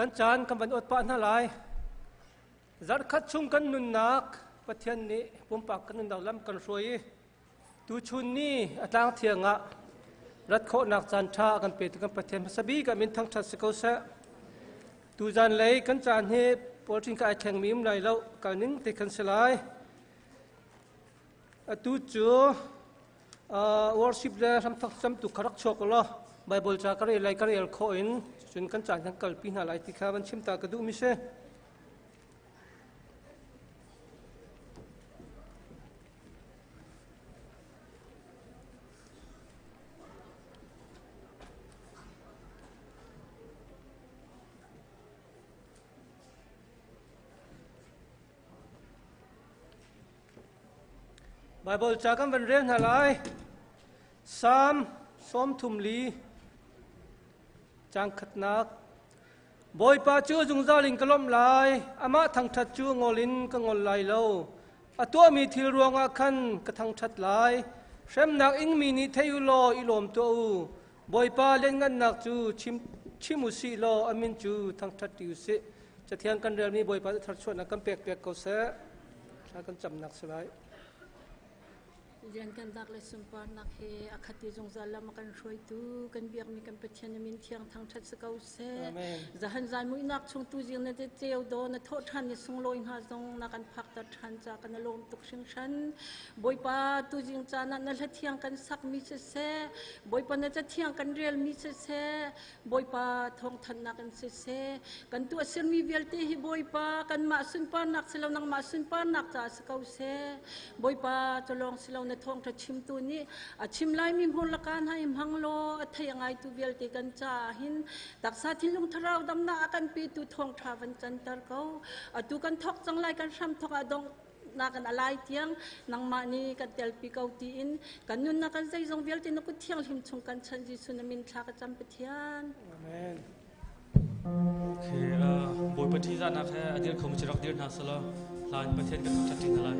Kan caan kan van awt pah hna lai. Zarhkhat chung kan nunnak Pathian nih pumpak kan nunnak lam kan hruai i tuchun ni a tlang thiang ah rat khawhnak caan ṭha a kan petu kan Pathian hmasa bik ah min thangṭhat si ko seh. Tuzan lei kan caan hi polṭin ka ai thlengmi um lai lo kal ning te kan si lai. Atu cu worship le hramthok camtu kha rak chuak law Bible ca ka rel lai ka rel khawh in cun kan caan kan kalpi hna lai ti kha van chim ta ka duhmi si. Baibal ca kan van rel hna lai. Salm 34 caang khatnak. Bawipa cu zungzal in ka lawmh lai, amah thangṭhat cu ngol in ka ngol lai lo. A tuahmi thil ruangah khan ka thangṭhat lai. Hremnak ingmi nih thei u law i lawm tuah u. Bawipa lianngannak cu chim, chim u sih law a min cu thangṭhat ṭi u sih. Cathiang kan relmi Bawipa nih tharchuahnak kan pek piak ko seh. Thla kan camnak si lai. Lian kan dak le sunparnak he a khat i zungzal lam a kan hruaitu kan biakmi kan Pathian min thiang thangṭhat si ko seh. Zahan zai muihnak chung tu zing na ceu do na thawh ṭhan ni sunglawi hna zong na kan phakter ṭhan ca kan lawm tuk hringhran. Bawipa tu zing caan ah na hla thiang kan sakmi siseh, Bawipa na cathiang kan relmi siseh, Bawipa thawngthanhnak in siseh, kan tuahsermi vialte hi Bawipa kanmah sunparnak si lo nangmah sunparnak caah si ko seh. Bawipa culawng si lo na thawngṭha chimtu nih a chim laimi hmur laka hna i hmang law a thei a ngaitu vialte kan caah hin taksa thinlung thlarau damnak a kan petu thawngṭha van canter ko. Atu kan thawk cang lai kan hram thawk ah dongh nakin a lai tiang nangmah nih kan telpi ko tiin kan nunnak kan zeizong vialte na kut thianghlim chung kan chan Jesuh na min thla ka cam Pathian. Amen. Okay, Bawipa ṭihzahnak he a dir khomi cu rak dir hna selaw hlan Pathian kan thangṭhat ṭi hna lai.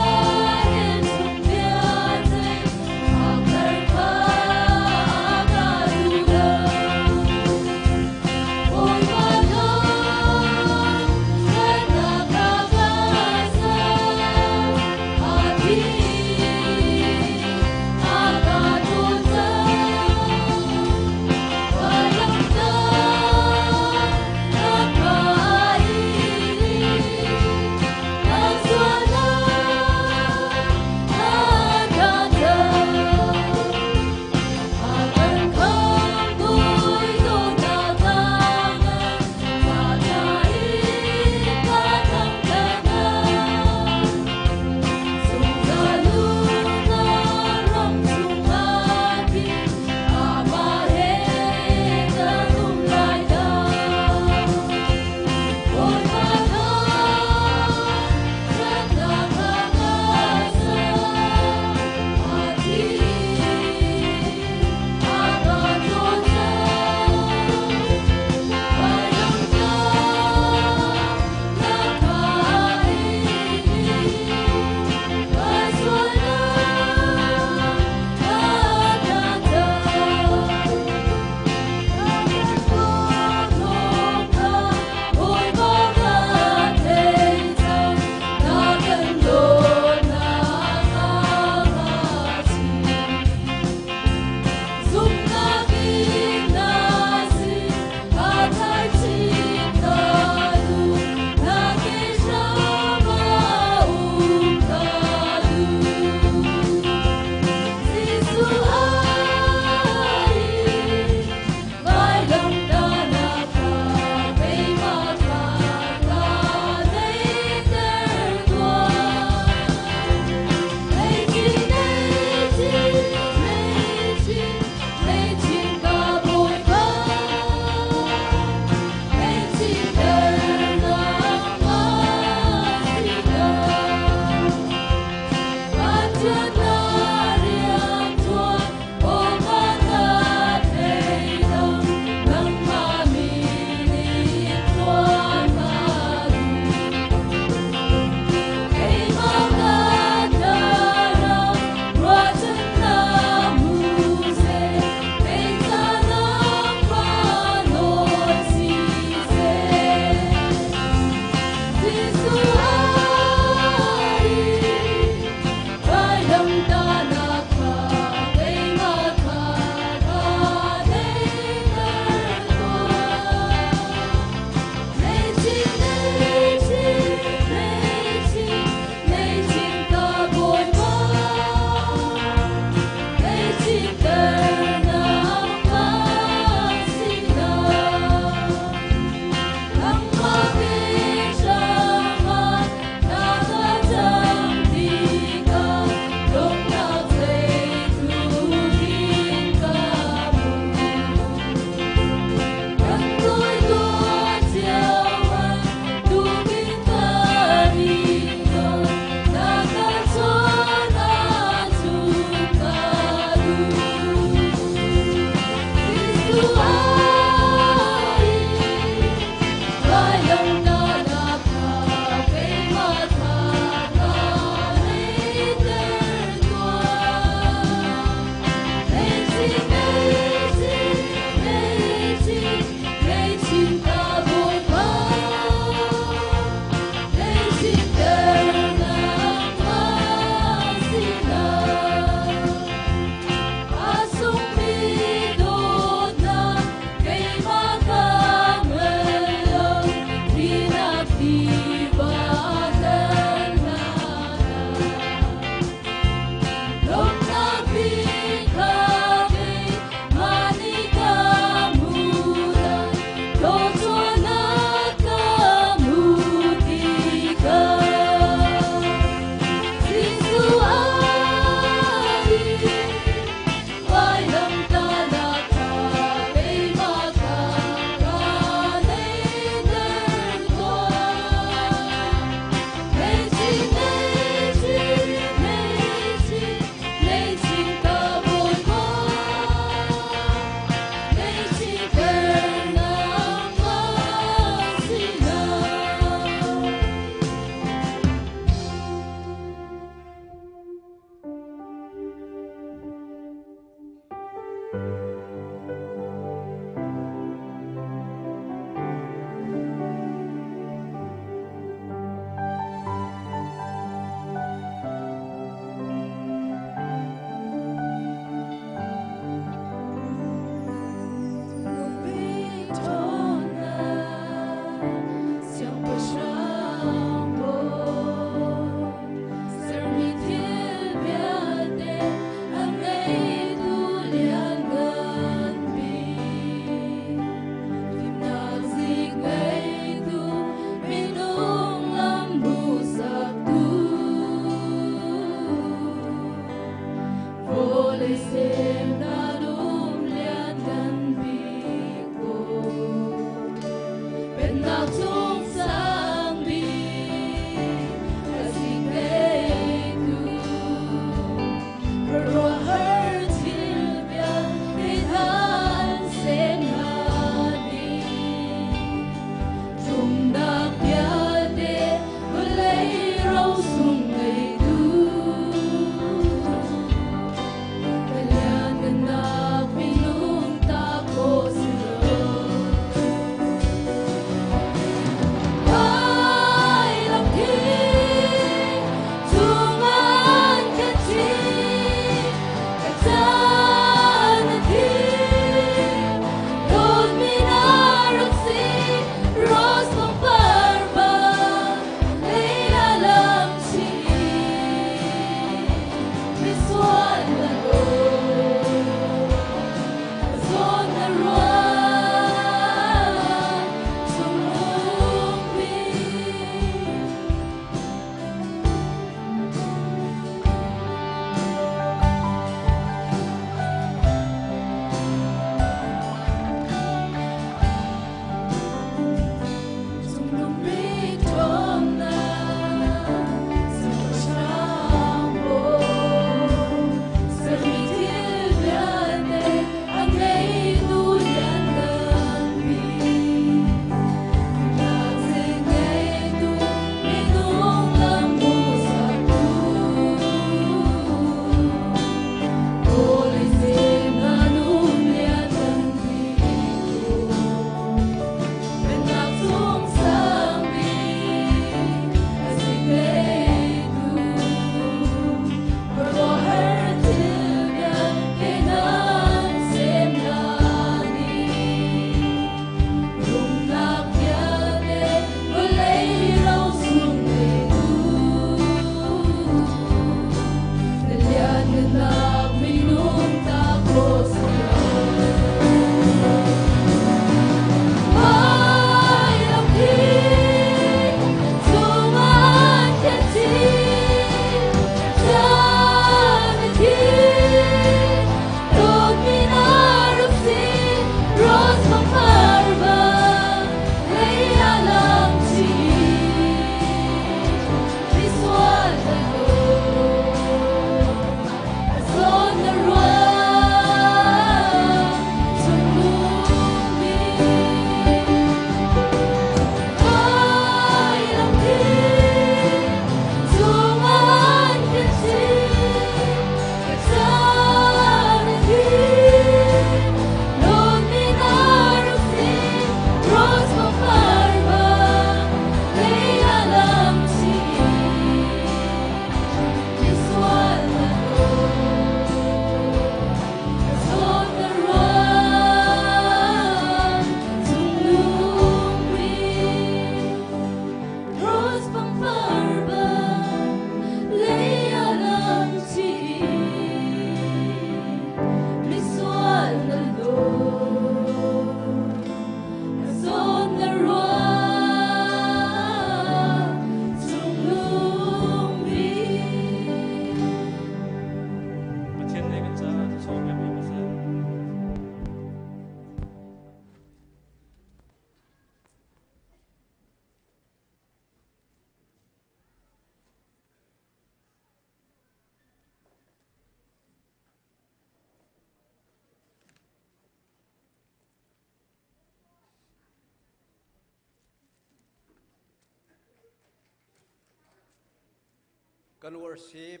Kan worship,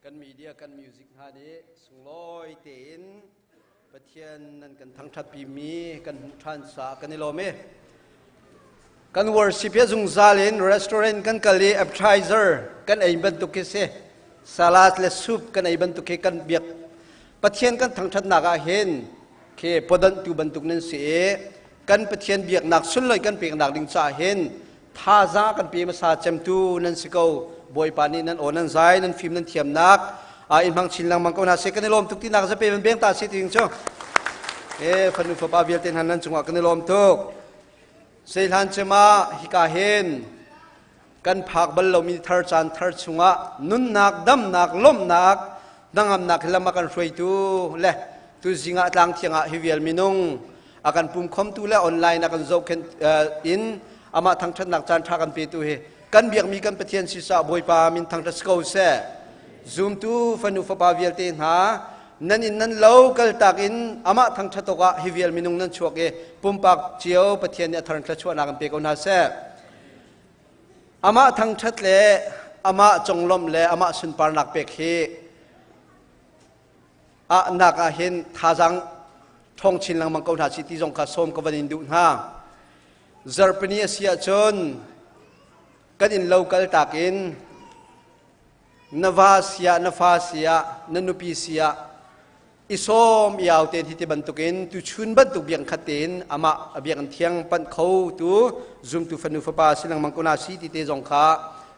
kan media, kan music hna nih sunglawi tein Pathian nan kan thangṭhatpi mi kan hmuh ṭhan sa kan i lawm i kan worship hi zungzal in restaurant kan kal i appetizer kan ei bantuk khi si salad le soup kan ei bantuk khi kan biak Pathian kan thangṭhatnak ah hin khi pawdanhtu bantuk nan si i kan Pathian biaknak sunlawi kan peknak ding caah hin thazaang kan pe hmasa cemtu nan si ko. Bawipa nih nan aw nan zai nan fim nan thiamnak in hmang chin lengmang ko hna seh. Kan i lawm tuk tinak zape man beng ta si ting cu e fanu fapa vialte hna nan cungah kan i lawm tuk. Seihlan cema hika hin kan phak bal lomi thar caan thar chungah nunnak damnak lawmhnak hnangamnak hi lam a kan hruaitu le tu zingah tlang thiang ah hi vial minung A kan pum khomtu le online a kan zohkhenh in amah thangṭhatnak caan ṭha kan petu hi kan biakmi kan Pathian sisah Bawipa min thangṭhat si ko seh. Zumtu fanu fapa vialte hna nan inn nan lo kaltak in amah thangṭhat awkah hi vial minung nan chuak i pumpak cio Pathian nih a thar thluachuahnak in pe ko hna seh. Amah thangṭhat le amah conglawmh le amah sunparnak pek hi ah nak ah hin thazaang ṭhawng chin lengmang ko hna si ti zong kha sawm ka van in duh hna. Zarhpini a si ahcun kan inn lo kaltak in na va siah na fa siah na nupi siah i sawm i au tein hi ti bantukin tuchun bantuk biang khat tein amah a biakinn thiang panh kho tu zumtu fanu fapa si lengmang ko na si ti te zong kha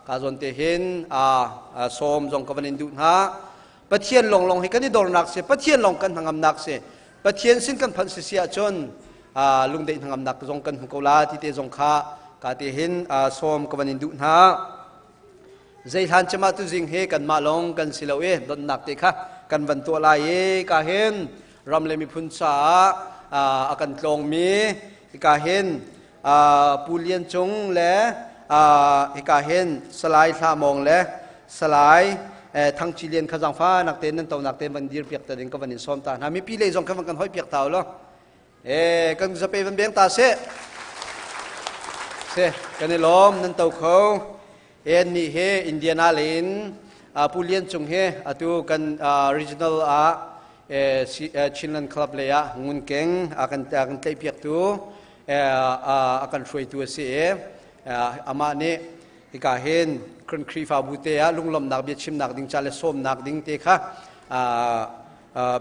ka zawn te hin a sawm zong ka van in duh hna. Pathian longlong hi kan i dornak si, Pathian long kan hnangamnak si. Pathian sin kan phanh si si ahcun lungdeih hnangamnak zong kan hmu ko la ti te zong kha ka te hin sawm ka van in duh hna. Zei hlan cema tu zing hi kanmah lawng kan si lo i donnak te kha kan van tuah lai i ka hin ram le miphun caah a kan tlawngmi hika hin Pu Lian Cung le hika hin Salai Hla Mawng le Salai Thang Ci Lian kha zangfa nak te nan to nak te van dir piak ta ding ka van in sawm ta hna. Mipi lei zong kha van kan hoi piak ta lo. E kan zape van beng ta se. Se kan i lawm nan to kho. En ni he Indiana lein Pu Lian Cung he atu kan regional ah Chinland Club lei ah ngun keng a kan kan tlaih piak tu a kan hruaitu a si i amah nih hika hin Khrihfabu te ah lunglawmhnak biachimnak ding ca le sawmnak ding te kha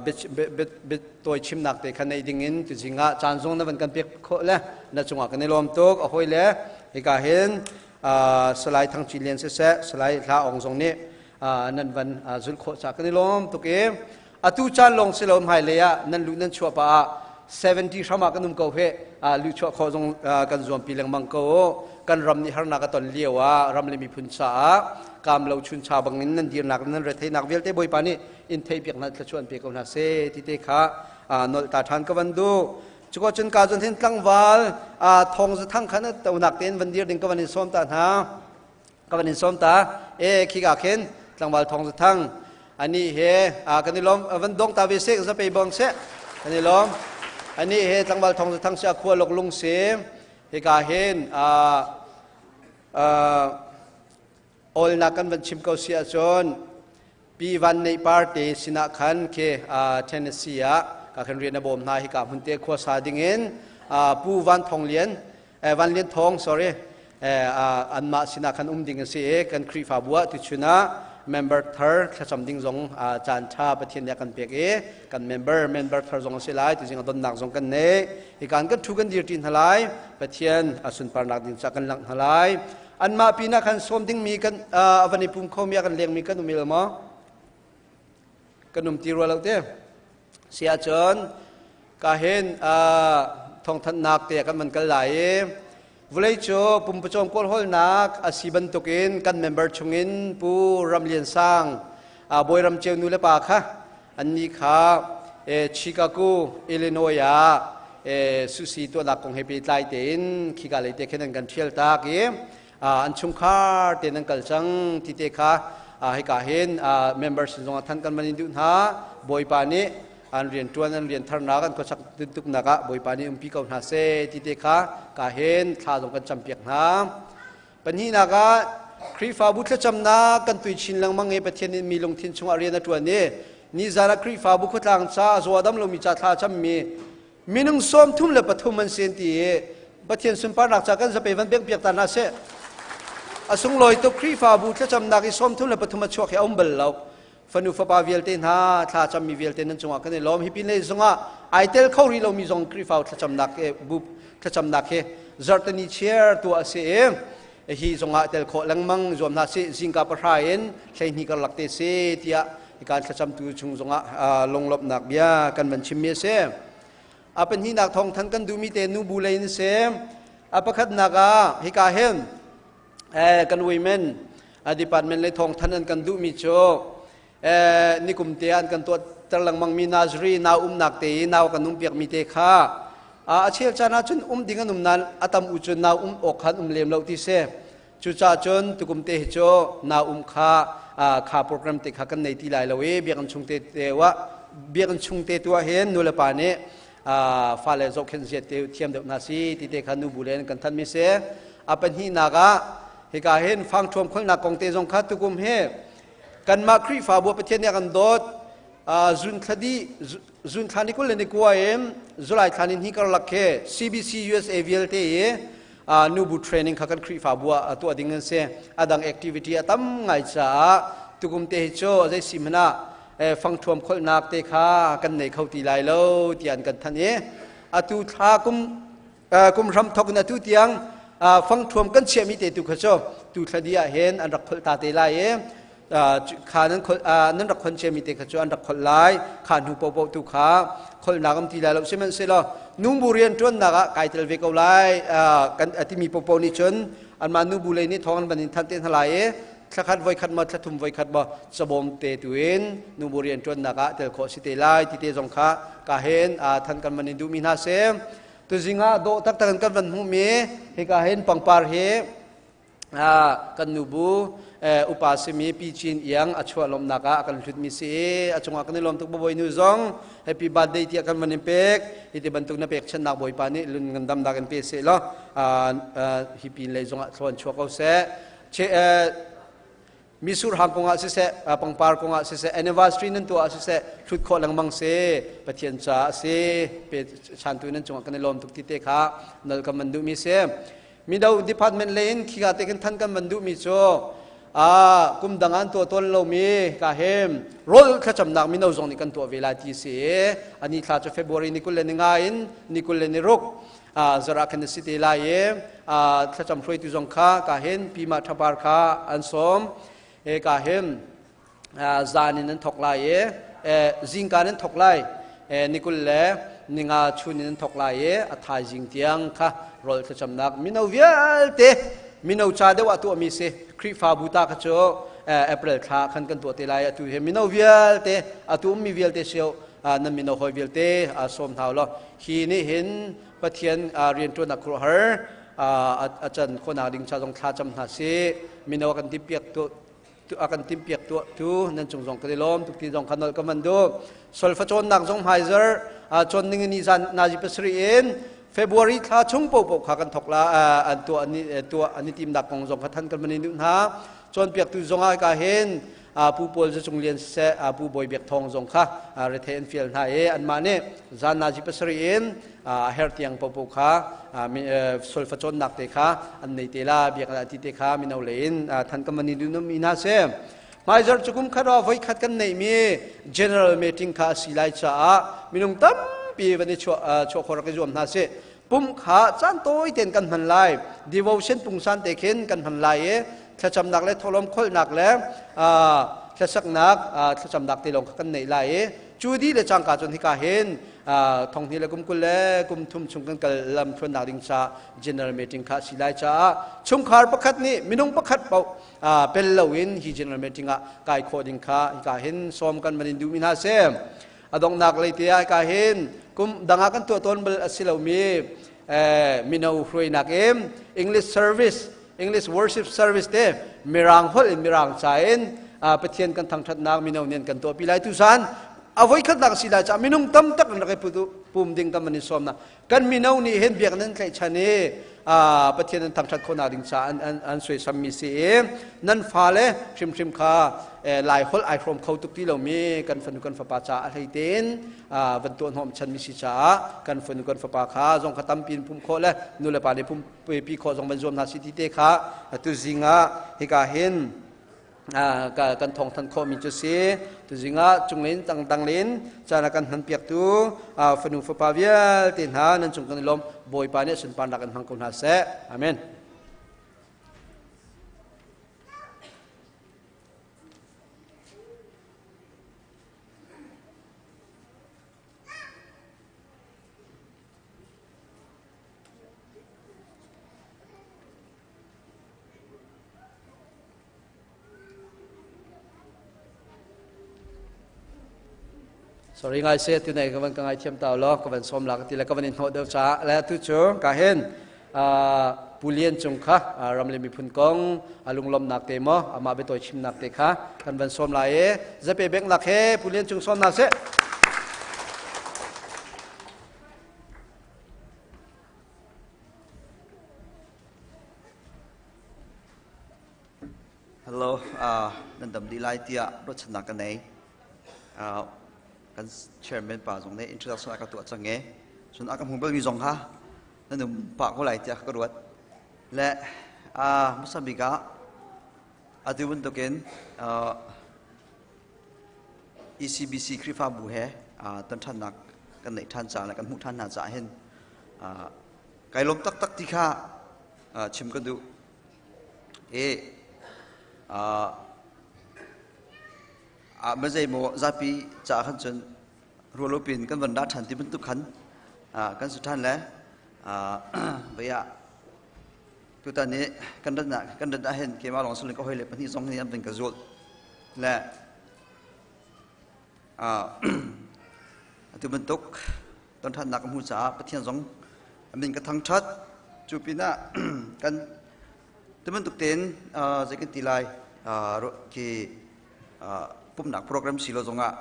biatawi chimnak te kha nei ding in tuzing ah caan zong na van kan pek khawh le na cungah kan i lawm tuk. A hawi le hika hin Salai Thang Ci Lian siseh, Salai Hla Aung zong nih nan van zulh khawh ca kan i lawm tuk i atu caan lawng si lo, hmailei ah nan luh nan chuah pah ah 70 hram ah kan um ko he luh chuah khawh zong kan zuampi lengmang ko. Kan ram nih harnak a ton lio ah ram le miphun caah kaam lo chuncha bangin nan dirnak, nan retheinak vialte Bawipa nih in theihpiak hna, thluachuah an pe ko hna seh ti te kha nolh ta ṭhan ka van duh. Cuko cun ka cun hin tlangval thong za thang khan tonak tein van dir ding ka van in sawm ta hna, ka van in sawm ta. E khi ka khin tlangval thong za thang ani he kan i lawm, van dong ta ve se za pe bong se kan i lawm. Ani he tlangval thong za thang sia khua lok lung se hika hin awlnak kan van chim ko si ahcun Pi Van Neih Par te sinah khan khi Tennessee ah ka khan rian a bawm hna. Hika hmun te khua sa dingin Pu Van Thong Lian, Van Lian Thong, sorry, anmah sinah khan um ding a si i kan Khrihfabu ah tuchun ah member thar thlacam ding zong caan ṭha Pathian nih a kan pek i kan member thar zong a si lai. Tuzing a donnak zong kan nei. Hikan kan thu kan dir ṭi hna lai, Pathian a sunparnak ding ca kan langh hna lai. Anmah pinah khan sawm dingmi kan a van i pum khomi a kan lengmi kan um il maw? Kan um ti rua lo te. Si ahcun ka hin thawngthanhnak te kan van kal lai i vulei cu pumpacawm kawlhawlnak a si bantukin kan member chungin Pu Ram Lian Sang, Bawi Ram Ceu nu le pa kha annih kha Chicago, Illinois ah susi tuahnak kong he pehtlai tein khika lei te khin an kan ṭhial tak i an chungkhar tein an kal cang ti te kha hika hin member sin zong ah than kan van in duh hna. Bawipa nih an rian ṭuan, an rian tharnak, an khuasak tuntuknak ah Bawipa nih umpi ko hna seh ti te kha ka hin thla zong kan campiak hna. Pahnihnak ah Khrihfabu thlacamnak kan tui chin lengmang i Pathian nih mi lungthin chungah rian a ṭuan i nizan ah Khrihfabu khuatlang ca zaw a dam lomi ca thla a cammi minung 33 an si an ti i Pathian sunparnak ca kan zape van bengpiak ta hna seh. A sunglawi tuk. Khrihfabu thlacamnak i 33 a chuak hi a um bal lo. Fanu fapa vialte hna, thla cammi vialte nan cungah kan i lawm. Hi pin lei zongah ai tel kho rih lomi zong Khrihfa thlacamnak he bu thlacamnak he zarhteni chair tuah a si i hi zongah tel khawh lengmang zuam hna si. Zingka 10 in 12 karlak te si tiah hikan thlacamtu chung zongah lunglawmhnak bia kan van chimmi a si. A pahnihnak thawngthan kan duhmi te nu bu lei in si. A pakhatnak ah hika hin kan women department le thawngthan an kan duhmi cu nikum te an kan tuah ter lengmang mi Nazari nau umnak te i nau kan um piakmi te kha. A chel caan ah cun um ding an um nain a tam u cun nau um awk khan um lem lo ti si. Cucaah cun tukum te hi cu nau um kha kha program te kha kan nei ti lai lo i biakinn chung te te ah biakinn chung te tu ah hin nulepa nih fale zohkhenh zia te thiam deuh hna si ti te kha nubu le kan thanh mi si. A pahnihnak ah hika hin fangṭhuam kholnak kong te zong kha tukum hi kanmah Khrihfabu Pathian nih a kan dawt zun thla di zun thla ni 20 le ni 9 in July thla ni hnih karlak khi CBC USA vialte i nubu training kha kan Khrihfabu ah tuah ding an si. A dang activity a tam ngai caah tukum te hi cu zei si hmanh ah fangṭhuam kholhnak te kha kan nei kho ti lai lo tiah an kan thanh i atu thla kum kum hram thok in atu tiang fangṭhuam kan chiahmi te tu kha cu tu thla di ah hin an rak kholh ta te lai i kha nan khol nan rak khon ciami te kha cu an rak kholh lai. Kha hnu popo tu kha kholhnak am ti lai lo. Sihmanhsehlaw nubu rian ṭuannak ah kai tel ve ko lai kan atimi popo nih cun anmah nubu lei nih thawng an van in thanh te hna lai i thlakhat voikhat maw thlathum voikhat maw cabawm te tu in nubu rian ṭuannak ah tel khawh si te lai ti te zong kha ka hen than kan van in duhmi hna si. Tuzing ah dawh taktak in kan van hmuhmi hika hin pangpar hi kan nubu upa simi Pi Cin Iang a chuah lawmhnak ah a kan hlutmi si i a cungah kan i lawm tuk. Bawi nu zong happy birthday tiah kan van in pek. Hi ti bantuk na pek channak Bawipa nih lun ngandamnak in pe seh law hi pin lei zongah thlawn chuak ko seh. Misur hang kongah siseh, pangpar kongah siseh, anniversary nan tuah siseh, thlut khawh lengmang si. Pathian ca a si. Pe chantu nan cungah kan i lawm tuk ti te kha nal kan van duhmi si. Mido department lei in khika te kan than kan van duhmi cu a kum dang an tuah tawn lomi ka hem rol thlacamnak mino zong nih kan tuah ve lai ti si. Ani thla cu February ni 25 in ni 26 zarah khan si te lai i thlacam hruaitu zong kha ka hin pima thapar kha an sawm e ka hin zan in an thok lai i zingka in an thok lai, nikul le ninga chun in an thok lai i a thaizing tiang kha rol thlacamnak mino vialte mino cha deuh ah tuahmi si. Khrihfabu ta kha cu April thla khan kan tuah te lai. Atu he mino vialte atu ummi vialte sio nan mino hawi vialte sawm hna law hi nih hin Pathian rianṭuannak khuaruahhar a can khawhnak ding cha zong thla cam hna si. Mino kan timpiak tu a kan timpiak tuah tu nan cung zong kan i lawm tuk ti zong kha nolh ka man duh. Solfa cawnnak zong hmaizar cawn ning ni zan nazi 7 in February thla chung popo kha kan thok la an tuah ani tuah ani timnak kong zong kha than kan man in duh hna. Cawnpiaktu zong ah ka hin Pu Paul Za Cung Lian siseh, Pu Bawi Biak Thawng zong kha rethei an fial hna i anmah nih zan nazi 7 in a her tiang popo kha solfa cawnnak te kha an nei te la biak ti te kha mino lei in than kan van in mi hna si. Hmaizarh cu kum khat ah voi khat kan neihmi general meeting kha a si lai caah minung tampi van i chuah chuah khawh rak i zuam hna si. Pum kha caan tawi tein kan hman lai, devotion pungsan te khin kan hman lai i thlacamnak le thawhlawm kholhnak le thlasaknak thlacamnak te lawng kha kan neih lai i cu di le cangka cun hika hin thong hnih le kum 20 le kum thum chung kan kal lam thluannak ding ca general meeting kha si lai caah chungkhar pakhat nih minung pakhat paoh pel loin hi general meeting ah kai khawh ding kha hika hin sawm kan van in duhmi hna si. A donghnak lei te ah ka hin kum dang ah kan tuah tawn bal a si lomi mino hruainak in English service, English worship service te mirang holh in mirang ca in Pathian kan thangthatnak mino nih kan tuahpi lai. Tusan a voikhatnak si lai caah minung tam tak in rak i pum ding kan van i sawm na. Kan mino nih hin biak nan tlaihchan i Pathian an thangthat khawhnak ding caah an, an, an suaisammi si i nan fale hrimhrim kha lai holh ai hrawm kho tuk ti lomi kan fanu kan fapa caah a hlei tein van tuah hnawm chanmi si caah kan fanu kan fapa kha zong kha tampi in pum khawh le nu le pa nih pum pi khawh zong van zuam hna si ti te kha tu zing ah hika hin kan thawngthanh khawhmi cu si. Tuzing ah cunglin tangdang caan a kan hmanpiaktu fanu fapa vialte hna nan cung kan i lawm. Bawipa nih sunparnak in hmang ko hna seh. Amen. Sorry ngai se tu nei ka van ka ngai thiam ta lo ka van som la ka ti le ka van in hnawh deuh ca le tu cu ka hin Pu Lian Cung kha ram le miphun kong a lunglawmnak te maw amah biatawi chimnak te kha kan van sawm lai i zape bengh nak he Pu Lian Cung sawm hna sih. Hello, nan dam dih lai tiah ruahchannak ka nei. Kan chairman pa zong nih introduction a ka tuah cang e. Cun a ka hmu balmi zong kha nan um pah ko lai tiah ka ruat. Le hmasa bik ah atu bantukin ECBC Khrihfabu he ton ṭhannak kan neih ṭhan caah le kan hmuh ṭhan hna caah hin kai lawm taktak ti kha chim ka duh. I mazeimaw zapi caah khan cun rualo pin kan van ra ṭhan ti bantuk khan kan si ṭhan le vei ah tutan i kan rat kan rat ah hin keimah lawng sulin ka hawile pahnih zong nih an van ka zulh le atu bantuk ton ṭhannak ka hmuh caah Pathian zong a min ka thangṭhat. Cu pinah kan ti bantuk tein zei kan ti lai khi pumhnak program si lo zongah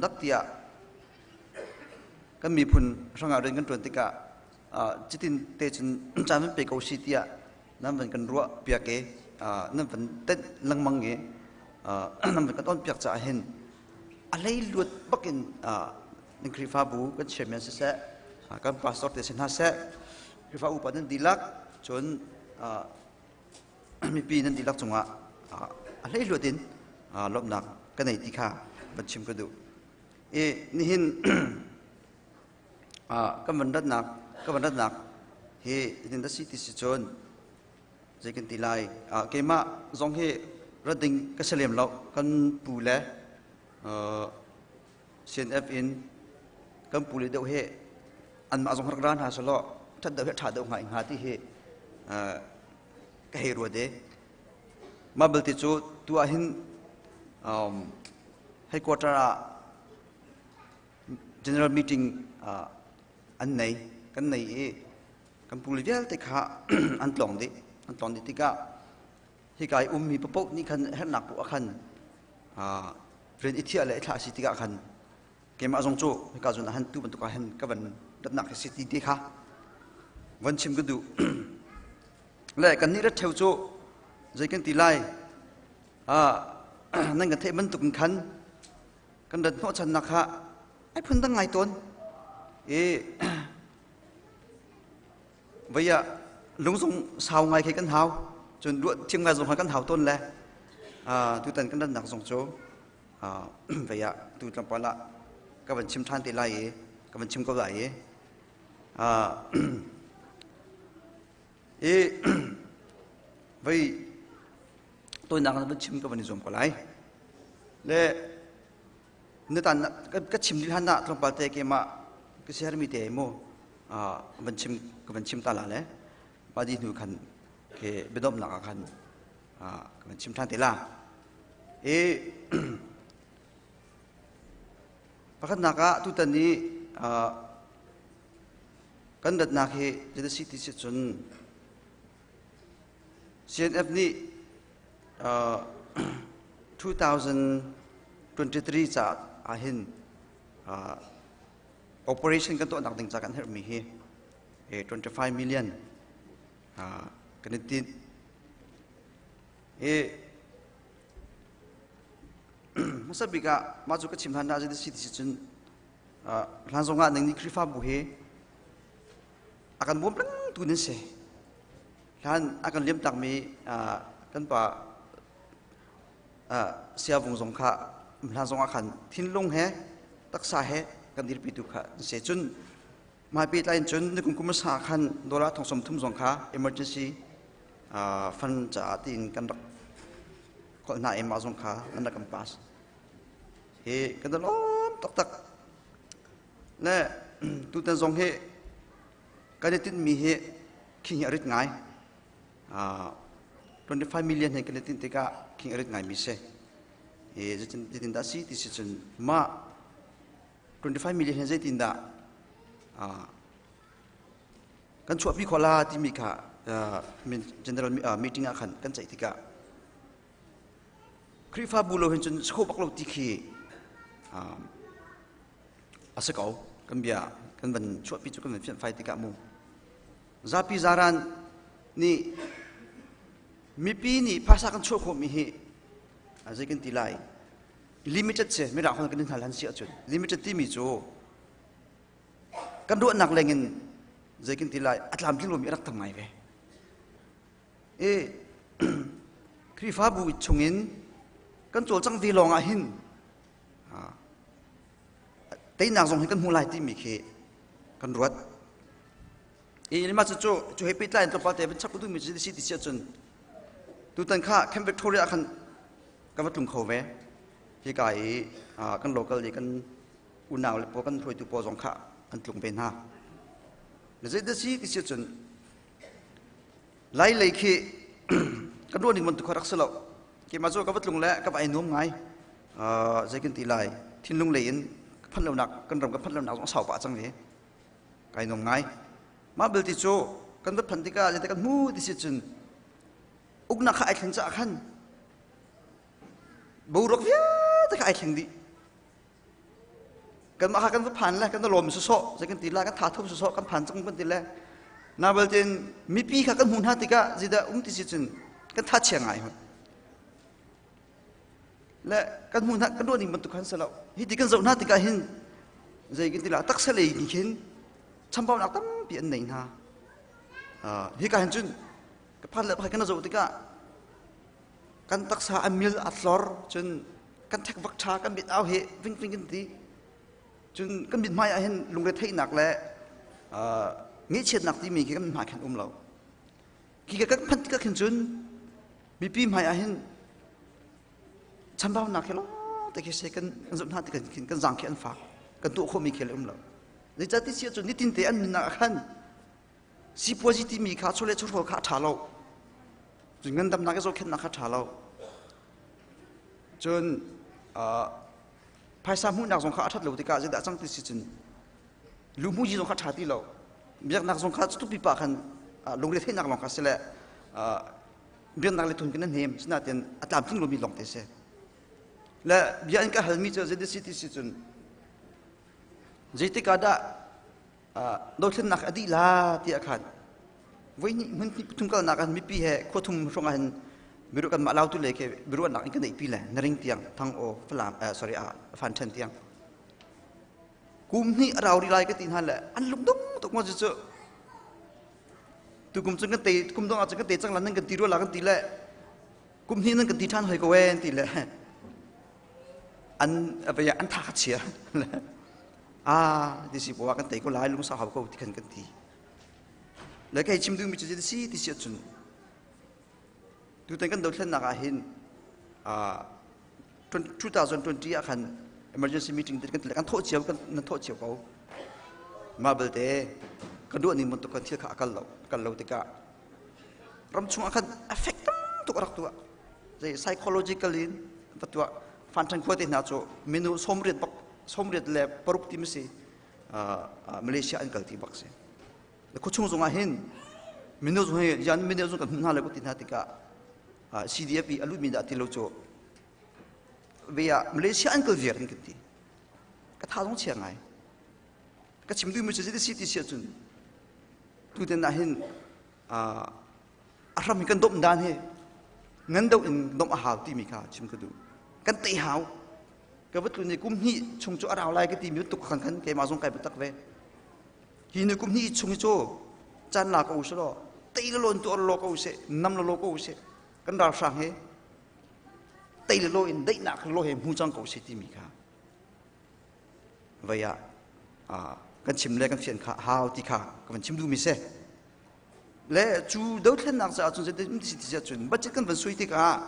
dak tiah kan miphun hrangah rian kan ṭuan tikah cutin te cun caan van pe ko si tiah nan van kan ruah piak i nan van tenh lengmang i nan van kan on piak caah hin a hleihluat bakin nan Khrihfabu kan chairman siseh kan pastor te si hna seh Khrihfa upa nan dihlak cun mipi nan dihlak cungah a hleihluat in lawmhnak ka nei ti kha van chim ka duh. I nihin kan van ratnak ka van ratnak hi hitin da si ti si cun zei kan ti lai keimah zong hi rat ding ka si lem lo kan pu le CNF in kan pu le deuh he anmah zong rak ra hna selaw that deuh he tha deuh hnga hnga ti hi ka hei ruat e mah belte cu tu ah hin headquarter ah general meeting an nei kan nei i kan pu le vialte kha an tlawng dih an tlawng dih tikah hika i ummi papoh nih khan herhnak poh ah khan rian i thiah le i thlah si tikah khan keimah zong cu hika zun ah han tu bantuk ah hin ka van ratnak hi si ti te kha van chim ka duh le kan nih rat theu cu zei kan ti lai nan kan theih bantuk in khan kan rat hnawhchannak kha ai phun dang ngai tawn i Vei ah lung zong sau ngai khi kan hau. Cun ruah thiam ngai zong kan hau tawn le tutan kan rannak zong cu vei ah tu tlawmpal ah ka van chim ṭhan te lai i ka van chim ko lai i i vei tawinak na van chim ka van i zuam ko lai. Le Natan ka chim dih hlan ah tlawmpal te keimah ka siarmi te mu van chim ka van chim ta la le mah di hnu khan ke biadomhnak ah khan ka van chim ṭhan te la. I pakhatnak ah tutan i kan ratnak hi zeidah si ti si cun CNF nih 2023 ca ahhin operation kan tuahnak ding ca kan herhmi hi 25 million kan i tinh. Hi hmasa bik ah mah cu ka chim hlan ah zeidah si ti si cun hlan zong ah nang nih Khrihfabu hi a kan bawm lengtu nan si. Hlan a kan liamtakmi kan pa siavung zong kha hlan zong ah khan thinlung he taksa he kan dirpitu kha an si. Cun mah pehtlai in cun nikum kum hmasa khan dollar thong sawm thum zong kha emergency fund caah tiin kan rak kholh hna i mah zong kha an rak kan pass. Hi kan i lawm taktak. Le tutan zong hi kan i tinhmi hi khing hi a rit ngai. 25 million he kan i tinh tikah khing a rit ngaimi si. Zeitin dah si ti si cun mah 25 million hi zeitindah kan chuahpi khawh la timi kha general meeting ah khan kan ceih tikah Khrihfabu lo hin cun si kho bak lo ti khi a si ko. Kan bia kan van chuahpi cu kan van fianhfai tikah mu zapi zaran nih mipi nih phaisa kan chuah khawhmi hi zei kan ti lai, limited si. Mirang hon kan in hal han si ahcun limited timi cu kan ruahnak leng in, zei kan ti lai, a tlamtling lomi a rak tam ngai ve. E Khrihfabu chungin kan cawlcangh ve lawng ah hin teinak zong hi kan hmu lai timi khi kan ruat. I mah cu cu he pehtlai in tlawmpal te van chap duhmi cu si ti si ahcun, tutan kha Camp Victoria khan ka va tlung kho ve. Hika i kan local i kan unau le pawl, kan hruaitu pawl zong kha an tlung ve hna. Zei da si ti si ahcun, Lai lei khi kan ruah ning bantuk kha rak si lo. Keimah cu ka va tlung le ka va ai nuam ngai. Zei kan ti lai, thinlung lei in ka phanh lonak, kan ram ka phanh lonak zong sau pah cang ve. Kai nuam ngai. Mah belte cu kan va phanh tikah zeitik kan hmu ti si cun, uknak kha ai thlen caah khan boruak vialte kha ai thleng dih. Kanmah kha kan va phan le kan lawm sawsawh, zei kan ti la, kan tha tho sawsawh, kan phan cang kan ti le na baltin mipi kha kan hmuh hna tikah zeidah um ti si cun kan tha chia ngai hon le kan hmuh hna, kan ruah ning bantuk khan si lo. Hi ti kan zoh hna tikah hin, zei kan ti la, taksa lei ni khin chambaunak tampi an nei hna. Hi ka hin cun ka phan le kan zoh tikah kan taksa a mil a tlor cun kan thek vak ṭha, kan mit au he ving ving kan ti cun kan mit hmai ah hin lungre theihnak le ngaihchiatnak timi khi kan hmai khan um lo. Khi kan phanh tikah khin cun mipi hmai ah hin chambaunak khi lawng te khi se kan zoh hna tikah khin kan zang khi an fak, kan tuah khawhmi khi le um lo. Zeicah ti si ahcun nitin te an nunnak ah khan sipuazi timi kha, chawleh chawhrawl kha a ṭha lo, cun ngandamnak i zohkhenhnak kha ṭha lo, cun phaisa hmuhnak zong kha a ṭhat lo tikah zeidah cang ti si cun luhmuhzi zong kha ṭha ti lo, biaknak zong kha cutuk pipa khan lungre theihnak lawng kha si le biaknak le thun kan hnem sinain a tlamtling lomi lawng te si le bia in ka halmi cu zeidah si ti si cun, zeitik ah dah dothlennak a dih la tiah khan voi hnih hmun hnih pathum kalnak ah mipi he khua thum hrawng ah hin biaruah kanmah Lautu lei khi biaruahnak in kan neihpi le Naring tiang, Thang Aw, Falam, sorry, Fan Ṭhen tiang kum hnih a rau rih lai ka ti hna le an lungdong tuk ma. Cu tu kum cun kan te, kum dong ah cun kan te cang la nan kan ti rua la kan ti le kum hnih nan kan ti ṭhan hoi ko en ti le an an tha chia. Ah, ti si po kan tei ko lai, lungsa hau ko ti khan kan ti le kei chim duhmi cu si ti si ahcun, tutan kan dothlennak ah hin 2020 ah khan emergency meeting kan kan thawh cio, kan nan thawh cio ko. Mah belte kan duh ning bantuk kan thil kha a kal lo. Kal lo tikah ram chung ah khan effect tam tuk a rak tuah, zei psychological in va tuah. Fan Ṭhan khua te hna cu minu 80 bak, 86 ti si, Malaysia an kal ti bak si. Khuachung zong ah hin minu zong hi yan minu zong kan hmuh hna le ti hna tikah CDF i a lutmi dah ti lo cu ve ah Malaysia an kal viar in kan ti. Ka tha zong chia ngai. Ka chim duhmi cu si ti si ahcun, tutan ah hin a hram hi kan domh dan hi ngan do in domh a hau timi kha chim ka duh. Kan tei hau. Ka va tlun i kum hnih chung cu a rau lai ka timi tuk khan khan keimah zong kai biatak ve. Hi ni kum hnih chung hi cu caan la ko usih law, tei le lawn tuar lo ko usih, nam lo lo ko usih, kan ralhrang he tei le lo in daihnak lo he hmu cang ko usih timi kha vei ah kan chim le kan fian kha hau ti kha ka van chim duhmi si. Le cu dothlennak caah cun zeitin ti si cun budget kan van sui tikah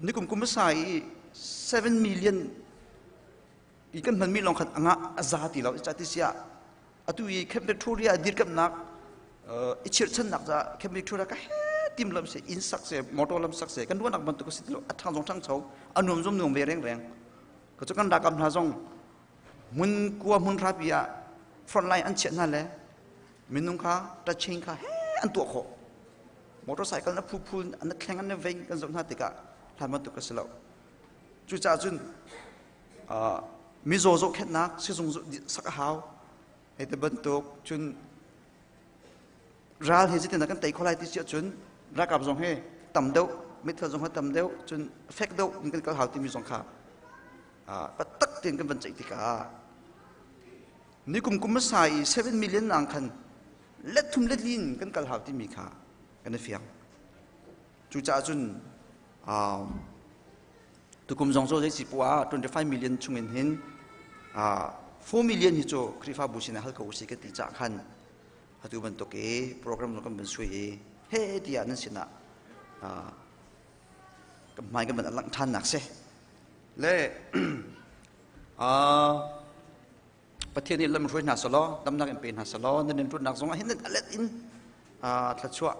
nikum kum hmasa i 7 million i kan hmanmi lawng khan anga a za ti lo. Ca ti siah atu i Camp Victoria dirkamnak i chirhchannak ca Camp Victoria ka he tim lam se, inn sak se, motor lam sak se, kan ruahnak bantuk si ti lo. A thang zong thang cho, a nuam zong nuam ve reng reng ka cu. Kan rakam hna zong. Hmun kua hmun hrapi ah front line an chiah hna le minung kha touching kha he an tuah khawh. Motorcycle na phu phu an thleng an veng kan zoh hna tikah hlan bantuk a si lo. Cucaah cun mizaw zohkhenhnak sizung sak a hau. Hei ti bantuk cun ral hi zeitin kan tei kho lai ti si ahcun ralkap zong hi tam deuh mithal zong hi tam deuh cun fek deuh in kan kal hau timi zong kha taktak tein kan van ceih tikah ni kum kum hmasa i 7 million nang khan let thum let lin kan kal hau timi kha kan i fiang. Cucaah cun tukum zong cu zei si poah 25 million chungin hin 4 million hi cu Khrihfabu sinah hal ko usih ka ti cah khan atu bantuk i program kan van sui i he tiah nan sinah kan hmai kan van langh ṭhan nak si le Pathian nih lam hruai hna selaw damnak in pe hna selaw nan in ṭutnak zong ah hin alet in thluachuah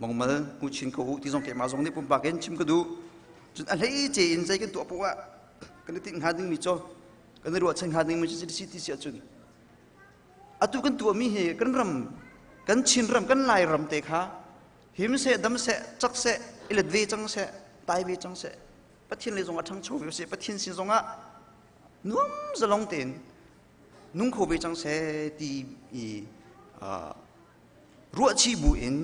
mongmal hmu chin ko u ti zong keimah zong nih pumpak in chim ka duh. Cun a hlei ce in zei kan tuah poah ah kan i tinh hnga dingmi cu kan i ruahchan hnga dingmi cu si ti si ahcun atu kan tuahmi hi kan ram, kan Chin ram, kan Lai ram te kha him seh, dam seh, cak seh, i let ve cang seh, tai ve cang seh, Pathian le zong ah ṭhangcho ve seh, Pathian sin zong ah nuam zalong tein nung kho ve cang seh ti i ruahchih bu in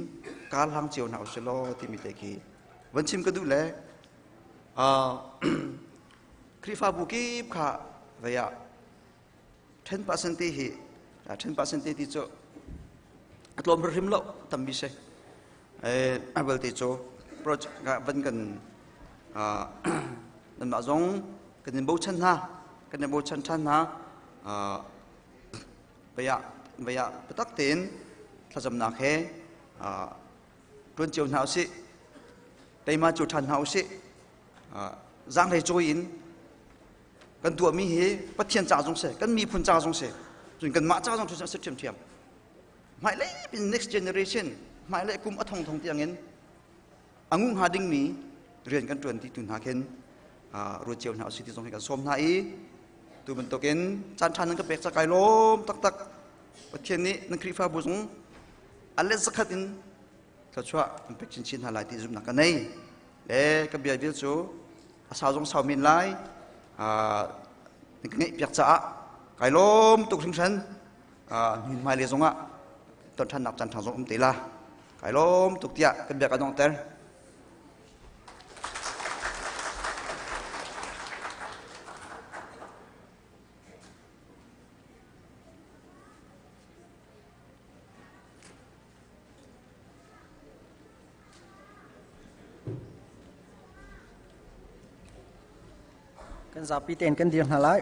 kar hlang cio hna usih law timi te khi van chim ka duh le Khrihfabu kip kha vei ah 10% te hi 10% te ti cu a tlawm hrim lo, tampi si. A belte cu project van kan nanmah zong kan in bochan hna, kan in bochan ṭhan hna. Vei ah biatak tein thlacamnak he ṭuan cio hna usih, teima cio ṭhan hna usih. Zaanghlei cawi in kan tuahmi hi Pathian ca zong si, kan miphun ca zong si, cun kanmah ca zong si ṭhiamṭhiam. Hmailei pin next generation, hmailei kum a thongthong tiangin a ngu hnga dingmi rian kan ṭuan ti tu hna khin ruat cio hna usih ti zong hi kan sawm hna i tu bantukin caan ṭha nan ka pek ca kai lawm taktak. Pathian nih nan Khrihfabu zong a let zakhat in thluachuah an pek chinchin hna lai ti zumhnak ka nei. Le ka bia vial cu a sau zong sau men lai, nan ka ngeih piak caah kai lawm tuk hringhran. Hmai le zongah ton ṭhannak caan ṭha zong um te la. Kai lawm tuk tiah kan bia ka donghter. Kan zapi tein kan dir hna lai.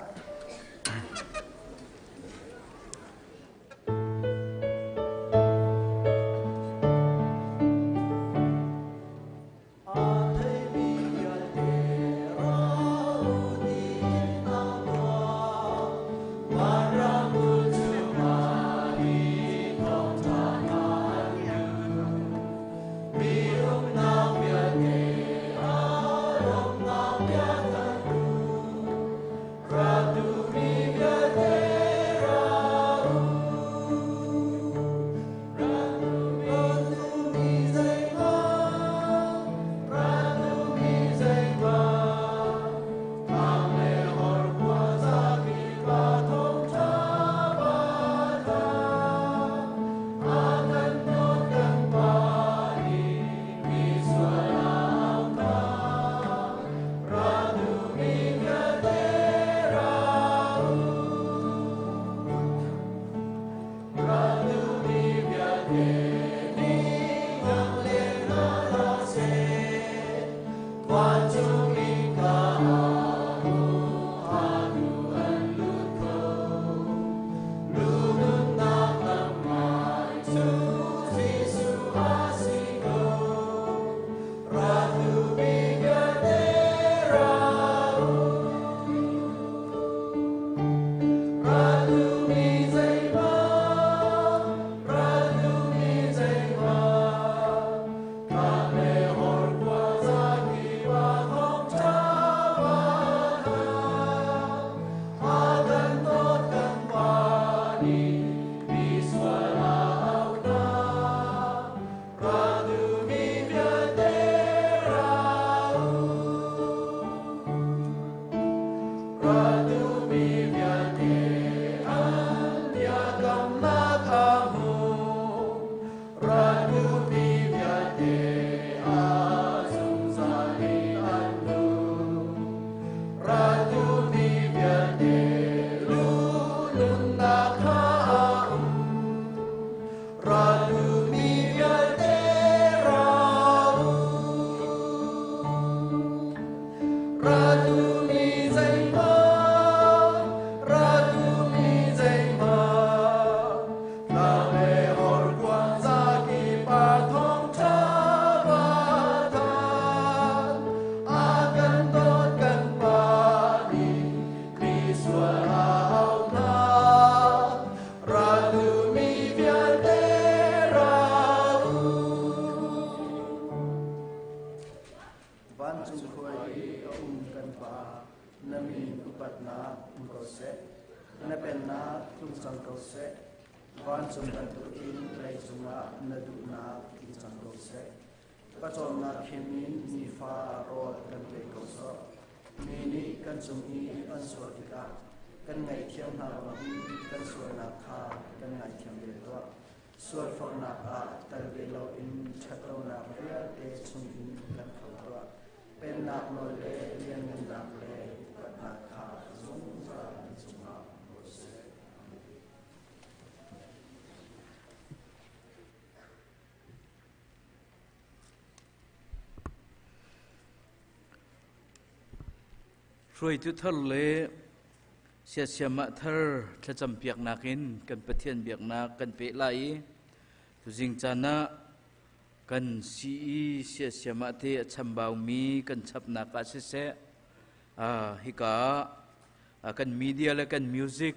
upatnak um ko seh. Na pennak tlung cang ko seh. Vancung bantukin leicung ah na duhnak tling cang ko seh. Pawcawmnak khim in nifa rawl kan pe ko sawh. Mi nih kan cung i an sual tikah kan ngaihthiam hna bangin kan sualnak kha kan ngaithiam ve tuah. Sualforhnak ah tel ve loin ṭhatlonak vialte chungin kan khamh tuah. Pennak nawl le lianngannak le upatnak kha zungzal na cungah um ko seh. Amen. Hruaitu thar le siasiamah thar thlacam piaknak in kan Pathian biaknak kan peh lai i tuzing caan ah kan CE siasiamah te a chambaumi kan chapnak ah siseh hika ah kan media le kan music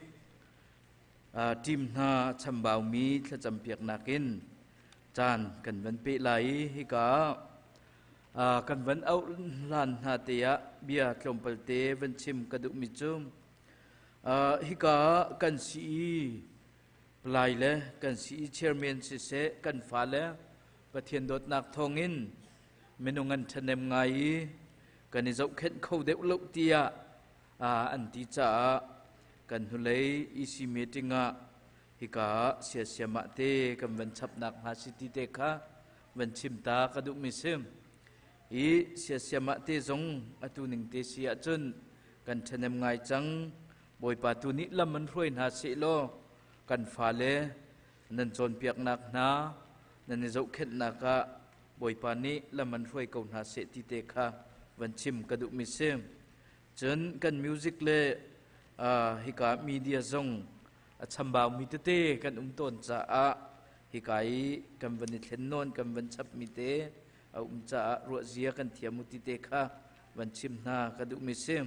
team hna chambaumi thlacam piaknak in caan kan van peh lai i hika ah kan van auh hlan hna te ah bia tlawmpal te van chim ka duhmi cu hika ah kan CE palai le kan CE chairman siseh kan fale Pathian dawtnak thawngin minung an ṭhahnem ngai i kan i zohkhenh kho deuh lo tiah an ti caah kan hnulei EC meeting ah hika ah siasiamah te kan van chapnak hnga si ti te kha van chim ta ka duhmi si. I siasiamah te zong atu ning te si ahcun kan ṭhahnem ngai cang. Bawipa tu nih lam an hruai hna seh law kan fale nan cawnpiaknak hna nan i zohkhenhnak ah Bawipa nih lam an hruai ko hna seh ti te kha van chim ka duhmi si. Cun kan music le hika media zong a chambaumi tete kan um tawn caah hika i kan van i thlen nawn kan van chapmi te a um caah ruahzia kan thiam u ti te kha van chim hna ka duhmi si.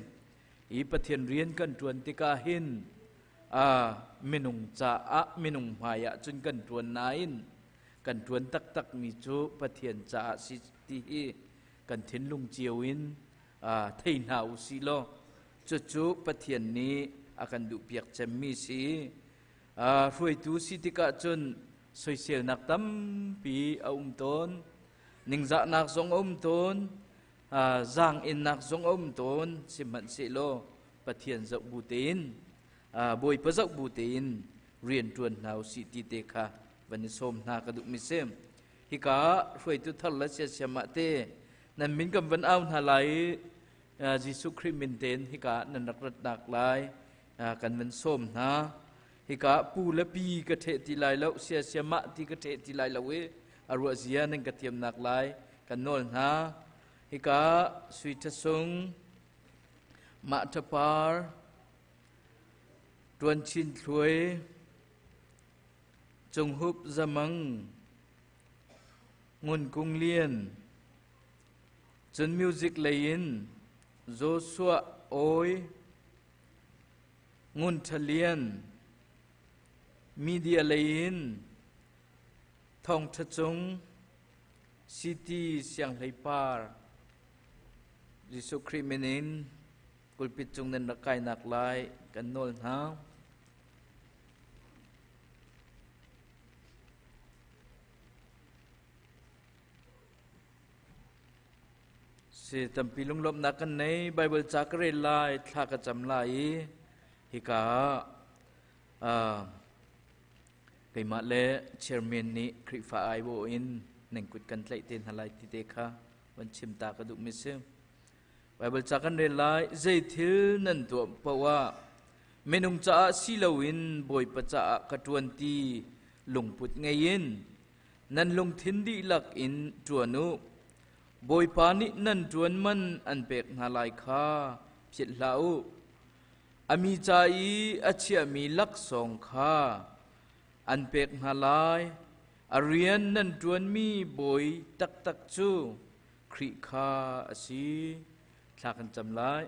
I Pathian rian kan ṭuan tikah hin minung caah minung hmai ah cun kan ṭuan nain kan ṭuan taktakmi cu Pathian caah si ti hi kan thinlung cio in thei hna u sih law cucu Pathian nih a kan duhpiak cemmi si. Hruaitu si tikah cun soiselnak tampi a um tawn, ningzahnak zong a um tawn, zaang-ennak zong a um tawn. Sihmanhsehlaw Pathian zoh bu tein, Bawipa zoh bu tein rian ṭuan hna u sih ti te kha van i sawm hna ka duhmi si. Hika ah hruaitu thar le siasiam ah te nan min kan van au hna lai i Jesuh Khrih min tein hika ah nan rak ratnak lai kan van sawm hna. Hika ah pu le pi ka ṭheh ti lai lo, siasiamah ti ka ṭheh ti lai lo i a ruahzia nan ka thiamnak lai kan nawl hna. Hika ah Sui Ṭha Sung, Mah Ṭha Par, Ṭuan Chin Thluai, Cung Hup Zamang, Ngun Kung Lian, cun music lei in Joshua Awi, Ngun Ṭha Lian, media lei in Thawng Ṭha Cung, City Sianghlei Par, Jesuh Khrih min in pulpit cung nan rak kainak lai kan nawl hna. Si tampi lunglawmhnak kan nei. Bible ca ka rel lai, thla ka cam lai i hika ah keimah le chairman nih Khrihfa aiawh in nan kut kan tlaih te hna lai ti te kha van chim ta ka duhmi si. Bible ca kan rel lai. Zei thil nan tuah paoh ah minung caah si loin Bawipa caah ka ṭuan ti lungput ngei in nan lungthin dihlak in ṭuan u. Bawipa nih nan ṭuan man an pek hna lai kha philh hlah u. A mi ca i a chiahmi laksawng kha an pek hna lai. A rian nan ṭuanmi bawi taktak cu Khrih kha a si. Thla kan cam lai.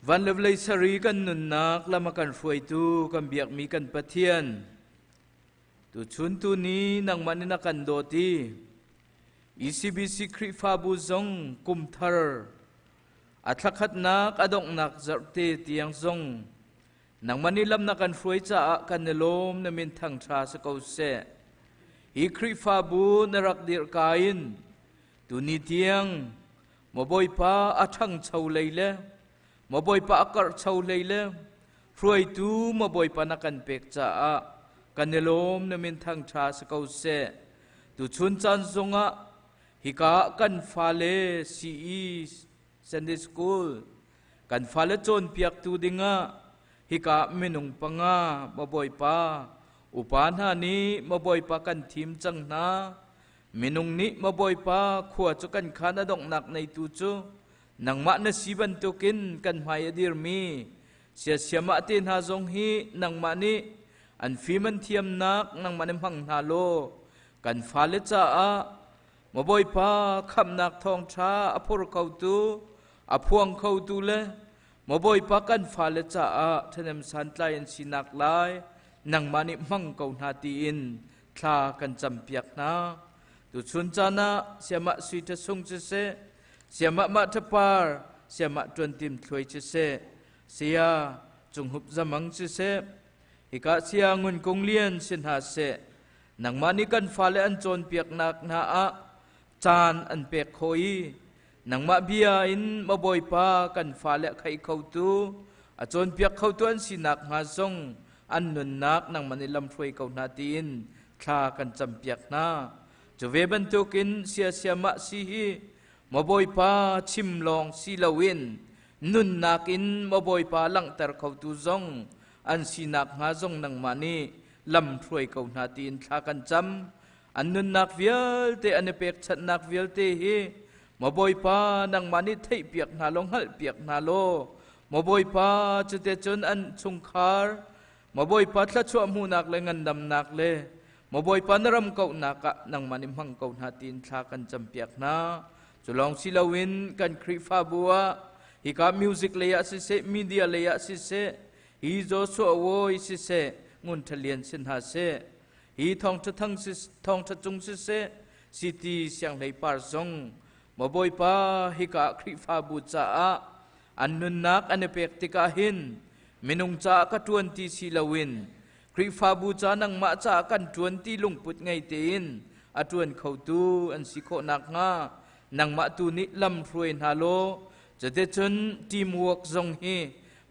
Van le vawlei sari kan nunnak lam a kan hruaitu kan biakmi kan Pathian tuchun tu ni nangmah nih na kan dawt i ECBC Khrihfabu zong kum thar A thlakhatnak a donghnak zarhte tiang zong nangmah nih lam na kan hruai caah kan i lawm na min thangṭha si ko seh. Hi Khrihfabu na rak dirhka in tuni tiang maw Bawipa a ṭhangcho lei le maw Bawipa a karhcho lei le hruaitu maw Bawipa na kan pek caah kan i lawm na min thangṭha si ko seh. Tuchun caan zongah hika ah kan fale CE Sunday School kan fale cawnpiaktu dingah hika minung panga maw Bawipa upa hna nih maw Bawipa kan thim cang hna. Minung nih maw Bawipa khua cu kan khan a donghnak neitu cu nangmah na si bantukin kan hmai a dirmi siasiamah te hna zong hi nangmah nih an fim an thiamnak nangmah nih hmang hna law kan fale caah maw Bawipa khamhnak thawngṭha a phur khotu a phuang khotu le maw Bawipa kan fale caah ṭhahnem santlai an sinak lai nangmah nih hmang ko hna tiin thla kan campiak hna. Tuchun caan ah siamah sui ṭha sung siseh, siamah mah ṭhapar, siamah ṭuantim thluai siseh, saya cunghup zamang siseh, hika sia ngun kung lian si hna seh, nangmah nih kan fale an cawnpiaknak hna ah caan an pek khawh i nangmah bia in maw Bawipa kan fale a khaih khotu a cawnpiak khotu an sinak hnga zong an nunnak nangmah nih lamhruai ko hna tiin thla kan campiak hna. Cu ve bantukin siasiamah si hi maw Bawipa chim lawng si loin nunnak in maw Bawipa langhter khotu zong an sinak hnga zong nangmah nih lamhruai ko hna tiin thla kan cam. An nunnak vialte an i pekchanhnak vialte hi maw Bawipa nangmah nih theihpiak hna law hngalhpiak hna law maw Bawipa cute cun an chungkhar maw Bawipa thluachuah hmuhnak le ngandamnak le maw Bawipa na ram kauhnak ah nangmah nih hmang ko hna tiin thla kan campiak hna. Cu lawng si loin kan Khrihfabu ah hika music lei ah siseh media lei ah siseh hi Joshua Woi siseh Ngun Tha Lian si hna seh hi thawngṭha thang thawngṭha cung siseh city sianghlei par zong maw Bawipa hika Khrihfabu caah an nunnak an i pek tikah hin minung caah ka ṭuan ti si loin Khrihfabu ca nangmah caah kan ṭuan ti lungput ngei tein a ṭuan khotu an si khawh nakhnga nangmah tu nih lam hruai hna law cuticun teamwork zong hi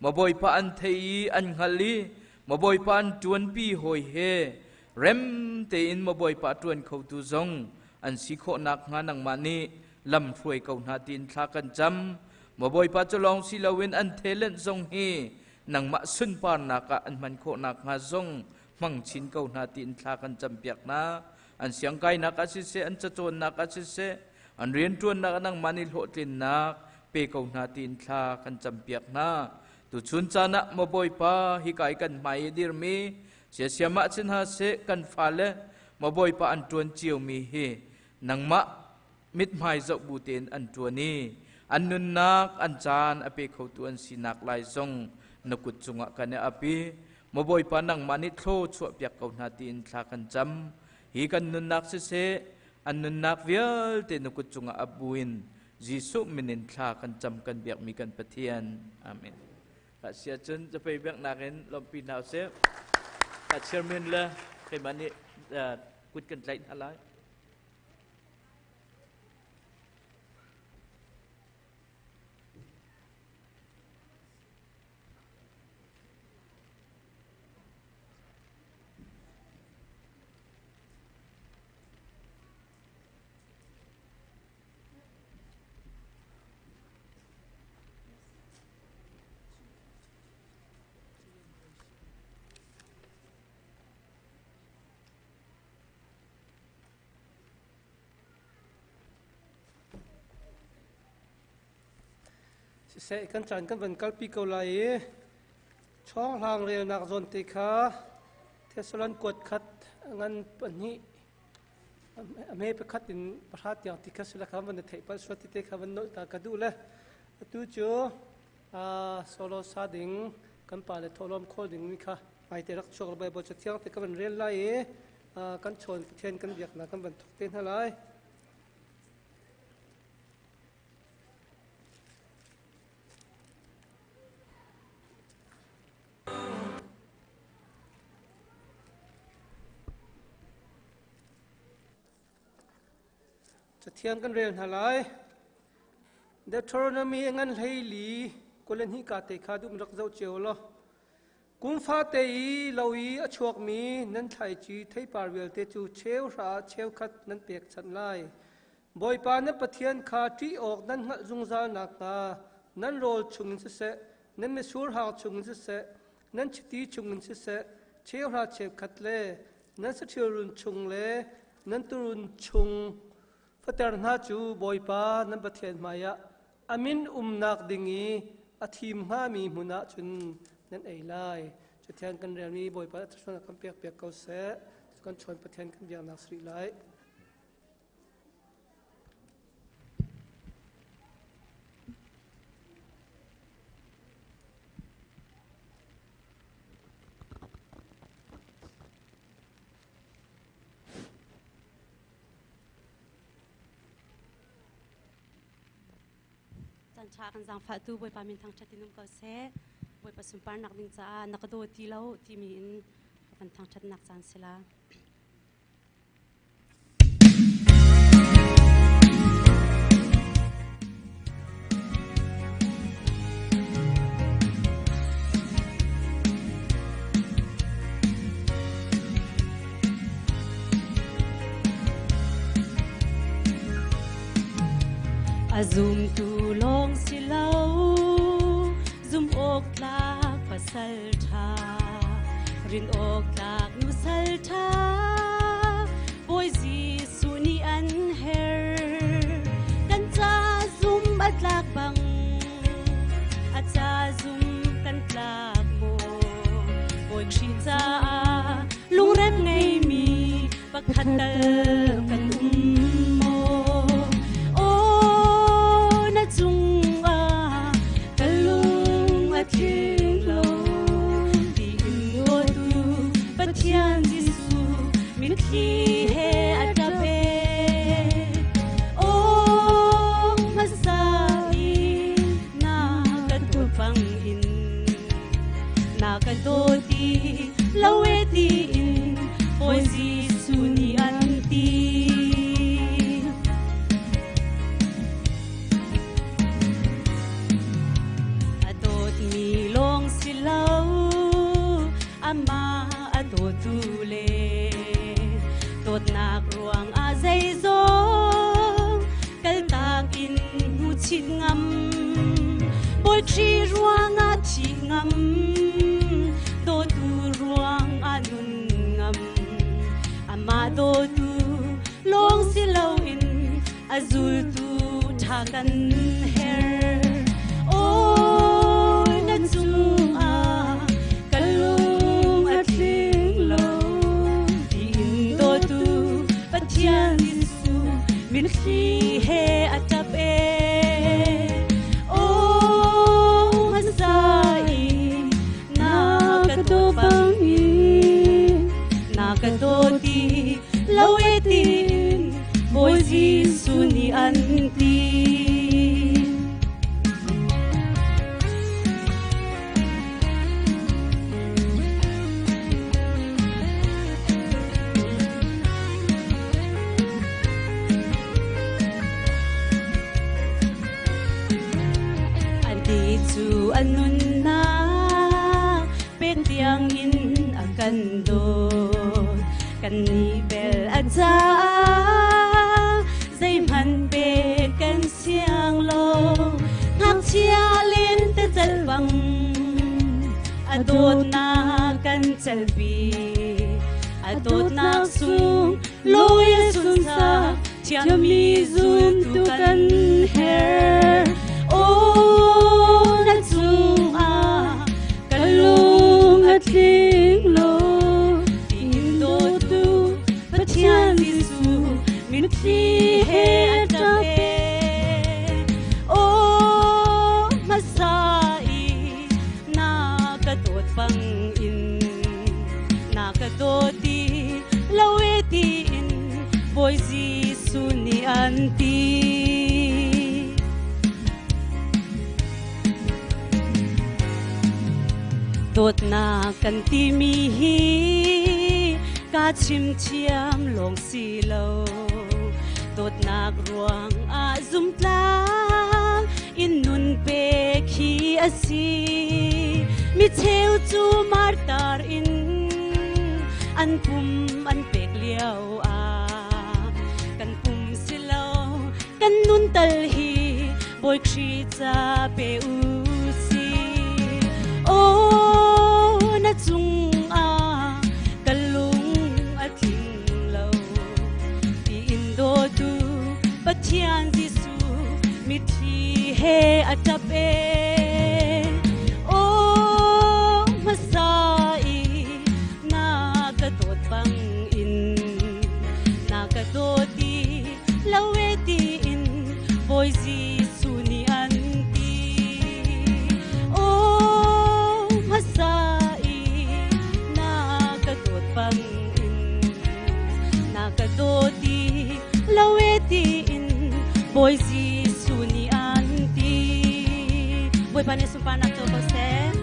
maw Bawipa an thei i an hngal i maw Bawipa an ṭuanpi hawi he rem tein maw Bawipa ṭuan khotu zong an si khawh nakhnga nangmah nih lam hruai ko hna tiin thla kan cam. Maw Bawipa cu lawng si loin an talent zong hi nangmah sunparnak ah an hman khawh nakhnga zong hmang chin ko hna tiin thla kan campiak hna. An siangkainak ah siseh, an cacawnnak ah siseh, an rianṭuannak ah nangmah nih hlawhtlinnak pe ko hna tiin thla kan campiak hna. Tuchun caan ah maw Bawipa hika i kan hmai i dirmi siasiam ah si hna seh kan fale maw Bawipa an ṭuan ciomi hi nangmah mithmai zoh bu tein an ṭuan i an nunnak an caan a pe khotu an sinak lai zong na kut cungah kan i ap i maw Bawipa nangmah nih thlaw chuahpiak ko hna tiin thla kan cam. Hi kan nunnak siseh an nunnak vialte na kut cungah ap buin Jesuh min in thla kan cam kan biakmi kan Pathian. Amen. Ka sia cun zapei biaknak in lawmhpi hna usih. Ka chairman le keimah nih kut kan tlaih hna lai. Siseh kan caan kan van kalpi ko lai i chawnghlang relnak zawn te kha Thessalon kuat khat ngan pahnih a hme pakhat in pahra tiang ti kha sila kha van na theih palh sual ti te kha van nolh ta ka duh le atu cu solo sa ding kan pa le thawhlawm khawl ding mi kha hmaite rak chuak Bible cathiang te ka van rel lai i kan chawn Pathian kan biaknak kan van thok te hna lai. Cathiang kan rel hna lai. Deuteronomy ngan 14 22 ka te kha duh rak zoh cio law. Kum fate i lo i a chuakmi nan thlaici theipar vialte cu cheu hra ah cheukhat nan pekchanh lai. Bawipa nan Pathian kha ṭih awk nan hngalh zungzal nakhnga nan rawl chungin siseh, nan mitsur hang chungin siseh, nan chiti chungin siseh, cheuhra cheukhat le nan saṭhil run chung le nan tuurun chung fater hna cu Bawipa nan Pathian hmaiah a min umnak ding i a thim hngami hmun ah cun nan ei lai. Cathiang kan relmi Bawipa thluachuahnak kan pekpiak ko seh. Kan chawn Pathian kan biaknak si rih lai. Caan ṭha kan zaangfahtu Bawipa min thangṭhat in um ko seh. Bawipa sunparnak ding caah na ka daw ti lo timi in ka van thangṭhatnak caan si la. A zumtu lawng si lo, zum awk tlak pasal ṭha, rin awk tlak nusal ṭha, Bawi Jesuh nih an her. Kan ca zum a tlak bang, a ca zum kan tlak maw? Bawi Khrih caah lungrep ngeimi pakhat tal kan um maw? Aw, na cungah ka lung a tling lo tiin dawtu Pathian Jesuh mitthli he a ṭap e. Aw, hmasa i na ka tuah in na ka dawt i lo e tiin Bawi Jesuh nih an ti. A dawtmi lawng si lo, amah a dawtu le dawtnak ruang ah zeizong kaltak in hnu chit ngam. Bawi Khrih ruang ah thih ngam, dawtu ruang ah nun ngam. Amah dawtu lawng si loin a zultu ṭha kan her. Aw, na cungah ka lung a tling lo tiin dawtu Pathian Jesuh mitthli he a ṭap e. Aw, hmasa i na ka daw bangin na ka daw ti lo e tiin Bawi Jesuh nih an ti. Annih cu an nunnak pek tiangin a kan dawt. Kannih bel a caah zeihmanh pek kan siang lo. Ngakchia lentecelh bang a dawtnak kan celhpi. A dawtnak sung lawi a sunsak thiammi zultu kan her. Aw, na cungah ka lung a tling lo. Tiin dawtu Pathian Jesuh mitthli he a ṭap e. Aw, hmasa i na ka dawt bangin na ka dawt i lo e tiin Bawi Jesuh nih an ti. Dawtnak kan timi hi ka chim thiam lawng si lo. Dawtnak ruang ah zumtlang in nun pek hi a si. Mi cheu cu martar in an pum an pek lio ah kan pum si lo kan nun tal hi Bawi Khrih ca pe u si. Aw na cungah ka lung a tling lo tiin dawtu Pathian Jesuh mitthli he a ṭap e. Aw hmasa i na ka dawt bangin na ka dawt i lo e tiin Bawi Jesuh nih an ti. Aw hmasa i na ka dawt bangin na ka dawt i lo e tiin Bawi Jesuh nih an ti. Bawipa nih sunparnak co ko seh.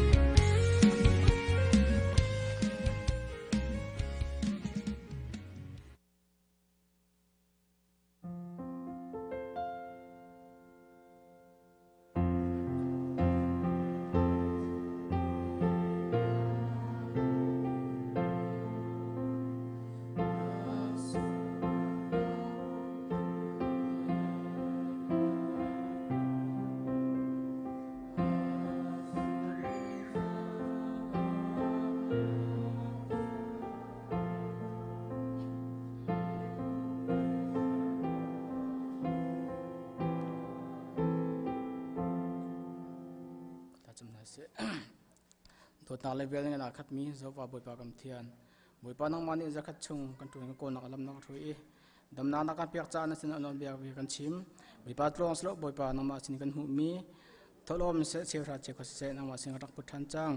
Dawtnak le vel in aa khatmi Jehovah Bawipa kan Pathian. Bawipa nangmah nih zakhat chung kan ṭuan kan kawlnak lam na ka hruai i damnak na kan pek caah na sin ah bia kan chim. Bawipa tlawng silo Bawipa nangmah sin kan hmuhmi tholawm seh cheuhra cheukhat siseh nangmah sin rak put ṭhan cang.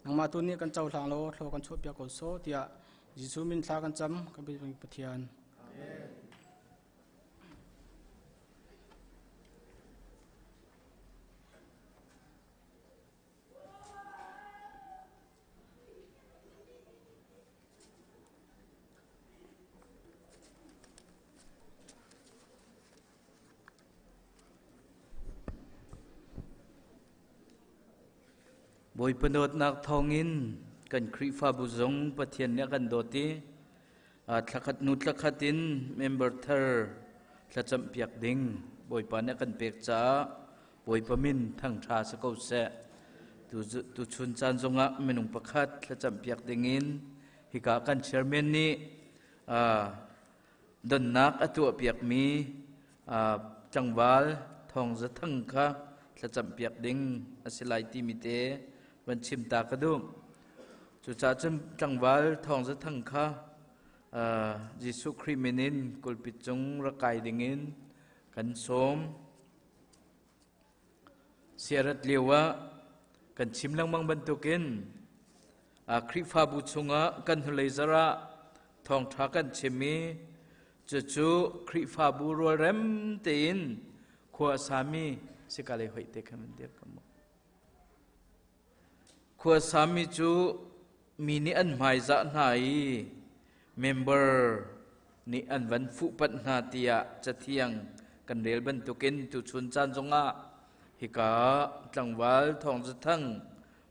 Nangmah tu nih kan cohlang law thlaw kan chuahpiak ko sawh tiah Jesuh min thla kan cam kan Pathian. Amen. Bawipa dawtnak thawngin kan Khrihfabu zong Pathian nih a kan dawt i thlakhat hnu thlakhat in member thar thlacampiak ding Bawipa nih a kan pek caah Bawipa min thangṭha si ko seh. Tuchun caan zongah minung pakhat thlacampiak dingin hika kan chairman nih donnak a tuahpiakmi tlangval Thawng Za Thang kha thlacampiak ding a si lai timi te van chim ta ka duh. Cucaah cun tlangval Thawng Za Thang kha Jesuh Khrih min in kulpit cung rak kai dingin kan sawm. Siarat lio ah kan chim lengmang bantukin Khrihfabu chungah kan hnulei zarh ah thawngṭha kan chim i cucu Khrihfabu rualrem tein khua a sami sikalei hoih te khan dir ka mu. Khua a sami cu mi nih an hmaizah hna i member nih an van fuhpanh hna tiah cathiang kan rel bantukin tuchun caan zongah hika tlangval Thawng Za Thang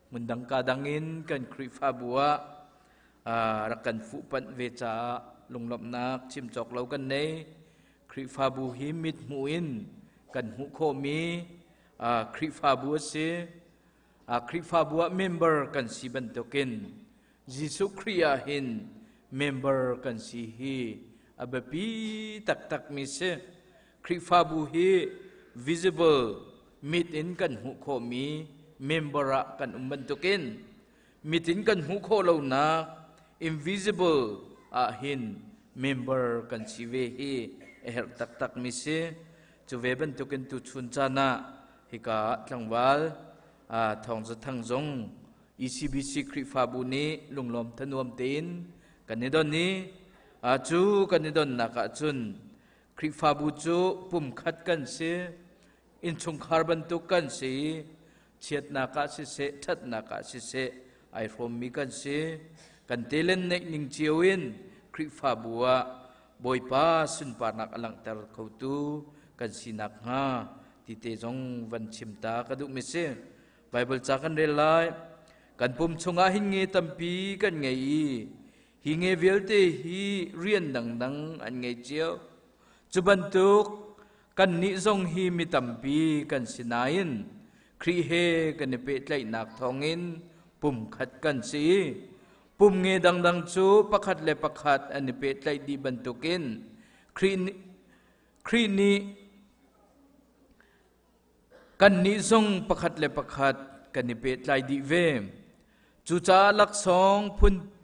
hmundang ka dang in kan Khrihfabu ah rak kan fuhpanh ve caah lunglawmhnak chim cawk lo kan nei. Khrihfabu hi mit hmuh in kan hmuh khawhmi Khrihfabu a si. Khrihfabu ah member kan si bantukin Jesuh Khrih ah hin member kan si hi a biapi taktakmi si. Khrihfabu hi visible mit in kan hmuh khawhmi member ah kan um bantukin mit in kan hmuh khawh lonak invisible ah hin member kan si ve hi a herh taktakmi si. Cu ve bantukin tuchun caan ah hika tlangval Thawng Za Thang zong ECBC Khrihfabu nih lunglawm thanuam tein kan i don i cu kan i donnak ah cun Khrihfabu cu pumkhat kan si, innchungkhar bantuk kan si i chiatnak ah siseh, ṭhatnak ah siseh ai hrawmmi kan si. Kan telen neih ning cio in Khrihfabu ah Bawipa sunparnak a langhter khotu kan si nakhnga ti te zong van chim ta ka duhmi si. Bible ca kan rel lai. Kan pum chungah hin nge tampi kan ngei i hi nge vialte hi rian dangdang an ngei cio. Cu bantuk kannih zong hi mi tampi kan si nain Khrih he kan i pehtlaihnak thawngin pumkhat kan si. Pum nge dangdang cu pakhat le pakhat an i pehtlaih dih bantukin Khrih nih kannih zong pakhat le pakhat kan i pehtlai dih ve. Cucaah laksawng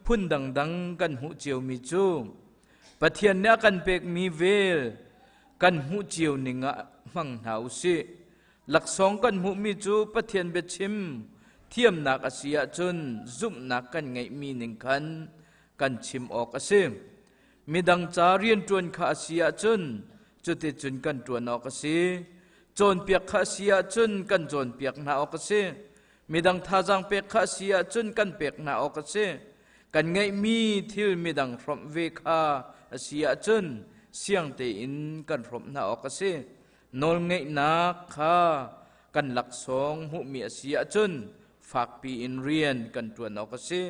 phun dangdang kan hmuh ciomi cu Pathian nih a kan pekmi vel kan hmuh cio ning ah hmang hna u sih. Laksawng kan hmuhmi cu Pathian biachim thiamnak a si ahcun zumhnak kan ngeihmi ning khan kan chim awk a si. Midang ca rianṭuan kha a si ahcun cuticun kan ṭuan awk a si. Cawnpiak kha a si ahcun kan cawnpiak hna awk a si. Midang thazaang pek kha a si ahcun kan pek hna awk a si. Kan ngeihmi thil midang hrawmh ve kha a si ahcun siang tein kan hrawmh hna awk a si. Nawlngeihnak kha kan laksawng hmuhmi a si ahcun fakpi in rian kan ṭuan awk a si.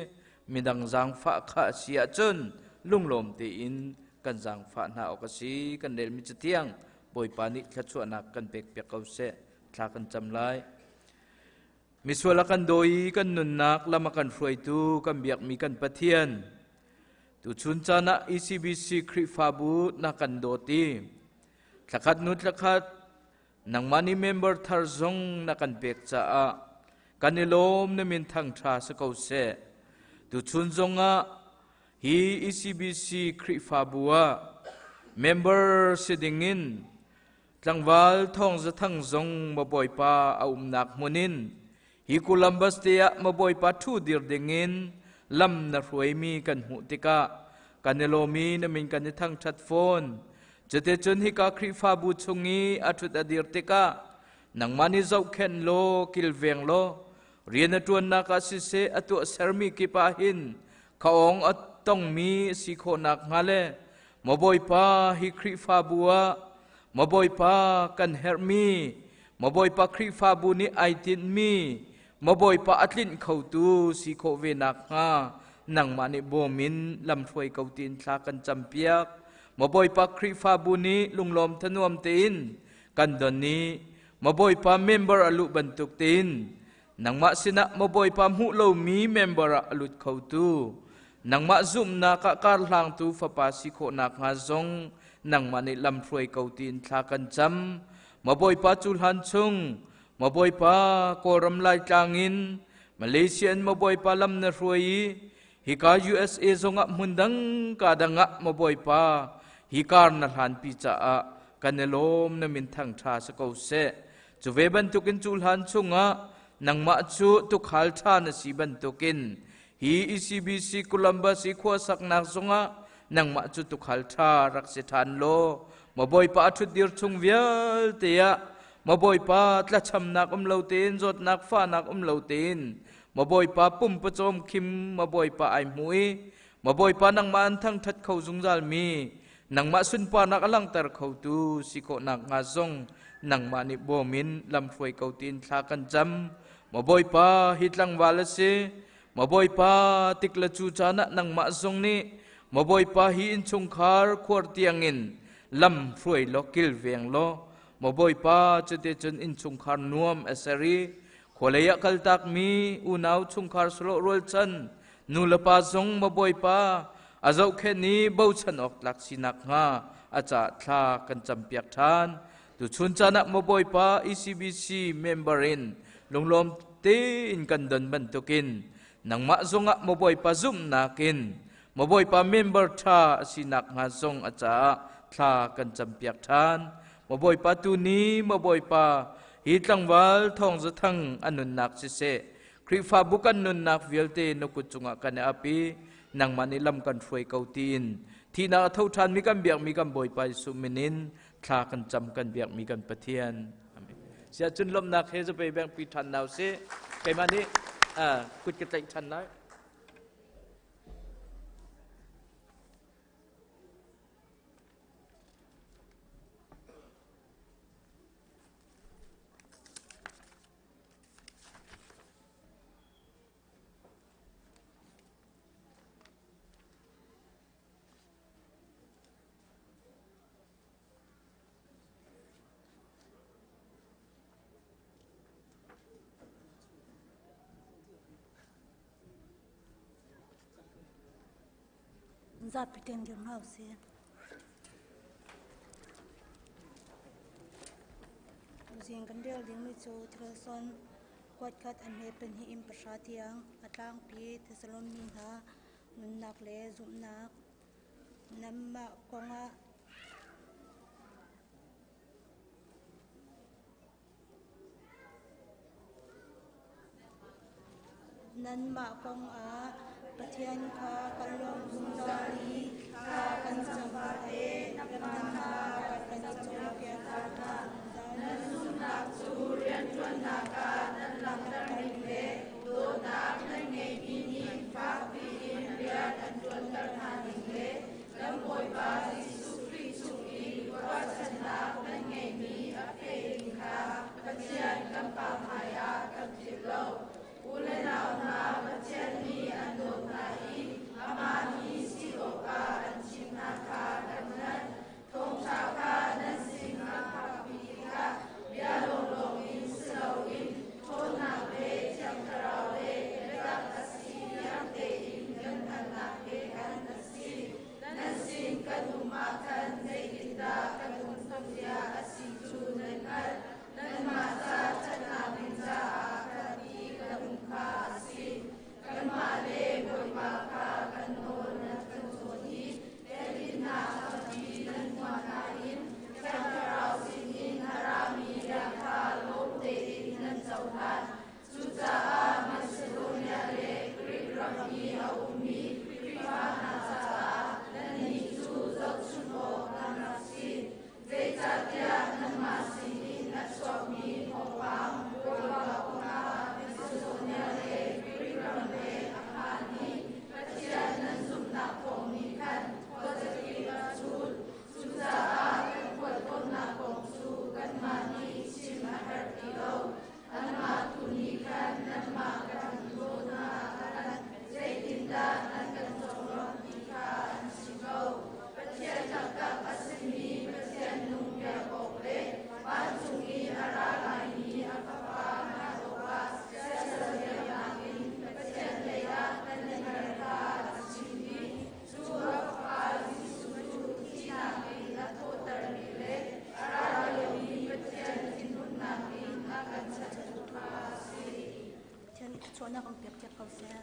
Midang zaangfah kha a si ahcun lunglawm tein kan zaangfah hna awk a si. Kan relmi cathiang Bawipa nih thluachuahnak kan pekpiak ko seh. Thla kan cam lai. Misual a kan dawi i kan nunnak lam a kan hruaitu kan biakmi kan Pathian. Tuchun caan ah ECBC Khrihfabu na kan dawt i thlakhat hnu thlakhat nangmah nih member thar zong na kan pek caah kan i lawm na min thangṭha si ko seh. Tuchun zongah hi ECBC Khrihfabu ah member si dingin Tlangval Thawng Za Thang zong maw Bawipa a umnak hmun in hi Columbus te ah maw Bawipa ṭhu dir dingin lam na hruaimi kan hmuh tikah kan i lawm i na min kan i thangṭhat fawn. Cuticun hika Khrihfabu chung i a ṭhut a dir tikah nangmah nih zohkhenh law kilveng law rian a ṭuannak ah siseh a tuahsermi kip ah hin khaawng a tongmi si khawh nakhnga le Maw Bawipa, hi Khrihfabu ah Maw Bawipa kan herhmi, Maw Bawipa Khrihfabu nih ai tinhmi, Maw Bawipa a tlinh khotu si khawh ve nakhnga nangmah nih bawm in lamhruai ko tiin thla kan campiak. Maw Bawipa Khrihfabu nih lunglawm thanuam tein kan don i Maw Bawipa member a luh bantuk tein Nangmah sinah maw Bawipa hmuh lomi member ah a lut khotu, nangmah zumhnak ah karhlangtu fapa si khawh nakhnga zong nangmah nih lamhruai ko tiin thla kan cam. Maw Bawipa cu hlan chung, maw Bawipa Kawlram Laitlang in Malaysia in maw Bawipa lam na hruai i hika USA zongah hmun dang ka dang ah maw Bawipa hi kar na hlanpi caah kan i lawm na min thangṭha si ko seh. Cu ve bantukin cu hlan chungah nangmah cu tuukhal ṭha na si bantukin hi ECBC Columbus i khua saknak zongah nangmah cu tuukhal ṭha rak si ṭhan law maw Bawipa a ṭhutdir chung vialte ah maw Bawipa tlachamnak um lo tein zawtnak fahnak um lo tein maw Bawipa pumpawcawm khim maw Bawipa ai hmu i maw Bawipa nangmah an thangṭhat kho zungzal mi nangmah sunparnak a langhter khotu si khawh nakhnga zong nangmah nih bawm in lamhruai ko tiin thla kan cam. Maw Bawipa, hi tlangval a si. Maw Bawipa, tik le cu caan ah nangmah zong nih Maw Bawipa hi innchungkhar khuar tiangin lam hruai law kilveng law Maw Bawipa cuticun innchungkhar nuam a ser i khualei ah kaltakmi unau chungkhar sawlawh rualchan nu le pa zong maw Bawipa a zohkhenh i bochan awk tlak si nakhnga a ca thla kan campiak ṭhan. Tuchun caan ah maw Bawipa ECBC member in lunglawm tein kan don bantukin nangmah zongah maw Bawipa zumhnak in maw Bawipa member ṭha a si nakhnga zong a caah thla kan campiak ṭhan. Maw Bawipa tu ni maw Bawipa hi tlangval Thawng Za Thang a nunnak siseh Khrihfabu kan nunnak vialte na kut cungah kan i ap i nangmah nih lam kan hruai ko tiin thihnak a tho ṭhanmi kan biakmi kan Bawipa Jesuh min in thla kan cam kan biakmi kan Pathian. Amen. Siah cun lawmhnak he zapei beng pi ṭhan nau si. Keimah nih kut ka tlaih ṭhan lai. Zapi ten dir hna usih. Tuzing kan rel dingmi cu thilson kuatkhat a hme pahnih in pahra tiang a tlangpi Thesalon mi hna nunnak le zumhnak nanmah kongah Nanmah kongah Pathian kha kan lawm zungzal i thla kan cam fate nanmah kan cawnpiak hna. Nan zumhnak cu rianṭuannak ah nan langhter ning le dawtnak nan ngeihmi nih fakpi in rian an ṭuanter hna ning le kan Bawipa Jesuh Khrih chung i ruahchannak nan ngeihmi a feh ning kha Pathian kan Pa hmaiah kan philh lo. U le nau hna, Pathian nih an dawt hna i amah mi si awkah an thim hna kha kan hngalh. Thawngṭha kha nan sin kan phakpi tikah bia lawnglawng in si loin ṭhawnnak le Thiang Thlarau le biatak a si tiang tein kan hngalhnak he khan a si. Nan sin kan um ah khan zeitindah kan um tia a si cu nan hngalh. Nanmah ca ṭhatnak ding caah khan i kan um kha a si. Kanmah le Bawipa kha kan nawl nan kan cawn i telhinnak tampi nan hmuah nain Thiang Thlarau sinin a rami bia kha lawm tein nan cohlan. Cucaah Masedonia le Grik ram i a ummi Khrihfa hna caah nannih cu zohchunh awk nan rak si. Zeicahtiah nanmah sinin a chuakmi thawngpang Bawipa kongah Masedonia le Grik ram leng a phan i Pathian nan zumhnak thawng nih khan khuazakip a cul. Cucaah kan khualtlawnnak kong cu kanmah nih chim a herh ti lo. Anmah tu nih khan nanmah kan dawt hna khan zeitindah nan kan conglawmh ti kha an chim ko. Pathian taktak a simi Pathian nung biak awk le vancung i a ra laimi a Fapa hngalh awkah siasal biaknak in Pathian leiah nan i mer kha a chim i cu a Fapa Jesuh cu thihnak in a thawhtermi le a ra liomi Pathian thinhunnak in a kan chanhtu kha a si. Pathian nih thluachuahnak an pek piak ko seh.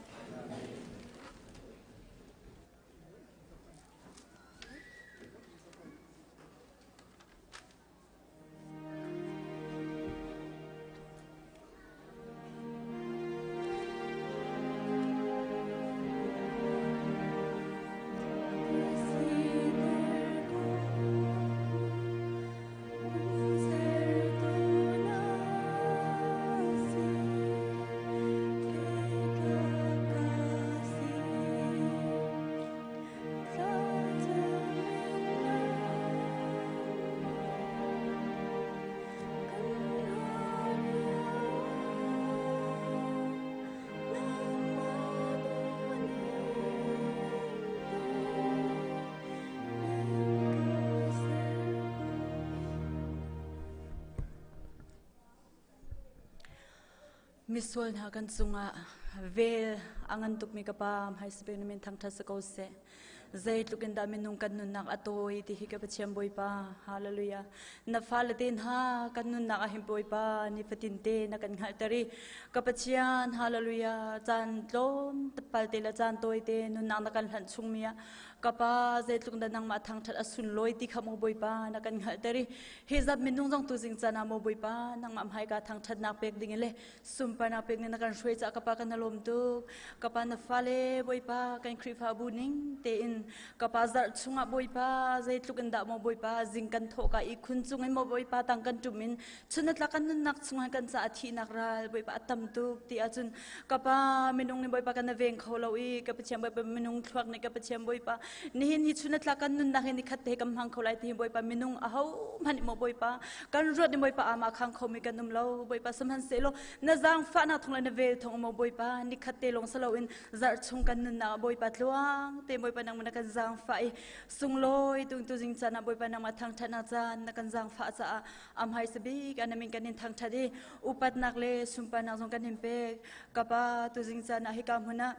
Misual hna kan cungah vel a ngan tukmi ka pa hmaisabik na min thangṭhat si ko seh. Zeitluk in dah minung kan nunnak a tawi ti hi ka Pathian Bawipa. Hallelujah. Na fale te hna kan nunnak ah hin Bawipa nifatin te na kan hngalhter i ka Pathian hallelujah caan tlawm pal te le caan tawi te nunnak na kan hlanh chungmi ah ka pa zeitluk dah nangmah thangṭhat a sunlawi ti kha maw Bawipa na kan hngalhter i hi zat minung zong tu zing caan ah maw Bawipa nangmah hmaika thangṭhatnak pek ding in le Sunparnak pek na kan hruai caah ka pa kan lawm tuk. Ka pa na fale Bawipa kan Khrihfabu ning tein ka pa zarh chungah Bawipa zeitluk in dah maw Bawipa zing kan thawh ka i khun cung in maw Bawipa tang kan ṭum in chun a tlak kan nunnak chungah kan caah thihnak ral Bawipa a tam tuk ti ahcun ka pa minung nih Bawipa kan na veng kho lo i ka Pathian Bawipa minung thluak nih ka Pathian Bawipa nihin hi chun a tlak kan nunnak hi nikhat te kan hmang kho lai ti hi Bawipa minung aho hmanh maw Bawipa kan ruat ni Bawipa ama khang khomi kan um lo Bawipa sihmanhsehlaw na zaangfahnak thawng le na vel thawng maw Bawipa nikhat te lawng saloin zarh chung kan nunnak ah Bawipa tluang te Bawipa nangmah na kan zaangfah i sunglawi tung tu zing caan ah Bawipa nangmah thangṭhatnak caan na kan zaangfah caah amhai sabik anamin kan in thangṭhat i upatnak le sunparnak zong kan in pek kapa tu zing caan ah hika hmun ah.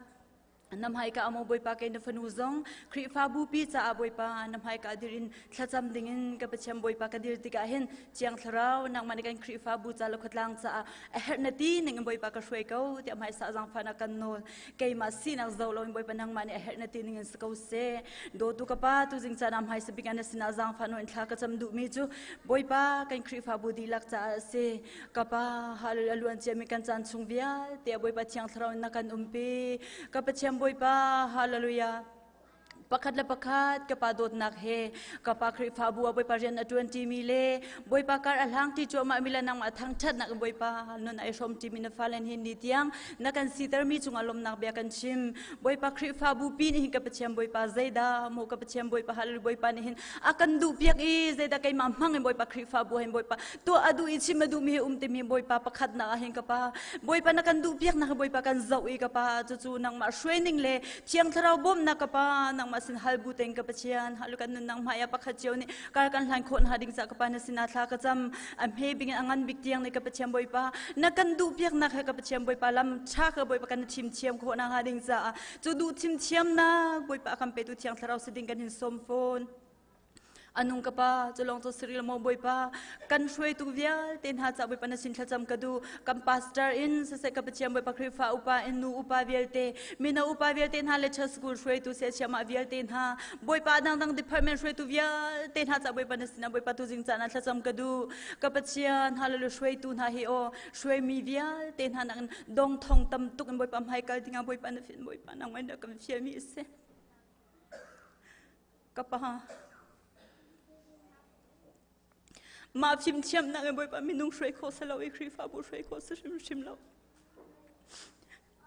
Na hmaika ah maw Bawipa kei na fanu zong Khrihfabu pi caah Bawipa na hmaika dir in thlacam dingin ka Pathian Bawipa ka dir tikah hin Thiang Thlarau nangmah nih kan Khrihfabu ca le khuatlang caah a herh na ti ning in Bawipa ka hruai ko tiah hmaisa zaangfahnak kan nawl. Keimah sinak zo loin Bawipa nangmah nih a herh na ti ning in si ko seh. Dawtu ka pa tuzing caan ah hmaisa bik ah na sinah zaangfah nawl in thla ka cam duhmi cu Bawipa kan Khrihfabu dihlak caah a si. Ka Pa, hallelujah, a luan ciami kan caan chung vialte ah Bawipa Thiang Thlarau in na kan umpi. Ka Pathian Bawipa, hallelujah. Pakhat le pakhat ka pa dawtnak he ka pa Khrihfabu ah Bawipa rian a ṭuan ṭimi le Bawipa kar a hlang ṭi cuahmah mi le nangmah thangṭhatnak in Bawipa nun ai hrawm ṭimi na fale hin ni tiang na kan sitermi cungah lawmhnak bia kan chim. Bawipa Khrihfabu pi nih hin ka Pathian Bawipa zeidah maw ka Pathian Bawipa hallelujah Bawipa nih hin a kan duhpiak i zeidah keimah hmang in Bawipa Khrihfabu hin Bawipa tuah a duh i chim a duhmi hi um timi Bawipa pakhatnak ah hin ka pa Bawipa na kan duh piaknak hi Bawipa kan zoh i ka pa cucu nangmah hruaining le Thiang Thlarau bawmhnak ka pa nangmah sin hal bu tein ka Pathian halu kan nunnak hmai ah pakhat cio nih kar kan hlan khawh hna ding ca ka pa na sinah thla ka cam a hme bing in a ngan bik tiang nih ka Pathian Bawipa na kan duh piaknak he ka Pathian Bawipa lam tha ka Bawipa kan thim thiam khawh na hnga ding caah cu duh thim thiamnak Bawipa a kan petu Thiang Thlarau si ding kan hin sawm fawn. Anung ka pa, culong cu Cyril maw Bawipa, kan hruaitu vialte hna ca Bawipa na sin thlacam ka duh. Kan pastor in siseh ka Pathian Bawipa Khrihfa upa in nu upa vialte, mino upa vialte hna le church school hruaitu siachiamah vialte hna, Bawipa dangdang department hruaitu vialte hna ca Bawipa na sinah Bawipa tuzing caan ah thlacam ka duh. Ka Pathian, hallelujah hruaitu hna hi aw, hruaimi vialte hna nakin dong thong tam tuk in Bawipa hmai kal dingah Bawipa na fin Bawipa nangmah na kan fialmi a si. Ka pa, mah fimthiamnak in Bawipa minung hruai khawh si lo i Khrihfabu hruai khawh si hrimhrim lo.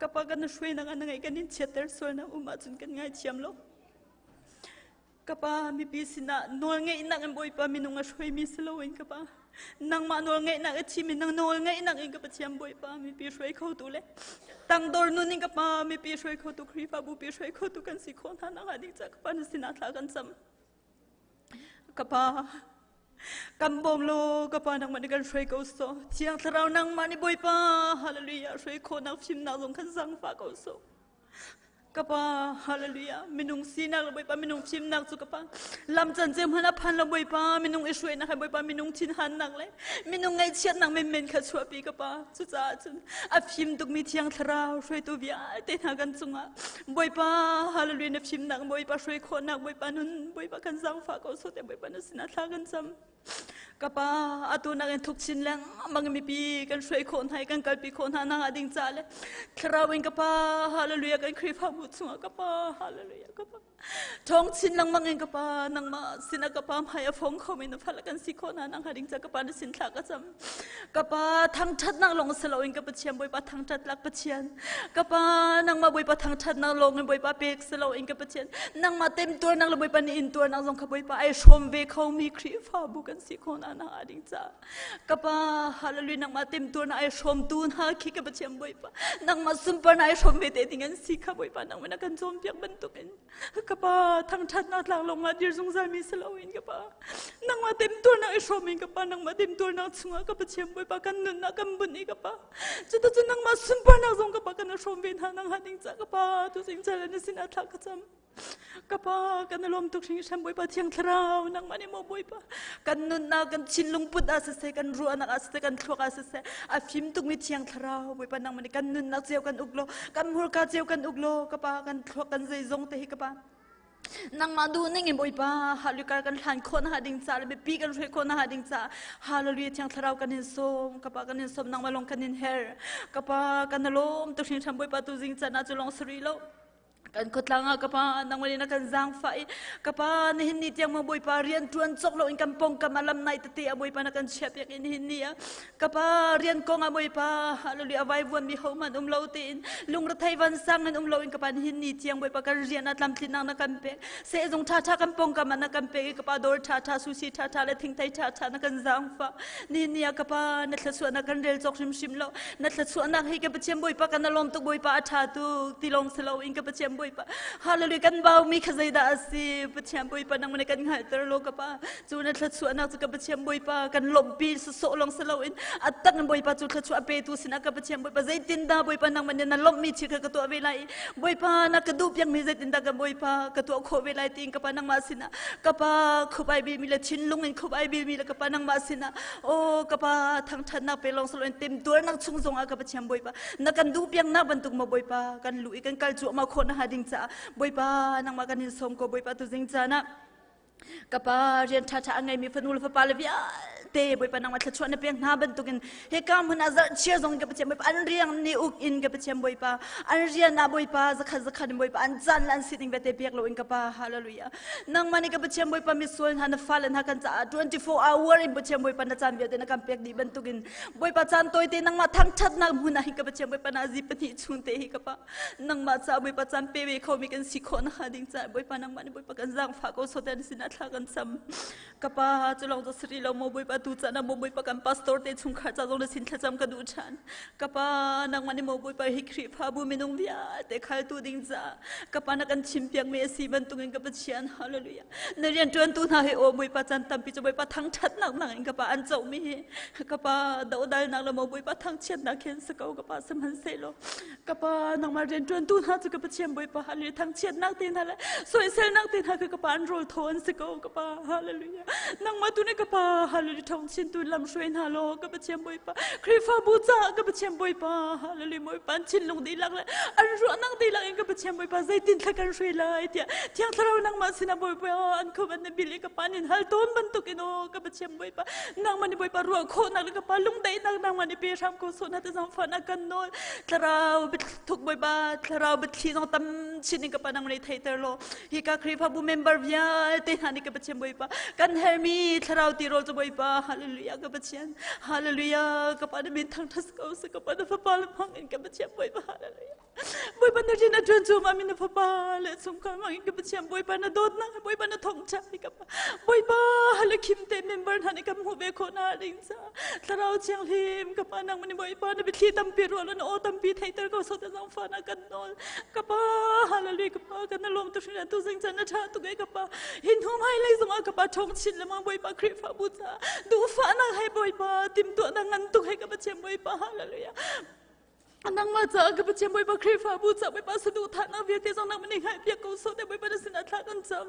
Ka pa kan hruainak ah na ngaih kan in chiatter sualnak um ahcun kan ngaithiam lo. Ka pa mipi sinah nawlngeihnak in Bawipa minung a hruaimi si loin ka pa nangmah nawlngeihnak a thimi nang nawlngeihnak in ka Pathian Bawipa mipi hruai khotu le tangdor nun in ka pa mipi hruai khotu Khrihfabu pi hruai khotu kan si khawh hna nak ding ca ka pa na sinah thla kan cam ka pa kan bawm lo ka pa nangmah nih kan hruai ko so thiang thlarau nangmah nih Bawipa hallelujah hruai khawhnak fimnak zong kan zangfah ko so Ka pa, hallelujah, minung sinak le Bawipa minung fimnak cu ka pa lam can cem hmanh a phan lo Bawipa minung i hruainak he Bawipa minung thinhannak le minung ngaihchiatnak menmen kha chuahpi ka pa cucaah cun a fim tukmi thiang thlarau hruaitu vialte hna kan cungah Bawipa hallelujah na fimnak Bawipa hruai khawhnak Bawipa nun Bawipa kan zaangfah ko sote Bawipa na sinah thla kan cam Ka pa, atu nak in thuk chin lengmang mipi kan hruai khawh hna i kan kalpi khawh hna nak ding ca le thlarau in ka pa hallelujah kan Khrihfabu chungah ka pa hallelujah ka pa thawng chin lengmang in ka pa nangmah sinah ka pa hmai a fong khomi na fal kan si khawh hna nak ding ca ka pa na sin thla ka cam ka pa thangthatnak lawng si loin ka Pathian Bawipa thangthat lak Pathian ka pa nangmah Bawipa thangthatnak lawng in Bawipa pek si loin ka Pathian nangmah temtuarnak le Bawipa nih intuarnak zong kha Bawipa ai hrawm ve khomi Khrihfabu kan si khawh na na ding ca ka pa hallelujah nangmah temtuarnak ai hrawmtu hna khi ka Pathian Bawipa nangmah sunparnak ai hrawm ve te ding an si kha Bawipa nangmah na kan cawnpiak bantukin ka pa thangthatnak tlanglawng ah dir zungzal mi si loin ka pa nangmah temtuarnak i hrawm in ka pa nangmah temtuarnak chungah ka Pathian Bawipa kan nunnak kan bunh i ka pa cuticun nangmah sunparnak zong ka pa kan hrawm ve hna nang ding ca ka pa tu sing chal na sin ah thla ka cam ka pa kan lawm tuk hringhran Bawipa Thiang Thlarau nangmah nih maw Bawipa kan nunnak kan thinlung put ah siseh kan ruahnak ah siseh kan thluak ah siseh a fim tukmi Thiang Thlarau Bawipa nangmah nih kan nunnak cio kan uk law kan hmurka cio kan uk law ka pa kan thluak kan zeizong te hi ka pa nangmah duh ning in Bawipa hallelujah kan hlan khawh na ding ca le biapi kan hruai khawh na ding ca hallelujah Thiang Thlarau kan in sawm ka pa kan in sawm nangmah lawng kan in her ka pa kan lawm tu hringhran Bawipa tu zing can ah cu lawng sari lo kan khuatlang ah ka pa nangmah nih na kan zaangfah i ka pa nihin ni tiang maw Bawipa rian ṭuan cawk loin kan pawngkam ah lam nai tete ah Bawipa na kan chiahpiak i nihin ni ah ka pa rian kong ah Bawipa hallelujah a vaivuanmi hohmanh um lo tein lungrethei vansang in um loin ka pa nihin ni tiang Bawipa kan rian ah tlamtlinnak na kan pek sehzung ṭhaṭha kan pawngkam ah na kan pek i ka pa dawr ṭhaṭha sushi ṭhaṭha le thingthei ṭhaṭha na kan zaangfah nihin ni ah ka pa na thluachuahnak kan rel cawk hrimhrim lo na thluachuahnak hi ka Pathian Bawipa kan lawm tuk Bawipa a ṭha tuk ti lawng si loin ka Pathian. Bawipa. Hallelujah kan bau mi kha zeidah a si? Pathian Bawipa nangmah nih kan hngalhter law ka Pa. Cu na thluachuahnak cu ka Pathian Bawipa kan lawmhpi sawsawh lawng si loin a tak in Bawipa cu thluachuah a petu sinah ka Pathian Bawipa zeitindah Bawipa nangmah nih na lawmhmi thil kha ka tuah ve lai i Bawipa na ka duh piakmi zeitindah ka Bawipa ka tuah khawh ve lai tiin ka Pa nangmah sinah ka Pa khup ai bilmi le thinlung in khup ai bilmi le ka Pa nangmah sinah aw ka Pa thangṭhatnak pe lawng si loin temtuarnak chung zongah ka Pathian Bawipa na kan duh piaknak bantuk maw Bawipa kan luh i kan kal cuahmah khawh na hnga ding caah Bawipa nangmah kan in sawm ko Bawipa tuzing caan ah ka pa rian ṭhaṭha a ngeimi fanu le fapa le vialte Bawipa nangmah thluachuah na pek hna bantukin hika hmun ah zarhchir zong ka Pathian Bawipa an riang ni uk in ka Pathian Bawipa an rian ah Bawipa zakhat zakhat in Bawipa an caan le an sining vialte pek loin ka pa hallelujah nangmah nih ka Pathian Bawipa misual hna na fale hna kan caah 24 hour in Pathian Bawipa na caan vialte na kan pek dih bantukin Bawipa caan tawite nangmah thangṭhatnak hmun ah hin ka Pathian Bawipa na zi pahnih chung te hi ka pa nangmah ca Bawipa caan pe ve khomi kan si khawh nakhnga ding caah Bawipa nangmah nih Bawipa kan zaangfah ko sote an sinah thla kan cam ka pa cu lawng cu sari lo maw Bawipa tu caan ah maw Bawipa kan pastor te chungkhar ca zong na sin thlacam ka duh ṭhan ka pa nangmah nih maw Bawipa hi Khrihfabu minung vialte khaltu ding caah ka pa na kan chimpiakmi a si bantukin ka Pathian hallelujah na rianṭuantu hna hi aw Bawipa caan tampi cu Bawipa thangṭhatnak nang in ka pa an cohmi hi ka pa dodalnak le maw Bawipa thangchiatnak khin si ko ka pa sihmanhsehlaw ka pa nangmah rianṭuantu hna cu ka Pathian Bawipa hallelujah thangchiatnak te hna le soiselnak te hna kha ka pa an rawl thaw an si ko ka pa hallelujah nangmah tu nih ka pa hallelujah ṭhawng chin tu lam hruai hna law ka Pathian Bawipa Khrihfabu caah ka Pathian Bawipa hallelujah Bawipa an thinlung dihlak le an ruahnak dihlak in ka Pathian Bawipa zeitin thla kan hruai lai tiah Thiang Thlarau nangmah sinah Bawipa an khup an bil i ka pa nin hal tawn bantuk in aw ka Pathian Bawipa nangmah nih Bawipa ruah khawhnak le ka pa lungdaihnak nangmah nih pe hram ko sawh na te zong fan a kan nawl Thlarau biathuk Bawipa Thlarau biathli zong tam chin in ka pa nangmah nih theiter law hika Khrihfabu member vialte hna nih ka Pathian Bawipa kan hermi Thlarau tirawl cu Bawipa hallelujah ka Pathian hallelujah ka pa na min thangṭhat ko seh ka pa na fapa le hmang in ka Pathian Bawipa hallelujah Bawipa na rian a ṭuan cu ma min na fapa le chungkhar mang in ka Pathian Bawipa na dawtnak Bawipa na thawngṭha hi ka pa Bawipa hale khim te member hna nih kan hmuh ve khawh na ding ca Thlarau Thianghlim ka pa nang mani Bawipa na biathli tampi ruah na aw tampi theihter ko so te zong fa na kan nawl ka pa hallelujah ka pa kan na lawm tu hrin tu zing chan na ṭha tuk e ka pa hin hnu hmai lei zong ah ka pa ṭhawng chin lemang Bawipa Khrihfabu ca duhfahnak he Bawipa timhtuahnak ngan tuk he ka Pathian Bawipa hallelujah nangmah caah ka Pathian Bawipa Khrihfabu ca Bawipa saduhthahnak vialte zong nangmah nih hngalhpiak ko sawh te Bawipa na sinah thla kan cam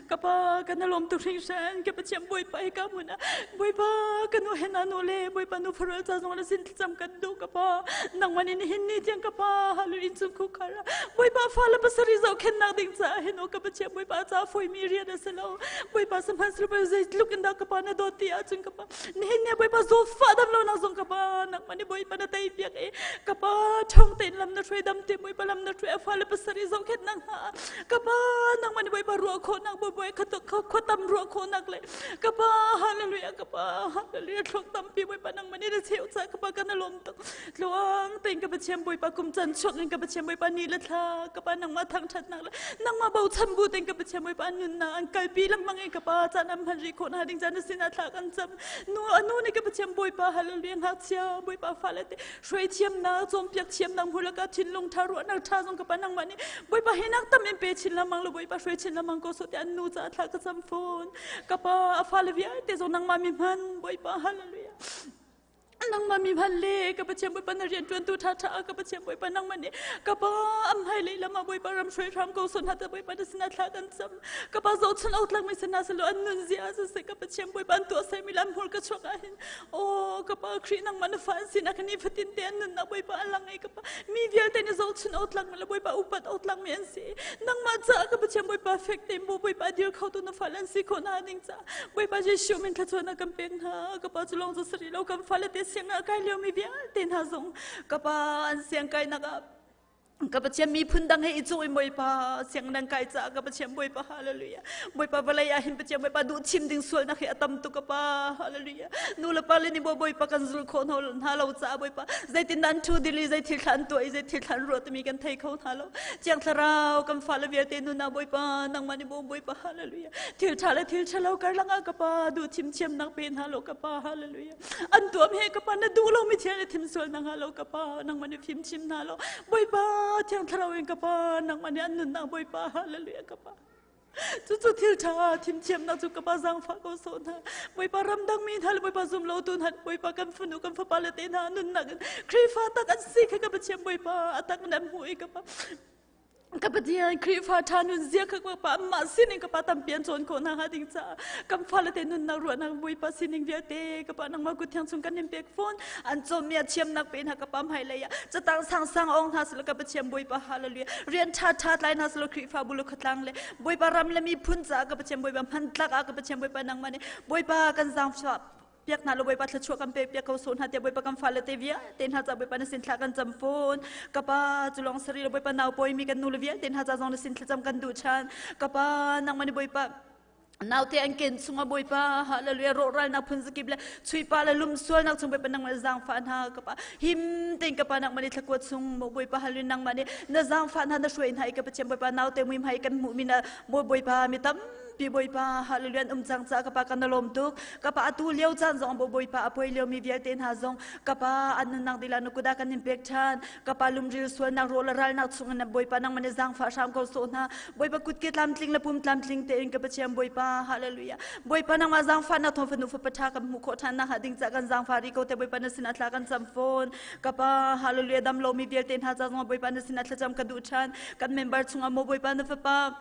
ka pa kan lawm tuk hringhran ka Pathian Bawipa hi ka hmun ah Bawipa ka nu he na nu le Bawipa nu farel ca zong na sin thlacam kan duh ka pa nangmah nih nihin ni tiang ka pa hallelujah innchung khukar ah Bawipa fa le pasarih zohkhenhnak ding caah hin aw ka Pathian Bawipa ca foimi rian a si lo Bawipa sihmanhsehlaw zeitluk in dah ka pa na dawt ti ahcun ka pa Nihin ni Bawipa zawtfah dam lonak zong ka pa nangmah nih Bawipa na tei piak i ka pa ṭhawng tein lam na hruai dam te Bawipa lam na hruai a fale pasarih zohkhenhnak hna ka pa nangmah nih Bawipa ruah khawhnak Bawipa khua tam ruah khawhnak le ka pa hallelujah ka pa hallelujah thluak tampi Bawipa nangmah nih na cheu ca ka pa kan lawm tuk tluang tein ka Pathian Bawipa kum can chuak in ka Pathian Bawipa ni le thla ka pa nangmah thangṭhatnak le nangmah bochan bu tein ka Pathian Bawipa nunnak an kalpi lengmang i ka pa caan am hman rih khawh hna ding caan na sinah thla kan cam nu anu nih ka Pathian Bawipa hallelujah ngakchia Bawipa fale te hruai thiamnak cawnpiak thiamnak hmurlaka thinlung ṭha ruahnak ṭha zong ka pa nangmah nih Bawipa hi nak tam in pe chin lengmang lo Bawipa hruai chin lengmang ko so te an nu caah thla ka cam fawn ka pa a fale vialte zong nangmah mi hman Bawipa hallelujah Nangmah mi hman le ka Pathian Bawipa na rian ṭuantu ṭhaṭha ka Pathian Bawipa nangmah nih ka pa am hai lei lam ah Bawipa ram hruai hram ko son hata Bawipa na sinah thla kan cam ka pa zohchun awk tlak mi sinah silo an nun zia siseh ka Pathian Bawipa an tuah sai mi lam hmur ka chuak ah hin aw ka pa Khrih nangmah na fa an sinak ni fatin te an nunnak Bawipa an lang ei ka pa mi vialte nih zohchun awk tlak mi le Bawipa upat awk tlak mi an si nangmah caah ka Pathian Bawipa fek tein Bawipa dir kho tu na fa an si khawh na ding caah Bawipa Jesuh min thluachuahnak kan pek hna. Ka pa cu lawng cu sari lo kan fale te siang ah kai liomi vialte hna zong ka pa an siang kainak ah ka Pathian miphun dang he i cuh i Bawipa siang nan kai caah ka Pathian Bawipa hallelujah Bawipa vawlei ah hin Pathian Bawipa duh thim ding sualnak hi a tam tuk ka pa hallelujah nu le pa le nih Bawipa kan zul khawh hna lo caah Bawipa zeitin an thu dili zei thil thla an tuah i zei thil thla an ruah timi kan thei kho hna lo Chiang Thlarau kan fale vialte nunah Bawipa nangmah nih bawm Bawipa hallelujah thil ṭha le thil ṭhalo karlak ah ka pa duh thim thiamnak pe hna law ka pa hallelujah an tuam he ka pa na duh lomi thil na thim sual na hnga lo ka pa nangmah nih fim chim hna law Bawipa Thiang Thlarau in ka Pa, nangmah nih an nunnak Bawipa, hallelujah ka Pa. Cucu thil ṭha thimthiamnak cu ka pa zaangfah ko sawh hna. Bawipa ramdang mi hna le Bawipa zum lotu hna Bawipa kan fanu kan fapa le te hna nunnak in Khrihfa tak an si kha ka Pathian Bawipa a tak in an hmuh i ka pa ka Pathian Khrihfa ṭha nun zia kha ka pa amah sining ka pa tampi an cawn khawh hna hnga ding caah kan fale te nunnak ruahnak Bawipa sining vialte ka pa nangmah kut thiang chung kan in pek fawn an cawmmi a thiamnak pe hna ka pa hmailei ah catang sangsang ong hna sila ka Pathian Bawipa hallelujah rian ṭha ṭha tlai hna sila Khrihfabu le khuatlang le Bawipa ram le miphun caah ka Pathian Bawipa hmantlak ah ka Pathian Bawipa nangmah nih Bawipa kan zaangfah piak hna lo Bawipa thluachuah kan pek piak ko sawh hna tiah Bawipa kan fale te vialte hna ca Bawipa na sin thla kan cam fawn ka pa cu lawng sari lo Bawipa nau pawimi kan nu le vialte hna ca zong na sin thlacam kan duh ṭhan ka pa nangmah nih Bawipa naute an ken chungah Bawipa hallelujah rawhralnak phun zakip le chuipa le lum sualnak chung Bawipa nangmah zaangfah hna ka pa him tein ka pa nangmah nih thlakua chung mo Bawipa hallelujah nangmah nih na zaangfah hna na hruai hna i ka Pathian Bawipa naute mui hmai kan hmuh mi na Bawipa mi tam pi Bawipa hallelujah an um cang ca ka pa kan lawm tuk ka pa atu lio caan zong Bawipa a poi lio mi vialte hna zong ka pa an nunnak dila na kuda kan in pek ṭhan ka pa lumril sualnak rawl ralnak chung in Bawipa nangmah nih zaangfah hram ko sawh hna Bawipa kutke tlamtling le pum tlamtling tein ka Pathian Bawipa hallelujah Bawipa nangmah zaangfahnak thawng fanu fapa ṭha kan hmuh khawh ṭhan nak ding ca kan zaangfah rih ko te Bawipa na sinah thla kan cam fawn ka pa hallelujah dam lomi vialte hna ca zong Bawipa na sinah thlacam ka duh ṭhan kan member chungah maw Bawipa na fapa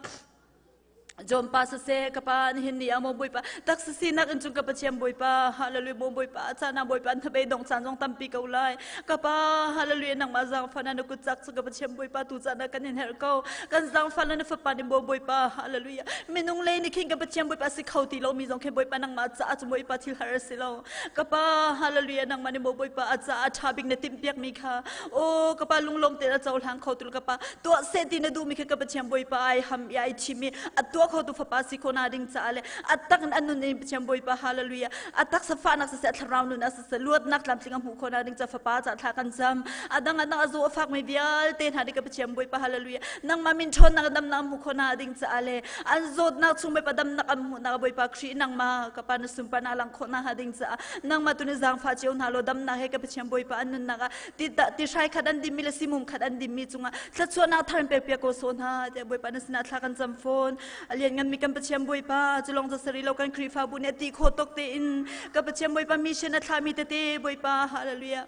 John pa sase ka pa nihin ni ah maw Bawipa taksa sinak in cung ka Pathian Bawipa hallelujah maw Bawipa caan ah Bawipa na bei dong caan zong tampi ko lai ka pa hallelujah nangmah zaangfah na kut cak cu ka Pathian Bawipa tu caan ah kan in herh ko kan zaangfah na fapa nih maw Bawipa hallelujah minung lei nih khin ka Pathian Bawipa si kho ti lo mi zong khin Bawipa nangmah caah cu Bawipa thil har a si lo ka pa hallelujah nangmah nih maw Bawipa a caah a ṭha bik na timhpiak mi kha o ka pa lunglawm tein a cohlang kho tu ka pa tuah seh ti na duhmi kha ka Pathian Bawipa ai ham i ai thim i a tuah kho tu fapa si kho na ding caah le a tak in an nun in Pathian Bawipa hallelujah a taksa fahnak siseh thlarau nun ah siseh luatnak tlamtling a hmuh kho na ding ca fapa ca thla kan cam a dang a dang a zaw a fak mi vialte hna ding ka Pathian Bawipa hallelujah nangmah min ṭhawnnak damnak hmuh kho na ding caah le an zawtnak chung Bawipa damnak an hmuhnak Bawipa Khrih nangmah ka pa na sunparnak lang khawh na hnga ding caah nangmah tu ni zaangfah cio hna law damnak he ka Pathian Bawipa an nunnak ah ti ti hrai khat an dimmi le simum khat an dimmi cungah thluachuahnak thar in pek piak ko sawh hna tiah Bawipa na sinah thla kan cam fawn a lian nganmi kan Pathian Bawipa cu lawng cu sari lo kan Khrihfabu nih a ti khawh tok tein ka Pathian Bawipa mission a thlami tete Bawipa hallelujah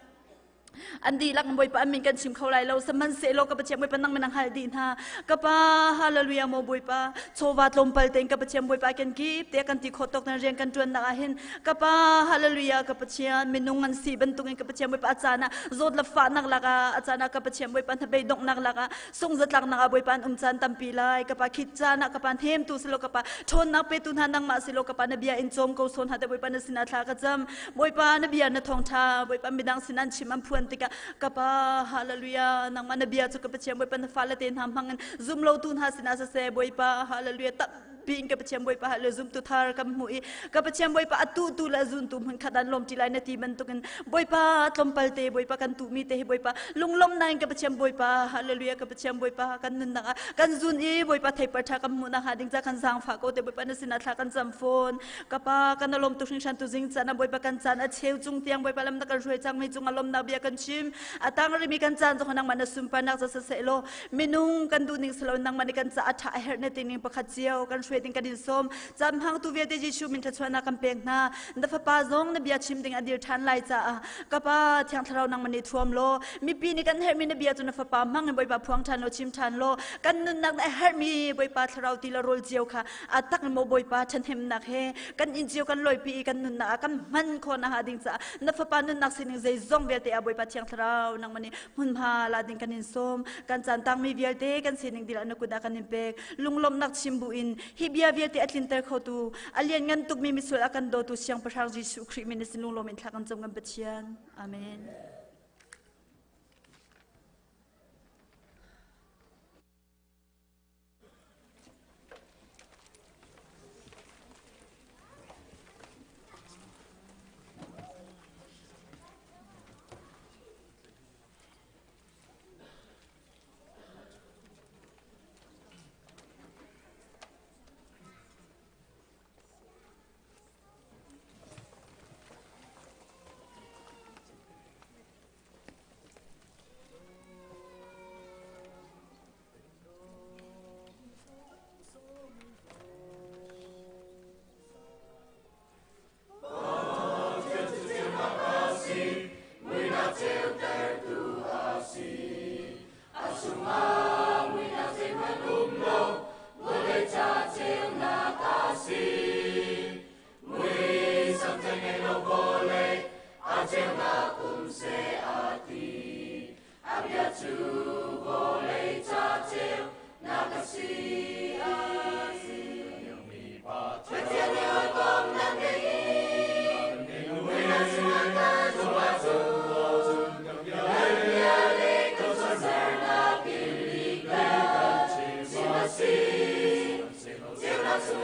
an dihlak Bawipa an min kan chim kho lai lo sihmanhsehlaw ka Pathian Bawipa nang min hal dih hna ka pa hallelujah maw Bawipa chawva tlawmpal tein ka Pathian Bawipa kan kip te kan ti khawh tok nan rian kan ṭuan nak ah hin ka pa hallelujah ka Pathian minung an si bantukin ka Pathian Bawipa a caan ah zawt le fahnak lak ah a caan ah ka Pathian Bawipa hnabei donghnak lak ah sungzatlak nak ah Bawipa an um caan tampi lai ka pa khit caan ah ka pa hnemtu silo ka pa ṭhawnnak petu hna nangmah silo ka pa na bia in cawm ko sawn hna te Bawipa na sinah thla ka cam Bawipa na bia na thawngṭha Bawipa midang sin an chim an phuan tikah ka pa hallelujah nangmah na bia cu ka Pathian Bawipa na fale te hna hmangin zum lotu hna sinah siseh Bawipa hallelujah tampi in ka Pathian Bawipa hallelujah zumtu thar kan hmuh i ka Pathian Bawipa a tu tu le a zuntu hmun khat an lawm ti lai na ti bantukin Bawipa tlawmpal te Bawipa kan tuhmi te hi Bawipa lunglawmnak in ka Pathian Bawipa hallelujah ka Pathian Bawipa kan nunnak ah kan zun i Bawipa theipar ṭha kan hmuh nakhnga ding ca kan zaangfah ko te Bawipa na sinah thla kan cam fawn ka pa kan lawm tuk hringhran tu zing caan ah Bawipa kan caan a cheu cung tiang Bawipa lam na kan hruai cang mi cung a lawmnak bia kan chim a tang rimi kan caan zong nangmah na sunparnak za seh law minung kan duh ning silo nangmah nih kan ca a ṭha a herh na tining pakhat cio kan hruai ding kan in sawm cam hang tu vialte Jesuh min thluachuahnak kan pek hna na fapa zong na bia chim ding a dir ṭhan lai caah ka pa thiang thlarau nangmah nih thuam law mipi nih kan herhmi na bia cu na fapa hmang in Bawipa phuang ṭhan law chim ṭhan law kan nunnak na herhmi Bawipa thlarau ti le rawl cio kha a tak maw Bawipa ṭhahnemnak he kan inn cio kan loipi i kan nunnak ah kan hman khawh nakhnga ding caah na fapa nunnak sining zeizong vialte ah Bawipa Thiang Thlarau nangmah nih hmunhma la ding kan in sawm kan caan tangmi vialte kan sining dil na kut ah kan in pek lunglawmhnak chim bu in hi bia vialte a tlinter khotu a lianngan tukmi misual a kan dawtu Siangpahrang Jesuh Khrih min in sin lunglawm in thla kan cam kan Pathian amen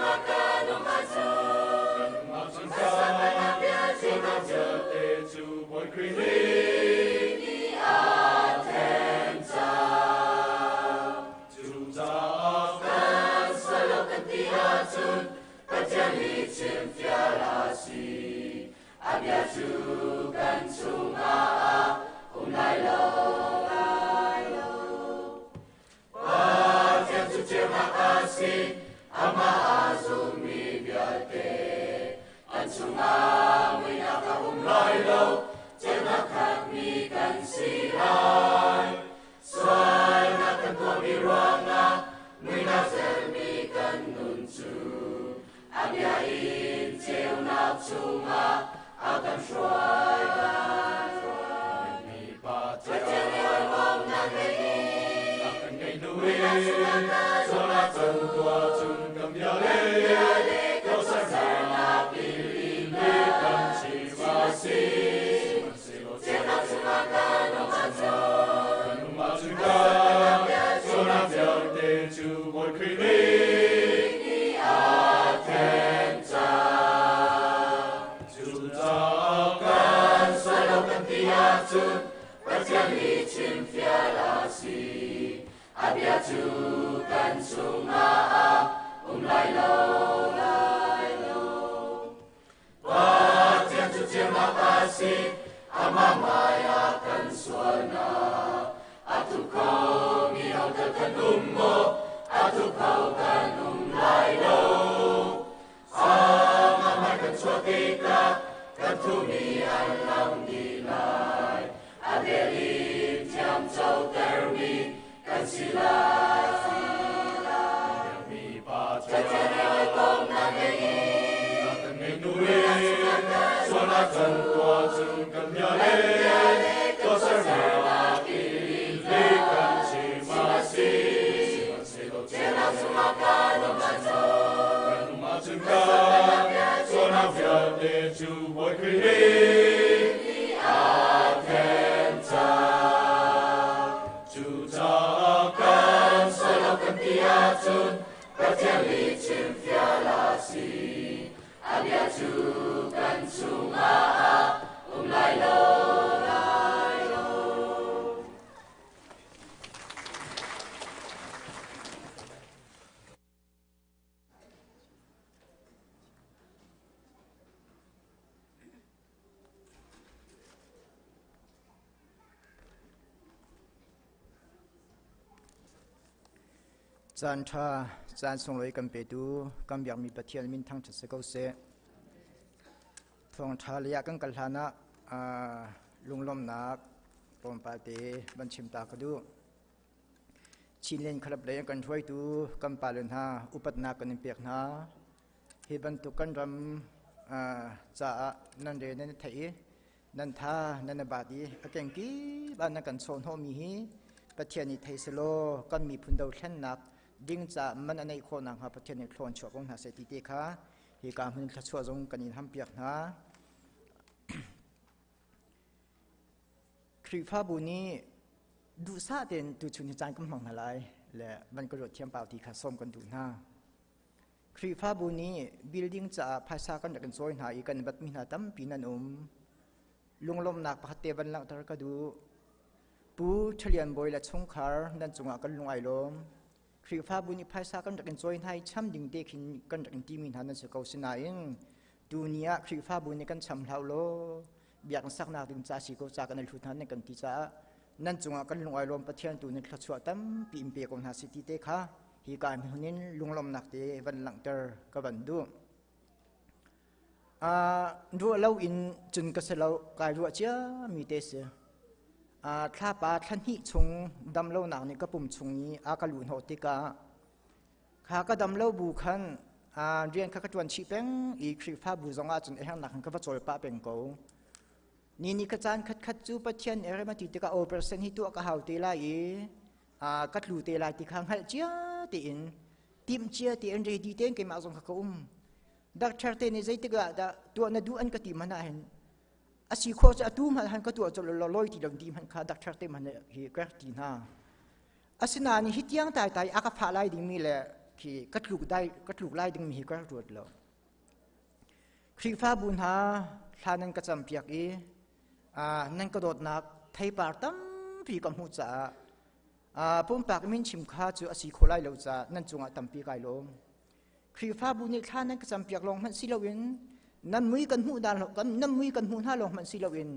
chungah kan um ahcun, kan sualnak vialte cu Bawi Khrih nih a then cang. Cucaah kan sual lo kan ti ahcun Pathian nih chimfial a si. A bia cu kan chungah a um lai lo. Lai lo. Pathian cu ceunak a si, amah a zummi vialte an chungah muihnak a um lai lo, ceunak khatmi kan si lai. Sualnak kan tuahmi ruangah muihnak zelmi kan nun cu a bia in ceunak chungah a kan hruai. Pathian nih hawikomnak ngei i kan ngei hnu i sualnak kan tuah cun kan bia le tuahsernak i lih kan chim a si. Ceunak chungah kan um ahcun, kan um ahcun kan sualnak vialte cu Bawi Khrih nih a then cang. Cucaah kan sual lo kan ti ahcun Pathian nih chimfial a si. A bia cu kan chungah a um lai lo. Lai lo. Pathian cu ceunak a si, amah hmaiah kan sualnak. A thup khomi hotel kan um maw? A thup kho kan um lai lo. Amah hmai kan chuah tikah kan thuhmi an lang dih lai. A vel in thiamcotermi kan si lai. Pathian nih hawikomnak ngei i kan ngei hnu i sualnak kan tuah cun kan bia le tuahsernak in lih kan chim a si. Sihmanhsehlaw ceunak chungah kan um ahcun kan um ahcun kan sualnak vialte cu Bawi Khrih nih a then cang. Cucaah kan sual lo kan ti ahcun Pathian nih chimfial a si. A bia cu kan chungah a um lai lo. Lai lo. Caan ṭha, caan sunglawi kan petu kan biakmi Pathian min thangṭhat si ko seh. Thawngṭha lei ah kan kal hlan ah lunglawmhnak tlawmpal te van chim ta ka duh. Chinland Club lei an kan hruaitu kan pale hna upatnak kan in pek hna. Hi bantuk kan ram caah nan re nan i theih i nan tha nan i bat i a kengkip ah nan kan sawhhnawhmi hi Pathian nih thei selaw kan miphun dothlennak ding caah man a neih khawh nakhnga Pathian nih thlawn chuah ko hna seh ti te kha hika hmun thluachuah zong kan in hampiak hna. Khrihfabu nih duhsah tein tuchun hi caan kan hmang hna lai le van ka ruat thiam pau ti kha sawm kan duh hna. Khrihfabu nih building caah phaisa kan rak in cawi hna i kan batmi hna tampi nan um. Lunglawmhnak pakhat te van langhter ka duh. Pu Ṭhalian Bawi le chungkhar nan cungah kan lung ai lawm. Khrihfabu nih phaisa kan rak in cawi hna i cham ding te khin kan rak in timi hna nan si ko sinain tuni ah Khrihfabu nih kan cham hlah law biakinn saknak ding ca si ko ca kan i hlut hna nan kan ti caah nan cungah kan lung ai lawm Pathian tu nih thluachuah tampi in pe ko hna si ti te kha hi ka hmun in lunglawmhnak te van langhter ka van duh. Ruah lo in cun ka si lo kai ruah cia mi te si. Thlapa thla hnih chung dam lonak nih ka pum chung i a ka luh hnawh tikah kha ka dam lo bu khan rian kha ka ṭuan chih peng i Khrihfabu zong ah cun a hernak khan ka va cawl pah peng ko. Ni ni ka caan khatkhat cu Pathian erem a ti tikah operation hi tuah ka hau te lai i ka tlu te lai ti kha hngalh cia tein timh cia tein ready tein keimah zong kha ka um. Doctor te nih zeitik ah dah tuah na duh an ka ti hmanh ah hin a si khawh cu atu hmanh han ka tuah colh lo loi ti lo ti hmanh kha doctor te hmanh hi ka ti hna. Asinain hi tiang tai tai a ka phah lai dingmi le Khi ka tluk dai ka tluk lai ding mi hi ka ruat lo. Khrihfabu hna thla nan ka campiak i nan ka dawtnak theipar tampi ka hmuh caah pumpak min chim kha cu a si kho lai lo caah nan cungah tampi kai lawm. Khrihfabu nih thla nan ka campiak lawng hmanh si loin nan mui kan hmuh nan mui kan hmuh hna lawng hmanh si loin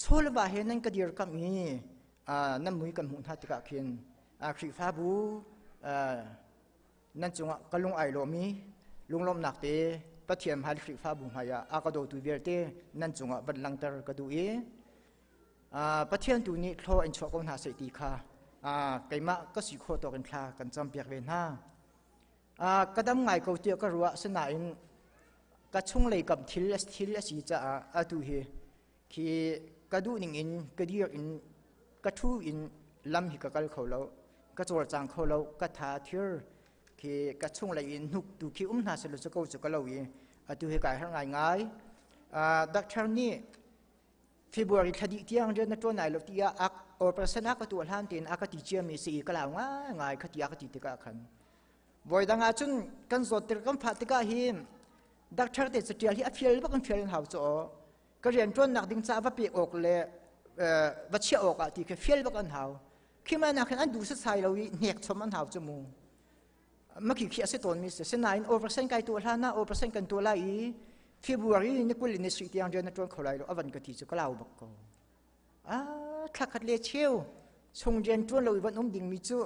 chawlva he nan ka dirkamh i nan mui kan hmuh hna tikah khin Khrihfabu nan cungah ka lung ai lawm i lunglawmhnak te Pathian hmai Khrihfabu hmaiah a ka dawtu vialte nan cungah van langter ka duh i Pathian tu nih thlaw in chuah ko hna seh ti kha keimah ka si khawh tawk in thla kan campiak ve hna. Ka dam ngai ko tiah ka ruah asinain ka chunglei kam thil thil a si caah atu hi khi ka duh ning in ka dir in ka thu in lam hi ka kal kho lo ka cawlcang kho lo ka tha thir khi ka chunglei in hnuk tu khi um hna selaw cu ko cu ka lo i atu hi kai har ngai ngai doctor nih February thla dih tiang rian na ṭuan lai lo tiah ak operation a ka tuah hlan tein a ka ti ciami si i ka lau ngai ngai kha ti a ka ti tikah khan voi dang ah cun kan zawt tik kan phah tikah hin doctor te catial hi a fial bak in fial in hau chaw ka rian ṭuannak ding ca va pek awk le va chiah awk ah ti khi fial bak an hau khi ma nak hin an duh sasai lo i hnek chom an hau chu mu makhi khi a si tawnmi si sinain operation kai tuah hlan ah operation kan tuah lai i February ni 20 ni sui tiang rian na ṭuan kho lai lo avan ka ti cu ka lau bak ko a thla khat le cheu chung rian ṭuan lo i van um dingmi cu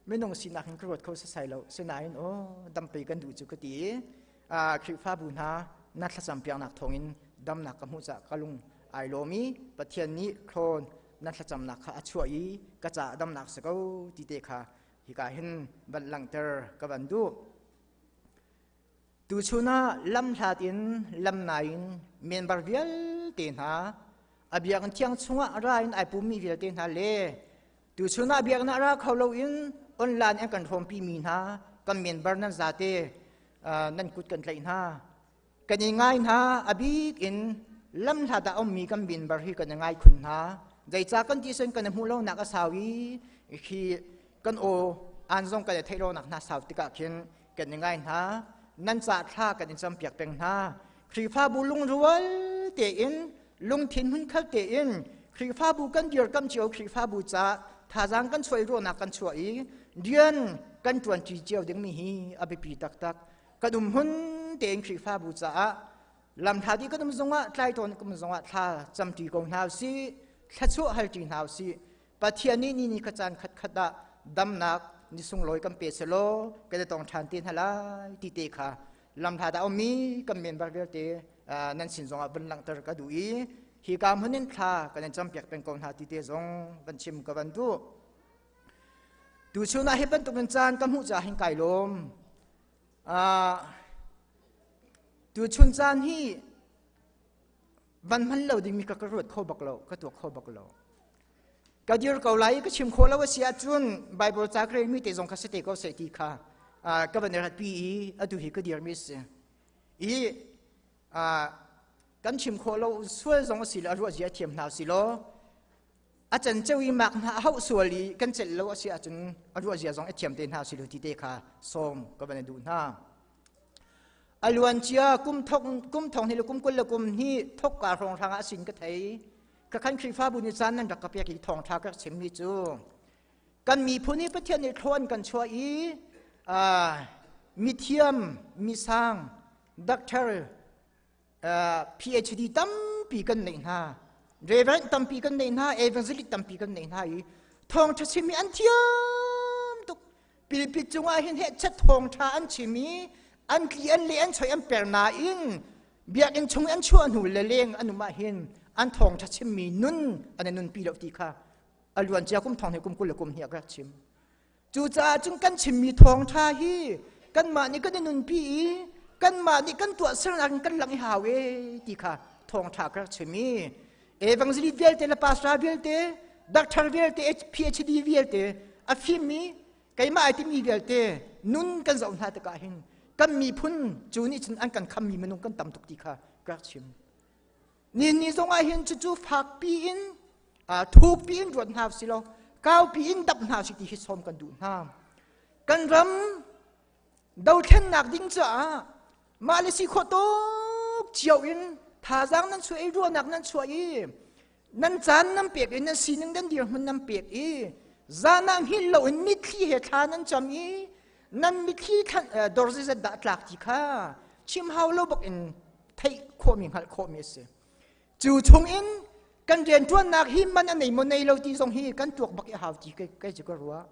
minung sinak in ka ruat kho sasai lo sinain o dampei kan duh cu ka ti i Khrihfabu hna na thlacam piaknak thawngin damnak ka hmuh caah ka lung ai lawm i Pathian nih thlawn na thlacamnak kha a chuah i ka caah damnak si ko ti te kha hika hin van langhter ka van duh. Tuchun ah lamhlat in lamnai in member vialte hna a biakinn thiang chungah ra in ai pummi vialte hna le tuchun ah biakinn ah ra kho loin online an kan hrawmpi mi hna kan member nan zate nan kut kan tlaih hna kan i ngai hna a bik in lamhlat ah ummi kan member hi kan i ngai khun hna zeicah kan ti sen kan i hmuh lonak a sau i khi kan aw an zong kan i theih lonak hna sau tikah khin kan i ngai hna nan ca thla kan in campiak peng hna Khrihfabu lungrual tein lungthin hmunkhat tein Khrihfabu kan dirkam cio Khrihfabu ca thazaang kan chuah i ruahnak kan chuah i rian kan ṭuanṭi cio dingmi hi a biapi taktak kan um hmun tein Khrihfabu caah lamhla di kan um zongah tlaitawn kan um zongah thla camṭi ko hna usih thlachuah halṭi hna usih Pathian nih ni ni kha caan khat khat ah damnak ni sunglawi kan pe selaw kan i tong ṭhan te hna lai ti te kha lamhla dah ummi kan member vialte nan sin zongah van langhter ka duh i hi ka hmun in thla kan in campiak peng ko hna ti te zong van chim ka van duh. Tuchun ah hi bantuk in caan ka hmuh caah hin kai lawm. Tuchun caan hi van hman lo dingmi ka ka ruat kho bak lo, ka tuak kho bak lo. Ka dir ko lai i ka chim khawh lo a si ahcun Bible ca ka relmi te zong kha si te ko seh ti kha ka van i ratpi i atu hi ka dirmi a si. I kan chim khawh lo sual zong a si le a ruah zia thiam hna si law a can ceu i mak hna hauh sual i kan celh lo a si ahcun a ruah zia zong a thiam te hna si lo ti te kha sawm ka van i duh hna. A luan cia kum thong kum thong hi le kum 20 le kum hnih thok ka hrawng hrang ah sin ka thei. Ka khan Khrihfabu nih caan nan rak ka pek i thawngṭha ka chimmi cu kan miphun hi Pathian nih thlawn kan chuah i mithiam misang doctor PhD tampi kan neih hna reverend tampi kan neih hna evangelist tampi kan neih hna i thawngṭha chim hi an thiam tuk pilpit cungah hin heh chat thawngṭha an chim i an tli an le an choi an per nain biakinn chung an chuah hnu le leng an um ah hin an thawngṭha chimmi nun an i nunpi lo ti kha a luan cia kum thong he kum 20 le kum hnih a rak chim Cucaah cun kan chimmi thawngṭha hi kanmah nih kan i nunpi i kanmah nih kan tuahsernak in kan lang i hau e ti kha thawngṭha ka rak chim i evangelist vialte le pastor vialte doctor vialte PhD vialte a fimmi keimah ai timi vialte nun kan zoh hna tikah hin kan miphun cu nih cun an kan khammi minung kan tam tuk ti kha ka rak chim. Ni ni zongah hin cucu fakpi in thukpi in ruat hna si law kaupi in dap hna si ti hi sawm kan duh hna. Kan ram Dothlennak ding caah mah le si khawh tuk cio in thazaang nan chuah i ruahnak nan chuah i nan caan nan pek i nan sining nan dirhmun nan pek i zan ah hngilh loin mitthli he thla nan cam i nan mitthli dor zeizat dah tlak ti kha chim hau lo bak in theih khawhmi hngalh khawhmi a si. Cu chungin kan rianṭuannak hi man a nei maw nei lo ti zong hi kan tuak bak i hau ti kei cu ka ruah.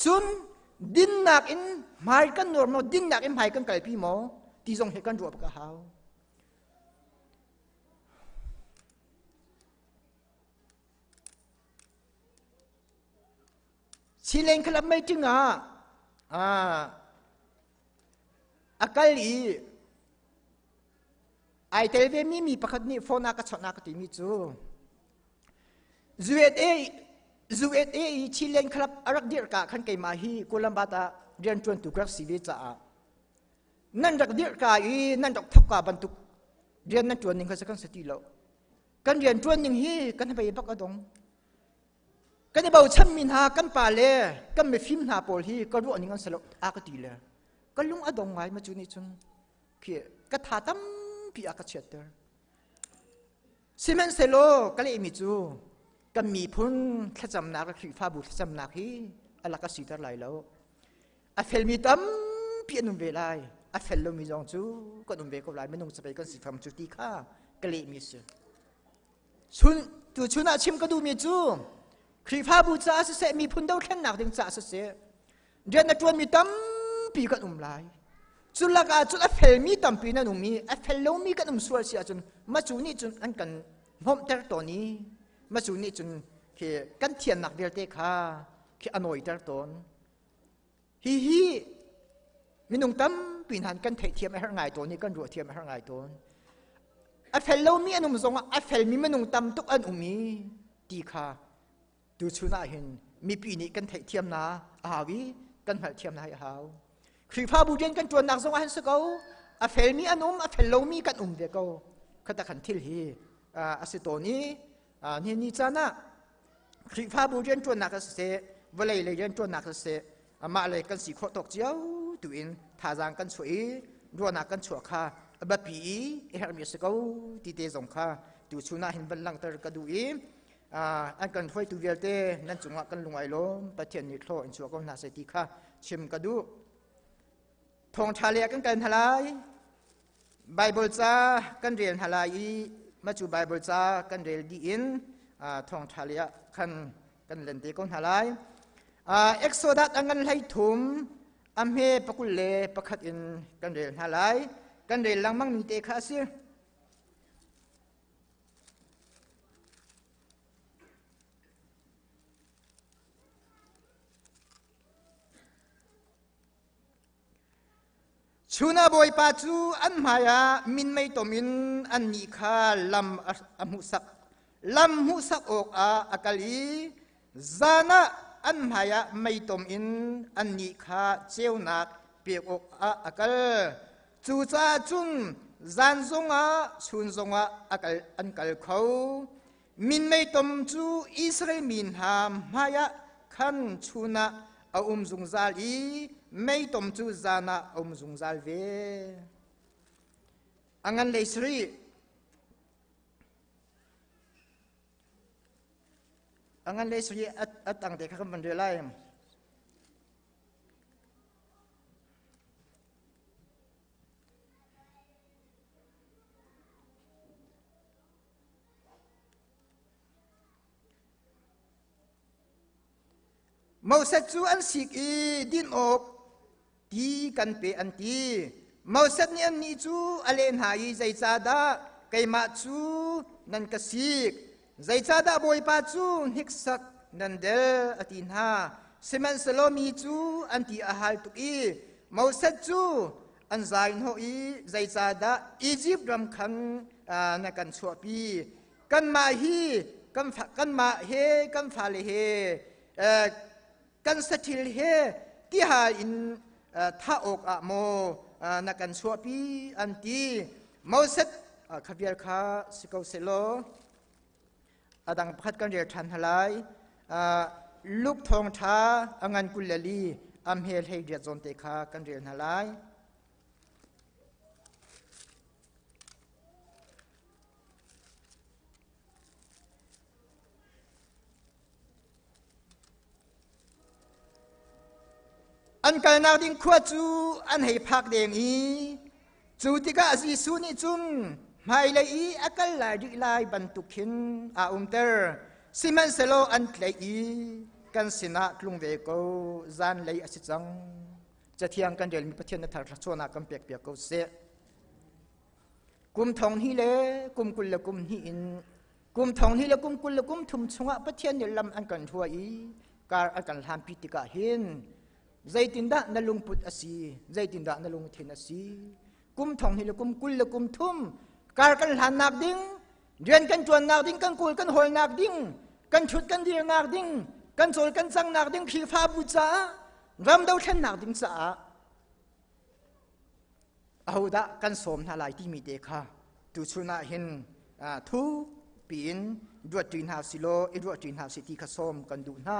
Cun dinnak in hmai kan nuar maw dinnak in hmai kan kalpi maw ti zong hi kan ruah bak a hau. Silen khalap meeting ah a kal i ai tel ve mi mi pakhat nih phone ah ka chawnh ah ka timi cu USA USA i Chilean club a rak dirh ka khan keimah hi Colombat ah rianṭuantu ka rak si ve caah nan rak dirh ka i nan rak thok ka bantuk rian nan ṭuan ning kha kan si ti lo. Kan rian ṭuan ning hi kan hnabei bak a dong. Kan i bochan mi hna kan pa le kan mifim hna pawl hi ka ruah ning an si lo a ka ti le ka lung a dong ngai ma cu nih cun khi ka tha tampi a ka chiatter. Sihmanhsehlaw ka lehmi cu kan miphun thlacamnak le Khrihfabu thlacamnak hi a lak a siter lai lo. A felmi tampi an um ve lai. A fel lomi zong cu kan um ve ko lai. Minung capei kan si fam cu ti kha ka lehmi a si. Chun tu chun ah chim ka duhmi cu Khrihfabu caah siseh miphun dothlennak ding caah siseh rian a ṭuanmi tampi kan um lai. Cu lakah cun a felmi tampi nan um i a fel lomi kan um sual si ahcun macu nih cun an kan hnomhter tawn i macu nih cun khi kan thiannak vialte kha khi a nawiter tawn. Hihi minung tampi hna kan theihthiam a herh ngai tawn i kan ruahthiam a herh ngai tawn. A fel lomi an um zongah a felmi minung tam tuk an um i ti kha tuchun ah hin mipi nih kan theihthiam na a hau i kan hngalhthiam na a hau. Khrihfabu rian kan ṭuannak zongah hin si ko a felmi an um a fel lomi kan um ve ko khata khan thil hi a si tawn i nihin ni caan ah Khrihfabu rianṭuannak ah siseh vawlei lei rianṭuannak ah siseh amah lei kan si khawh tawk cio tu in thazaang kan chuah i ruahnak kan chuah kha a biapi i a herhmi a si ko ti te zong kha tuchun ah hin van langhter ka duh i an kan hruaitu vialte nan cungah kan lung ai lawm Pathian nih thlaw in chuah ko hna seh ti kha chim ka duh. Thawngṭha le kan kal hna lai. Baibal ca kan rel hna lai i mah cu Baibal ca kan rel dih in thawngṭha lei ah khan kan len te ko hna lai. Exodus a ngan hlei thum a hme pakul le pakhat in kan rel hna lai. Kan rel lengmang mi te kha a si. Chun ah Bawipa cu an hmaiah minmei tom in annih kha lam a hmuhsak. Lam hmuhsak awkah a kal i zan ah an hmaiah mei tom in annih kha ceunak pek awkah a kal. Cucaah cun zan zongah chun zongah a kal, an kal kho. Minmei tom cu Israel mi hna hmaiah khan chun ah a um zungzal i meitom cu zan ah a um zungzal ve. A ngan lei sarih a ngan lei sarih a tang te kha kan van rel lai. Moses cu an sik i din awk ti kan pe an ti. Moses nih annih cu a leh hna i zeicahdah keimah cu nan ka sik? Zeicahdah Bawipa cu hniksak nan del a ti hna. Sihmanhsehlaw mi cu an ti a hal tuk i Moses cu an zai hnawh i zeicahdah Izipt ram khan na kan chuahpi? Kanmah hi kanmah he kan fale he kan saṭil he tihal in thah awkah maw na kan chuahpi an ti. Moses kha vial kha si ko sehlaw a dang pakhat kan rel ṭhan hna lai. Luke thawngṭha a ngan 24. a hme 18 zawn te kha kan rel hna lai. An kalnak ding khua cu an hei phak deng i cu tikah Jesuh nih cun hmailei i a kal lai rih lai bantuk khin aa umter. Sihmanhsehlaw an tlaih i kan sinah tlung ve ko, zanlei a si cang. Cathiang kan relmi Pathian na thar thluachuahnak kan pekpiak ko seh. Kum thong hnih le kum 20 le kum hnih in kum thong hnih le kum 20 le kum thum chungah Pathian nih lam an kan hruai i kar an kan hlanpi tikah hin zeitindah na lungput a si, zeitindah na lungthin a si? Kum thong hnih le kum 20 le kum thum kar kan hlannak ding, rian kan ṭuannak ding, kan kawl kan hawlnak ding, kan ṭhut kan dirnak ding, kan cawl kan cangnak ding Khrihfabu caah, ram dothlennak ding caah ahodah kan sawm hna lai timi te kha tuchun ah hin thuk piin ruatṭi hna silaw i ruahṭi hna si ti kha sawm kan duh hna.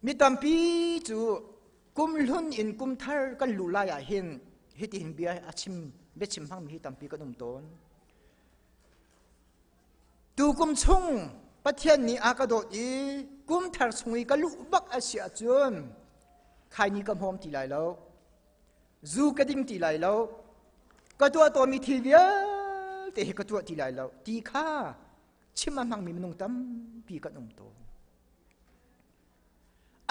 Mi tampi cu kum hlun in kum thar kan luh lai ah hin hitihin bia a chim biachim hmangmi hi tampi kan um tawn. Tukum chung Pathian nih a ka dawt i kum thar chung i ka luh bak a si ahcun khaini ka hmawm ti lai lo, zu ka ding ti lai lo, ka tuah tawnmi thil vialte hi ka tuah ti lai lo ti kha chim a hmangmi minung tampi kan um tawn.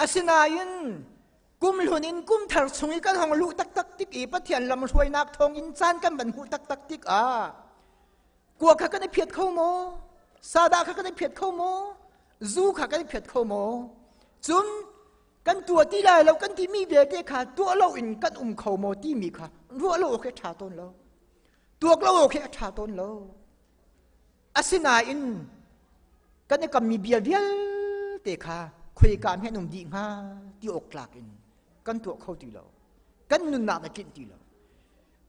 Asinain kum hlun in kum thar chung i kan hong luh taktak tik i Pathian lamhruainak thawng in caan kan van hmuh taktak tikah kua kha kan i phiat kho maw? Sadah kha kan i phiat kho maw? Zu kha kan i phiat kho maw? Cun kan tuah ti lai lo kan timi vialte kha tuah lo in kan um kho maw timi kha ruah lo awk hi a ṭha tawn lo. Tuak lo awk hi a ṭha tawn lo. Asinain kan i kammi bia vialte kha khuika hme an um dih hnga ti awk tlak in kan tuah kho ti lo. Kan nunnak na tlinh ti lo.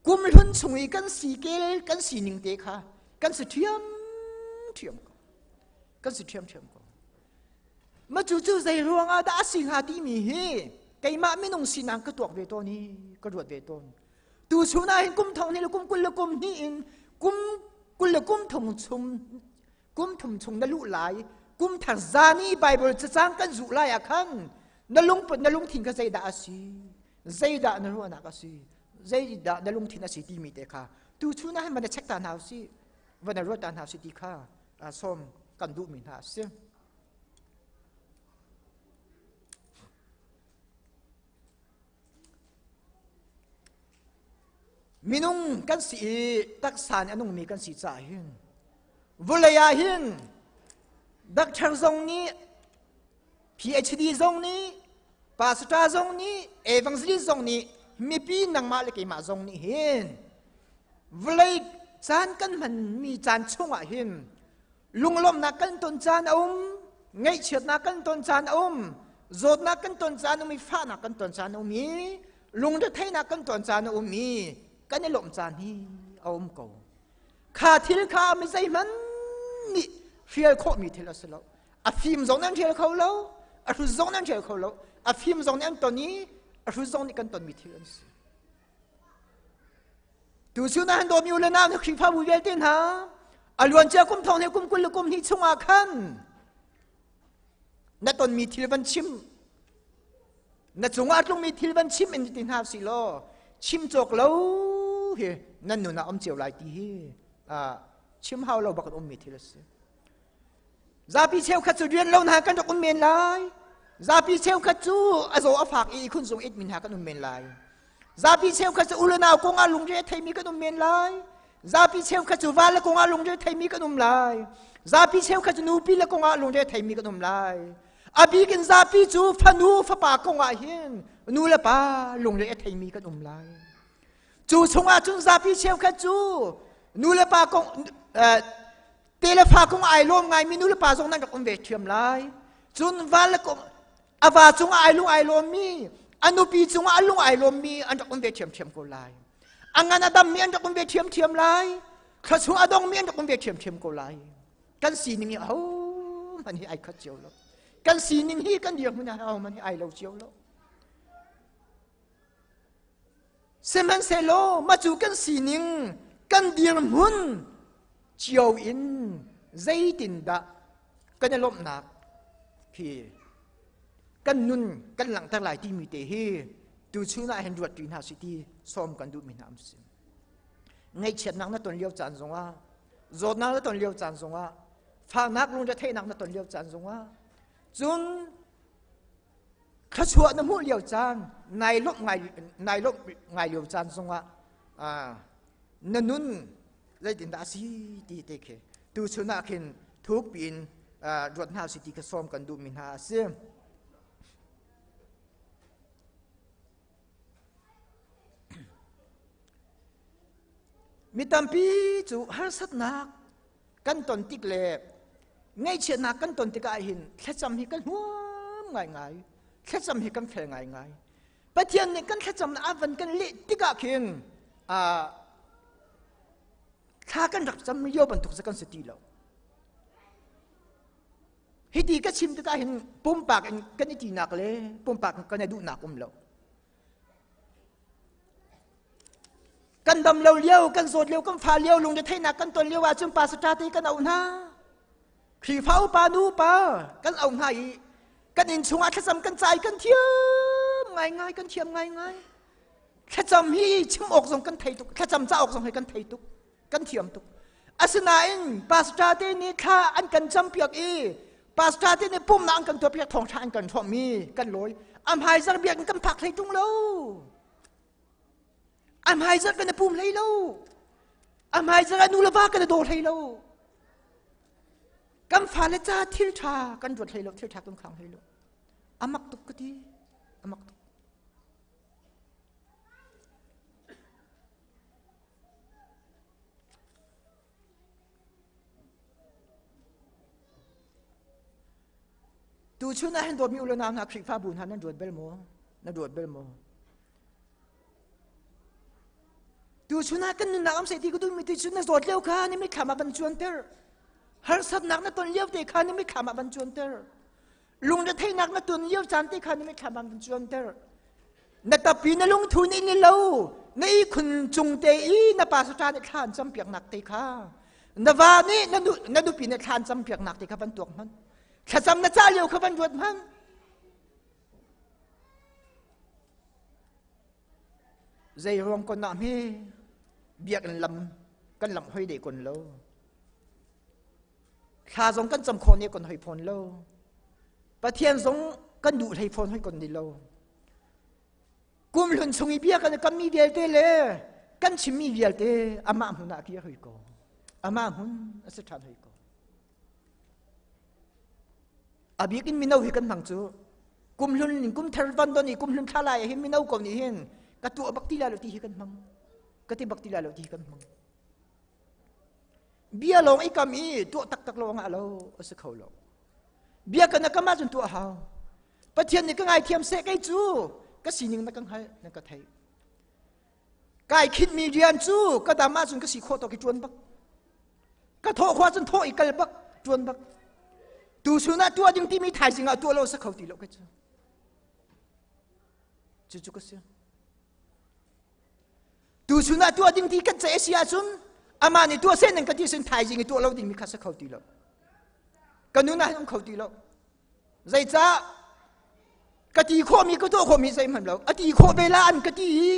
Kum hlun chung i kan si kel kan sining te kha kan si ṭhiam ṭhiam ko. Kan si ṭhiam ṭhiam ko. Ma cu cu zei ruang ah dah a si hnga timi hi keimah minung sinak ka tuak ve tawn i ka ruat ve tawn. Tu chun ah hin kum thong hnih le kum 20 le kum hnih in kum 20 le kum thum chung kum thum chung na luh lai kum thar zan i Bible cacang kan zuh lai ah khan na lungput na lungthin kha zeidah a si zeidah na ruahnak a si zeidah na lungthin a si timi te kha tu chun ah hin van i check ta hna usih van i ruat ta hna usih ti kha sawm kan duhmi hna a si. Minung kan si i taksa nih a nungmi kan si caah hin vawlei ah hin doctor zong nih PhD zong nih pastor zong nih evangelist zong nih mipi nangmah le keimah zong nih hin vawlei caan kan hmanmi caan chungah hin lunglawmhnak kan ton caan a um ngaihchiatnak kan ton caan a um zawtnak kan ton caan um i fahnak kan ton caan a um i lungretheihnak kan ton caan a um i kan i lawmh caan hi a um ko. Kha thil kha mi zeihmanh nih hrial khawhmi thil a si lo. A fim zong nan hrial kho lo, a hrut zong nan hrial kho lo. A fim zong nih an ton i a hrut zong nih kan tonmi thil an si. Tu cu na han dawmi u le nau na Khrihfabu vialte hna a luancia kum thong le kum 20 le kum hnih chungah khan na tonmi thil van chim na cungah a tlungmi thil van chim in ti hna si law chim cawk lo hi nan nun ah um cio lai ti hi chim hau lo bak in ummi thil a si. Zapi cheukhat cu rian lo hna kan rak um men lai. Zapi cheukhat cu a zaw a fak i khun zung it mi hna kan um men lai. Zapi cheukhat cu ulenau kong ah lungre a theimi kan um men lai. Zapi cheukhat cu va le kong ah lungre a theimi kan um lai. Zapi cheukhat cu nupi le kong ah lungre a theimi kan um lai. A bik in zapi cu fanu fapa kong ah hin nu le pa lungre a theimi kan um lai. Cu chungah cun zapi cheukhat cu nu le pa kong te le fa kong ai lawm ngaimi nu le pa zong nan rak um ve ṭhiam lai. Cun va le kong a va cungah ai lung ai lawmmi a nupi cungah a lung ai lawmmi an rak um ve ṭhiamṭhiam ko lai. A ngan a dammi an rak um ve ṭhiamṭhiam lai. Thluachuah a dongmi an rak um ve ṭhiamṭhiam ko lai. Kan sining hi ahohmanh hi ai khat cio lo. Kan sining hi kan dirhmun ah man hi ai lo cio lo. Sihmanhsehlaw mah cu kan sining kan dirhmun cio in zeitindah kan i lawmhnak hi kan nun kan langhter lai timi te hi tuchun ah hin ruat ṭi hna si ti sawm kan duhmi hna an si. Ngaihchiatnak na ton lio caan zongah zawtnak na ton lio caan zongah fahnak lungretheihnak na ton lio caan zongah cun thluachuah na hmuh lio caan nai lawmh ngai nai lawmh ngai lio caan zongah na nun zeitindah a si ti te khi tuchun ah khin thuk piin ruat hna si ti kha sawm kan duhmi hna a si. Mi tampi cu harsatnak kan ton tik le ngaihchiatnak kan ton tikah hin thlacam hi kan huam ngaingai thlacam hi kan fel ngaingai Pathian nih kan thlacam a van kan leh tikah khin thla kan rak cam lio bantuk kan si ti lo hiti ka chim tikah hin pumpak in kan i tinak le pumpak in kan i duhnak um lo Kan dam lo lio, kan zawt lio, kan fa lio, lungretheihnak kan ton lio ahcun pastor te kan auh hna. Khrihfa upa nu upa kan auh hna i kan inn chungah thlacam kan cai kan thiam ngaingai kan thiam ngaingai. Thlacam hi chim awk zong kan thei tuk, thlacam ca awk zong hi kan thei tuk, kan thiam tuk. Asinain pastor te nih thla an kan campiak i pastor te nih pumnak an kan tuahpiak thawngṭha an kan hrawmmi kan lawi. A hmaizar biakinn kan phak hlei ṭung lo. A hmaizarh kan i pum hlei lo. A hmaizarh ah nu le va kan i daw hlei lo. Kan fale ca thil ṭha kan ruat hlei lo, thil ṭha kan khang hlei lo. A mak tuk ka ti. A mak tuk. Tuchun ah hin dawtmi u le nau hna Khrihfabu hna nan ruat bel maw? Na ruat bel maw? Tuchun ah kan nunnak am sei ti ka duhmi ti cu na zawt lio kha na mitthlam ah van cuanter. Harsatnak na ton lio te kha na mitthlam ah van cuanter. Lungretheihnak na ton lio caan te kha na mitthlam ah van cuanter. Na tappi na lungthu nih ni lo na ihkhun cung te i na pastor nih thla an campiaknak te kha na va nih na nupi nih thla an campiaknak te kha van tuak hmanh. Thlacam na cah lio kha van ruat hmanh. Zei ruang kon ah hme biakinn lam kan lamh hoi de kon lo. Thla zong kan cam khawh ne kon hoi fawn lo. Pathian zong kan duh hlei fawn hoi kon ni lo. Kum hlun chung i bia kan kam mi vialte le kan chimmi vialte amah hmun ah kir hoi ko. Amah hmun a si ṭhan hoi ko. A bik in mino hi kan hmang cu kum hlun in kum thar van don i kum hlun thla lai hin mino ko nih hin ka tuah bak ti lai lo ti hi kan hmang ka ti bak ti lai lo ti hi kan hmang bia lawng i kam i tuah taktak lawng ah lo a si kho lo bia kan kam ahcun tuah hau pathian nih ka ngaithiam seh kei cu ka sining na ka hngalh na ka theih kai khinhmi rian cu ka dam ahcun ka si khawh tawk i ṭuan bak ka thawh khawh ahcun thawh i kal bak ṭuan bak tuchun ah tuah ding timi thaizing ah tuah lo sa kho ti lo ka cu cucu ka si tuchun ah tuah ding ti kan ceih si ahcun amah nih tuah sen ka ti sin thaizing i tuah lo dingmi kha sa kho ti lo ka nun ah um kho ti lo Zeicah ka ti khawhmi ka tuah khawhmi zeihmanh lo a ti khawh ve la an ka ti i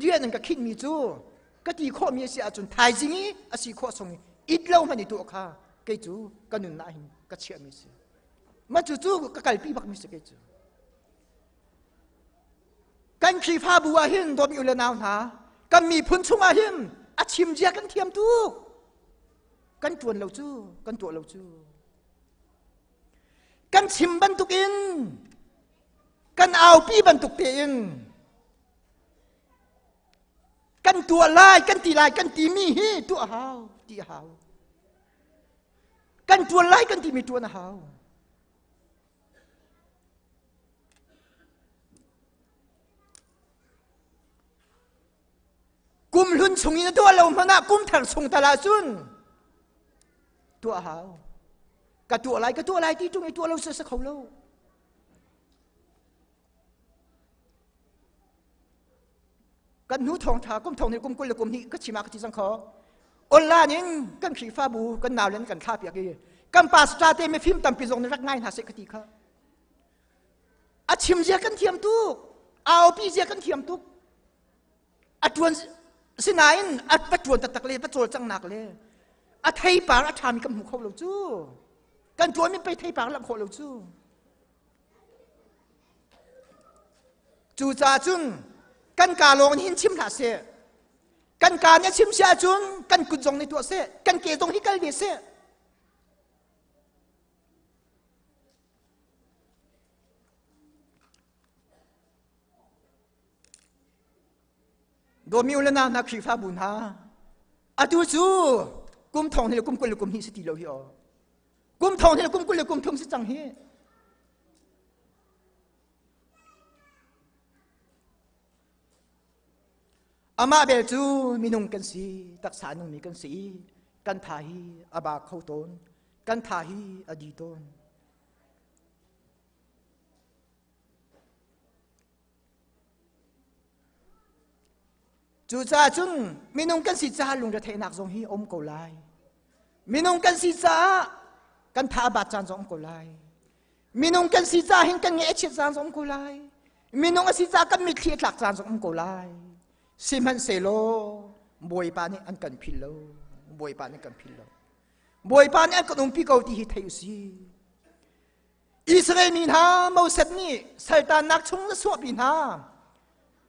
rian an ka khinhmi cu ka ti khawhmi a si ahcun thaizing i a si khawh chung i it lo hmanh i tuah kha kei cu ka nunnak hin ka chiahmi si mah cu cu ka kalpi bakmi si kei cu kan Khrihfabu ah hin dawtmi u le nau hna kan miphun chungah hin a chim zia kan thiam tuk kan ṭuan lo cu kan tuah lo cu Kan chim bantukin kan aupi bantuk tein kan tuah lai kan ti lai kan timi hi tuah hau ti a hau kan tuan lai kan timi tuan a hau kum hlun chung in a tuah lo hmanh ah kum thar chung tal ahcun tuah hau. Ka tuah lai, ka tuah lai ti ṭung i tuah lo si kho lo. Kan hnu thawngṭha kum thong nih kum 20 le kum hnih ka chim ah ka ti cang kho. Online in kan Khrihfabu kan naulen kan thla piak i kan pastor te mifim tampi zong nih rak ngai hna seh ka ti kha. A chim zia kan thiam tuk. Aupi zia kan thiam tuk. A ṭuan sinain a va ṭuan taktak le va cawlcanghnak le a theipar a ṭhami kan hmu kho lo cu. Kan ṭuanmi pei theipar langh khawh lo cu. Cucaah cun kan kaa lawng hin chim hlah seh. Kan kaa nih a chim si ahcun kan kut zong nih tuah seh. Kan ke zong hi kal ve seh. Dawmi u le nau hna Khrihfabu hna, atu cu kum thong le kum 20 le kum hnih si ti lo hi aw. Kum thong le kum 20 le kum thum si cang hi. Amah bel cu minung kan si, taksa nungmi kan si i kan tha hi a ba kho tawn, kan tha hi a di tawn. Cucaah cun minung kan si caah lungretheihnak zong hi um ko lai. Minung kan si caah kan tha a bat caan zong um ko lai. Minung kan si caah hin kan nge a chiat caan zong um ko lai. Minung a si caah kan mitthli a tlak caan zong um ko lai. Sihmanhsehlaw Bawipa nih an kan philh lo. Bawipa nih kan philh lo. Bawipa nih an kan umpi ko ti hi thei u sih. Israel mi hna Moses nih saltannak chung na suahpi hna.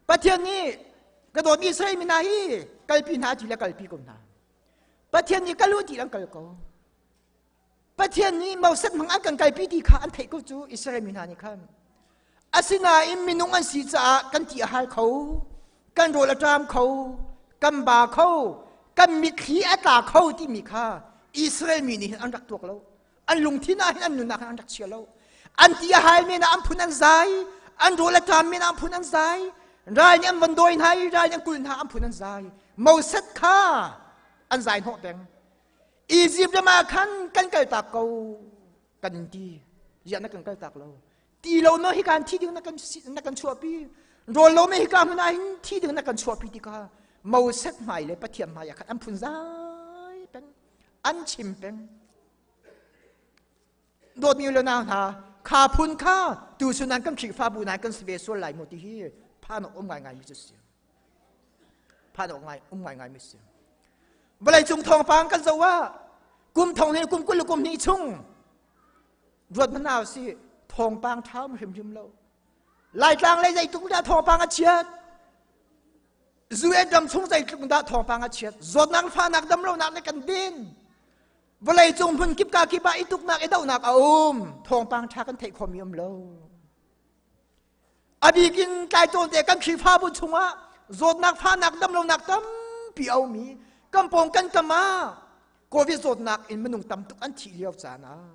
Pathian nih ka dawt Israel mi hna hi kalpi hna ti le kalpi ko hna. Pathian nih kal u ti an kal ko. Pathian nih Moses hmang an kan kalpi ti kha an theih ko cu Israel mi hna nih khan. Asinain minung an si caah kan ti a hal kho, kan rawl a ṭam kho, kan ba kho, kan mitthli a tla kho timi kha Israel mi nih hin an rak tuak lo. An lungthin ah hin an nunnak hin an rak chia lo. An ti a hal men ah an phun an zai, an rawl a ṭam men ah an phun an zai, ral nih an von dawi hna i ral nih an kulh hna an phun an zai. Moses kha an zai hnawh peng. Egypt ram ah khan kan kaltak ko kan in ti. Ziah na kan kaltak lo. Ti lo no hi kan thi ding na kan na kan chuahpi. Rawl lo me hika hmun ah hin thi ding na kan chuahpi ti kha Moses hmai le Pathian hmai ah khan an phun zai peng. An chim peng. Dawtmi le nau hna, kha phun kha tu sunan kan Khrihfabu nan kan si ve sual lai mu ti hi phan awk um ngaingai mi cu si. Phan awk ngai um ngaingai mi si. Vawleicung thawngpang kan zoh ah kum thong he kum 20 le kum hnih chung ruat hmanh si thawngpang ṭha um hrimhrim lo. Laitlang lei zeitluk dah thawngpang a chiat? US ram chung zeitluk dah thawngpang a chiat? Zawtnak fahnak damlonak le kan din. Vawlei cung hmun kip ka kip ah i tuknak i dohnak a um. Thawngpang ṭha kan theih khomi um lo. A bik in tlaitawn te kan Khrihfabu chungah zawtnak fahnak damlonak tampi a um i kan pawng kan kam ah COVID zawtnak in minung tam tuk an thih lio caan ah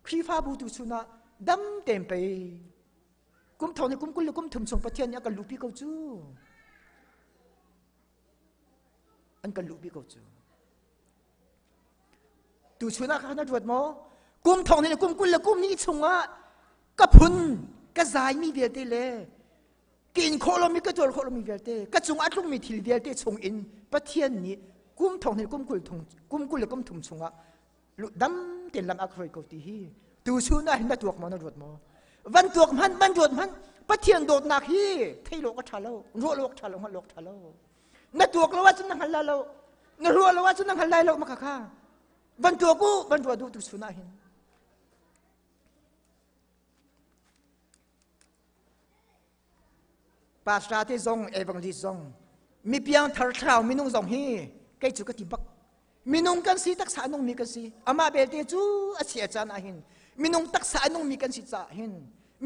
Khrihfabu tu chun ah dam tein pei kum thong ni kum 20 le kum thum chung Pathian nih a kan luhpi ko cu. An kan luhpi ko cu. Tu chun ah khan na ruat maw? Kum thong ni le kum 20 le kum hnih chungah ka phun ka zaimi vialte le ka in khawh lomi ka tuar khawh lomi vialte ka cung a tlungmi thil vialte chung in Pathian nih kum thong hnih kum 20 thong kum 20 le kum thum chungah dam tein lam a ka hruai ko ti hi tu chun ah hin na tuak maw na ruat maw van tuak hmanh van ruat hmanh Pathian dawtnak hi thei lo ka ṭha lo ruah lo ka ṭha lo hngalh lo ka ṭha lo na tuak lo ahcun na hngal lai lo na ruah lo ahcun na hngal lai lo maka kha van tuak u van ruah duh tu chun ah hin Pastor te zong evangelist zong mi piang thar thlarau minung zong hi kei cu ka ti bak minung kan si taksa a nungmi kan si amah belte cu a si a caan ah hin minung taksa a nungmi kan si caah hin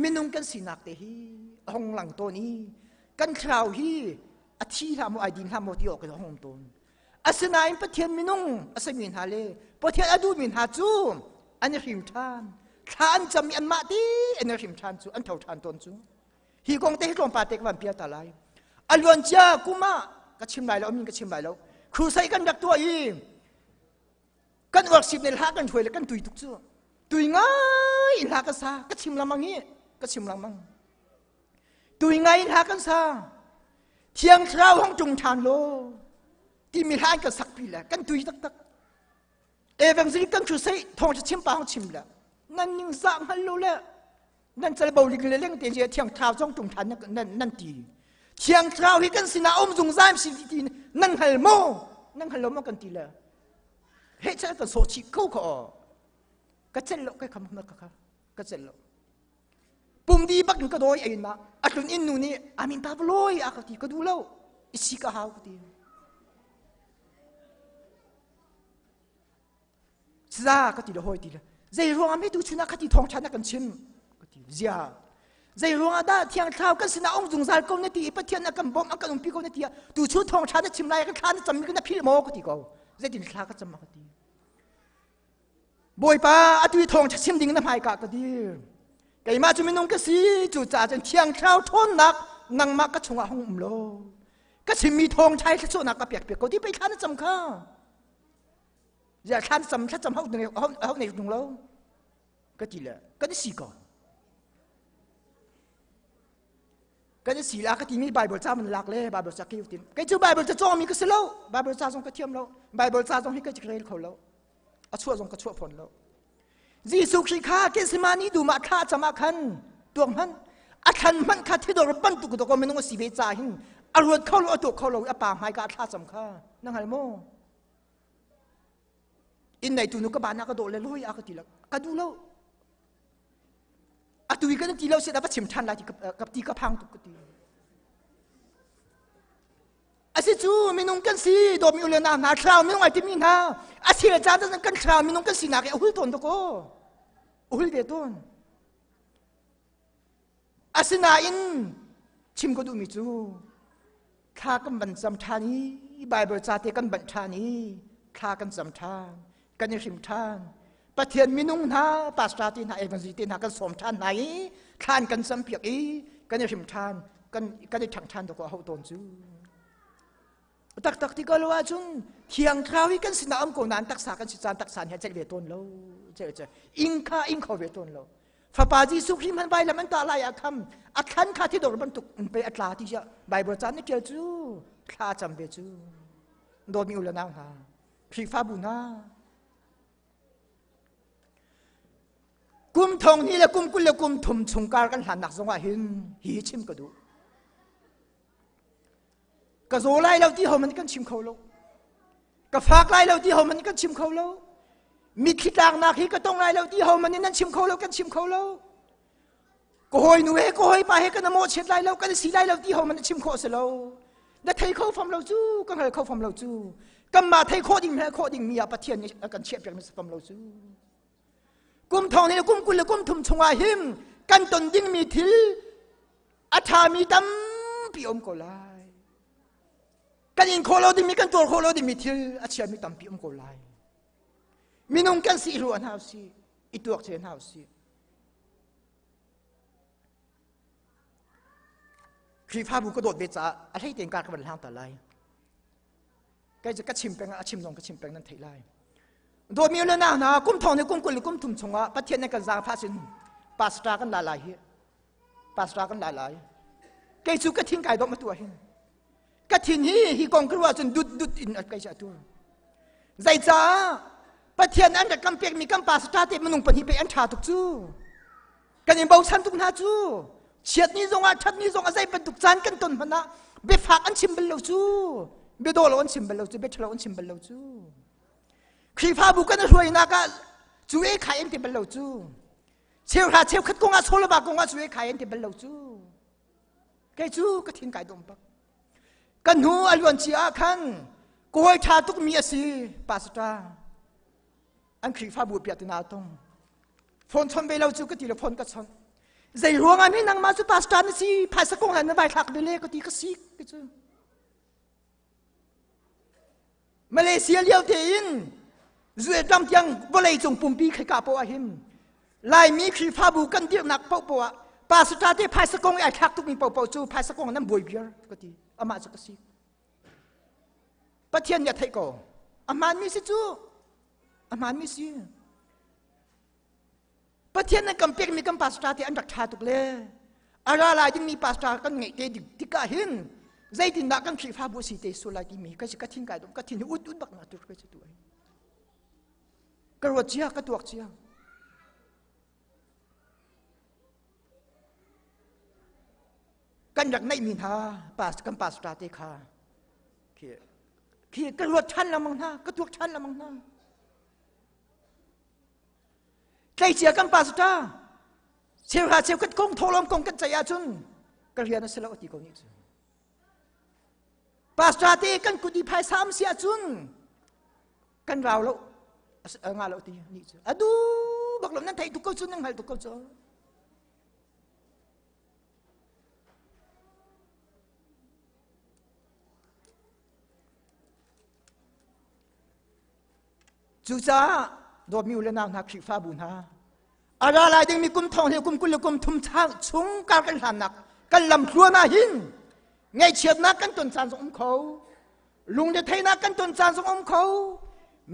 minung kan sinak te hi a hong lang tawn i kan thlarau hi a thi hlah maw ai din hlah maw ti awk in a hong tawn asinain Pathian minung a simi hna le Pathian a duhmi hna cu an i hrim ṭhan thla an cam i anmah ti an i hrim ṭhan cu an tho ṭhan tawn cu hi kong te hi tlawmpal te ka van pial ta lai a luan cia kum ah ka chim lai lo amin ka chim lai lo crusade kan rak tuah i kan worship ne hla kan hruai le kan tui tuk cu. Tui ngai in hla ka sa, ka chim lengmang hi, ka chim lengmang. Tui ngai in hla kan sa. Thiang Thlarau hong ṭung ṭhan law timi hla an kan sakpi le kan tui taktak. Evangelist kan crusade thawng chim pa hong chim le nan ning zah hngal lo le nan cal bo ling le leng te je Thiang Thlarau zong ṭung ṭhan nan nan ti. Thiang Thlarau hi kan sinah um zungzal si ti nan hngal maw? Nan hngal lo maw kan ti le. He chal kan sawh chih ko kha aw. Ka cel lo kai kham ka kha ka cel lo. Pum di bak in ka dawi ei ma atlun in nu nih amin pa loi a ka ti ka duh lo isi ka hau ka ti. Za ka ti le hoi ti le zei ruang ah mi tu chun ah ka ti thawng ṭhan na kan chim ka ti zia zei ruang ah dah thiang thlarau kan sinah ong zungzal ko na ti i Pathian a kan bawmh a kan umpi ko na ti ah tu chu thawng ṭha na chim lai ka thla na cam mi ka na philh maw ka ti ko zeitin thla ka cam ka ti Bawipa atu i thawng ṭha chim ding na hmaika ka dir keimah cu minung ka si cu caah cun thiang thlarau ṭhawnnak nangmah ka chungah hung um law ka chimmi thawng ṭha i thluachuahnak ka pek piak ko ti pei thla na cam kha Zia thlan cam thlacam hau nei hau nei tung lo ka ti le kan si ko kan si la ka ti mi Bible ca man lak le Bible ca ki tin kei cu Bible ca cawng mi ka si lo Bible ca zong ka thiam lo Bible ca zong hi ka rel kho lo a chuah zong ka chuah fawn lo Jesuh Khrih kha Gethsemane dum ah thla cam ah khan tuak hmanh a thlan hmanh kha thidor bantuk dawk minung a si ve ca hin a ruat kho lo a tuak kho lo a pa hmai ka thla cam kha na hngal maw Inn neitu nu ka ba na ka dawh le loi a ka ti lo ka duh lo atu i kan ti lo si da va chim ṭhan lai ti ka ti ka phang tuk ka ti asi cu minung kan si dawmi ule na hna thlarau minung ai timi hna a thil caan kan thlarau minung kan sinak i a hul tawn dakaw a hul ve tawn Asinain chim ka duhmi cu thla kan van cam ṭhan i Baibal ca te kan banh ṭhan i thla kan cam ṭhan kan i hrim ṭhan Pathian minung hna pastor te hna evangelist te hna kan sawm ṭhan hna i thlan kan cam piak i kan i hrim ṭhan kan kan i ṭhang ṭhan dawk a hauh tawn cu taktak ti ko lo ahcun thiang thlarau hi kan sinah um ko nain taksa kan si caan taksa nih a celh ve tawn lo celh ce ing kha ing kho ve tawn lo Fapa Jesuh Khrih hmanh vailam an tah lai ah kham a thlan kha thidor bantuk in pe a tla ti sia Bible caan ni ṭial cu thla cam ve cu dawtmi u le nau hna Khrihfabu hna kum thong hnih le kum 20 le kum thum chung kar kan hlannak zongah hin hi chim ka duh ka zaw lai lo ti ho man kan chim kho lo ka fak lai lo ti ho man kan chim kho lo mitthli tlaknak hi ka tong lai lo ti ho man in nan chim kho lo kan chim kho lo ka hawi nu he ka hawi pa he kan mo chiat lai lo kan si lai lo ti ho man chim khawh si lo na thei kho fam lo cu ka hngal kho fam lo cu kanmah thei khawh ding hngal khawh ding mi ah Pathian nih a kan chiah piak mi si fam lo cu kum thong le kum 20 le kum thum chungah hin kan ton ding mi thil a ṭhami tampi um ko lai kan in khawh lo dingmi kan tuar khawh lo dingmi thil a chiami tampi um ko lai minung kan si ruah hna si i tuak che hna si Khrihfabu ka dawt ve caah a hlei tein kar ka van hlang ta lai kai cu ka chim peng a chim zong ka chim peng nan theih lai dawtmi le nau hna kum thong ni kum 20 le kum thum chungah Pathian nih kan zaangfah sin pastor kan la lai hi pastor kan la lai kei cu ka thin kai dawm atu hin ka thin hi hi kong ka ruah cun dut dut in kai cu atu zeicaah Pathian an rak kan pekmi kan pastor te minung pahnih pe an ṭha tuk cu kan in bochan tuk hna cu chiat ni zongah ṭhat ni zongah zei bantuk caan kan ton hmanh ah biafak an chim bal lo cu biadaw lo an chim bal lo cu biaṭha lo an chim bal lo cu Khrihfabu kan hruainak ah cu e khai an ti bal lo cu cheuhra cheukhat kong ah solova kong ah cu e khai an ti bal lo cu kei cu ka thin kai dom bak kan hnu a luan cia ah khan kawi ṭha tuk mi a si pastor an Khrihfabu piah tina tong phone chon ve lo cu ka ti le phone ka chon zei ruang ah mi nangmah cu pastor na si phaisa kong han na vai thlak ve le ka ti ka sik ka cu Malaysia lio tein Vietnam tiang vawlei cung pumpi khika poah ah hin Laimi Khrihfabu kan dirhnak paohpaoh ah pastor te phaisa kong i ai thlak tukmi paohpaoh cu phaisa kong nan buai viar ka ti amah cu ka si Pathian nih a theih ko a hmaanmi si cu a hmaanmi si. Pathian nan kan pekmi kan pastor te an rak ṭha tuk le a ra lai dingmi pastor kan ngeih te tikah hin zeitindah kan Khrihfabu si te sul lai timi ka si ka thin kai dom ka thin hi ut ut bak na tur ka si tu ai ka ruat cia ka tuak cia. Kan rak neihmi hna kan pastor te kha khi ka ruat ṭhan lengmang hna, ka tuak ṭhan lengmang hna. Tleicia kan pastor cheuhra cheukhat kong thawhlawm kong kan ceih ahcun ka rian a si lo ti ko nih cu. Pastor te kan kut i phaisa am si ahcun kan rau lo nga lo ti nih cu adu bak lo. Nan theih tuk ko cu, nan hngalh tuk ko cu. Cucaah dawtmi u le nau hna, Khrihfabu hna, a ra lai dingmi kum thong hi kum 20 le kum 30 chung kar kan hlannak kan lam tluan ah hin ngaihchiatnak kan ton caan zong um kho, lungretheihnak kan ton caan zong um kho,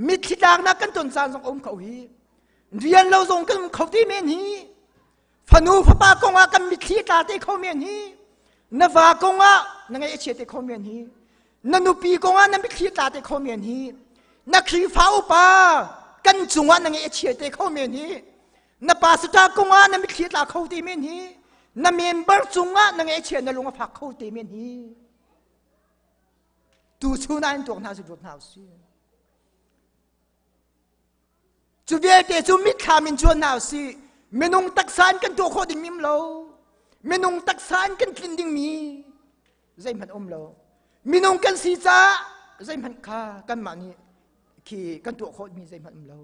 mitthli tlaknak kan ton caan zong um kho. Hi rian lo zong kan um kho ti men hi, fanu fapa kong ah kan mitthli tla te kho men hi, na va kong ah na ngaih a chia te kho men hi, na nupi kong ah na mitthli tla te kho men hi, na Khrihfa upa kan cungah na ngaih a chia te kho men hi, na pastor kong ah na mitthli tla kho te men hi, na member cungah na ngaih a chia, na lung a fak kho te men hi. Tu chun ah in tuak hna si, ruat hna usih. Cu vialte cu mitthlam in cuan hna usih. Minung taksa in kan tuah khawh ding mi um lo. Minung taksa in kan tlin ding mi zeihmanh um lo. Minung kan si caah zeihmanh kha kanmah nih khi kan tuah khawh mi zeihmanh um lo.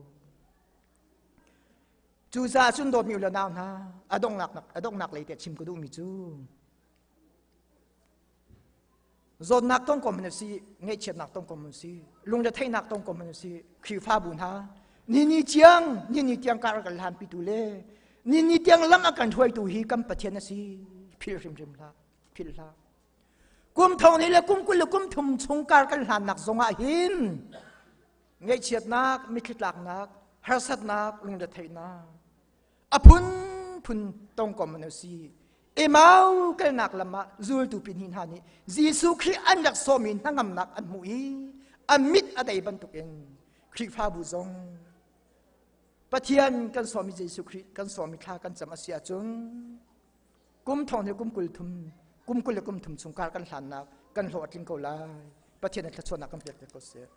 Cucaah cun dawtmi u le nau hna, a donghnak lei te chim ka duhmi cu zawtnak tong kom si, ngaihchiatnak tong kom si, lungretheihnak tong kom si, Khrihfabu hna ni ni tiang ni ni tiang kar kan hlan pitu le ni ni tiang lam a kan hruaitu hi kan Pathian a si philh hrimhrim hlah, philh hlah. Kum thong ni le kum 20 le kum 30 chung kar kan hlannak zongah hin ngaihchiatnak, mitthli tlaknak, harsatnak, lungretheihnak a phunphun tongkom an si. Emau kalnak lam ah zultu pahnih hna nih Jesuh Khrih an rak sawmi hnangamnak an hmuh i an mit a dei bantukin Khrihfabu zong Pathian kan sawmi, Jesuh Khrih kan sawmi, thla kan cam a si ahcun kum thong le kum 30, kum 20 le kum 30 chung kar kan hlannak kan hlawh a tling ko lai. Pathian nih thluachuahnak kan pek ko seh.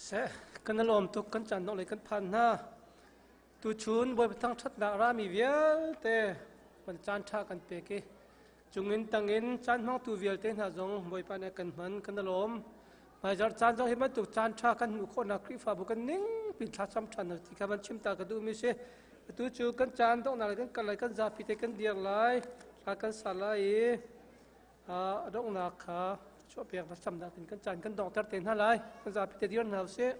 Seh, kan lawm tuk. Kan caan dong lei kan phan hna. Tuchun Bawipa thangṭhatnak rami vialte kan caan ṭha kan pek i cungin tangin caan hmangtu vialte hna zong Bawipa nih kan hman, kan lawm. Hmaizarh caan zong hi bantuk caan ṭha kan hmuh khawhnak Khrihfabu kan ning pin thlacam ṭhan ti kha van chim ta ka duhmi si. Atu cu kan caan donghnak le kan kal lai, kan zapi te kan dir lai, hla kan sa lai i a donghnak kha chuahpiak thlacamnak in kan caan kan donghter te hna lai. Kan zapi te dir hna usih.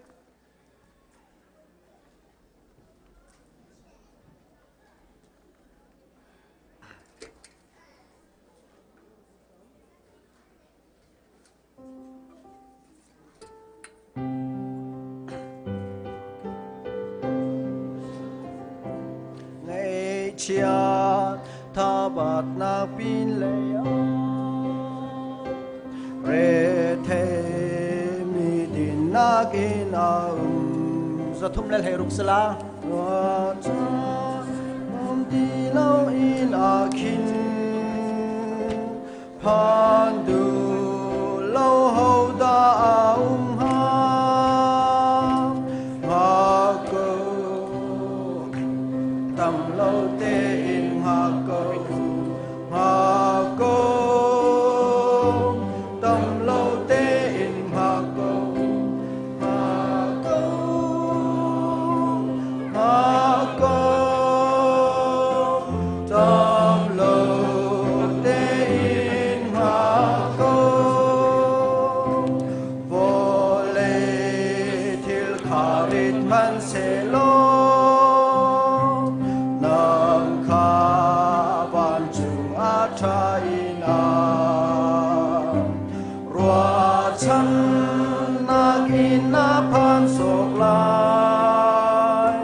Ngaihchiat thabatnak pinlei ah rethei mi dinnak in a um. 316 sala. Um ti lo in a khin phan duh lo ho dah a um hnga? Hngak ko, tam lo tein hngak ko, hngak ko, tam lo tein hngak ko, hngak ko, hngak ko, tam lo tein hngak ko. Vawlei thil kha rit hmanhsehlaw nang kha vancung ah ṭha in a lai.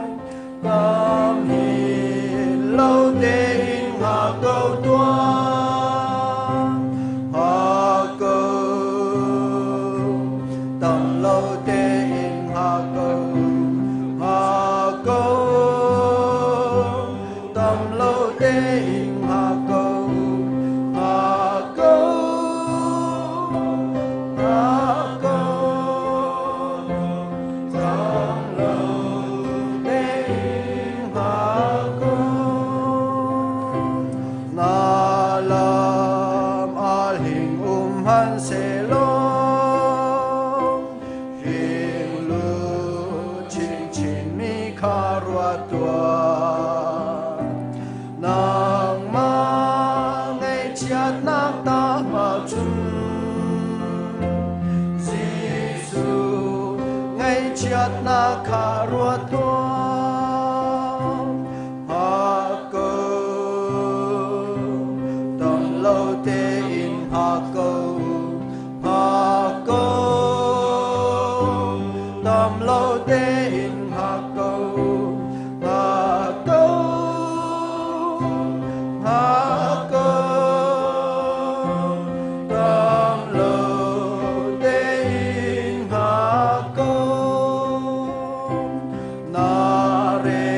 Tam hin lo tein hngak ko tuah. Hngak ko. Tam lo tein hngak ko. Hngak ko. Tam lo tein hngak ko. Hngak ko. Hngak ko. Tam lo tein hngak ko. Na lam a hling um hmanhsehlaw hling lu chinchin mi kha ruat tuah. Nangmah ngaihchiatnak ta ahcun Jesuh ngaihchiatnak kha ruat tuah. Hngak ko, dam lo tein hngak ko, hngak ko, dam lo tein hngak ko, hngak ko, hngak ko, dam lo tein hngak ko. Na re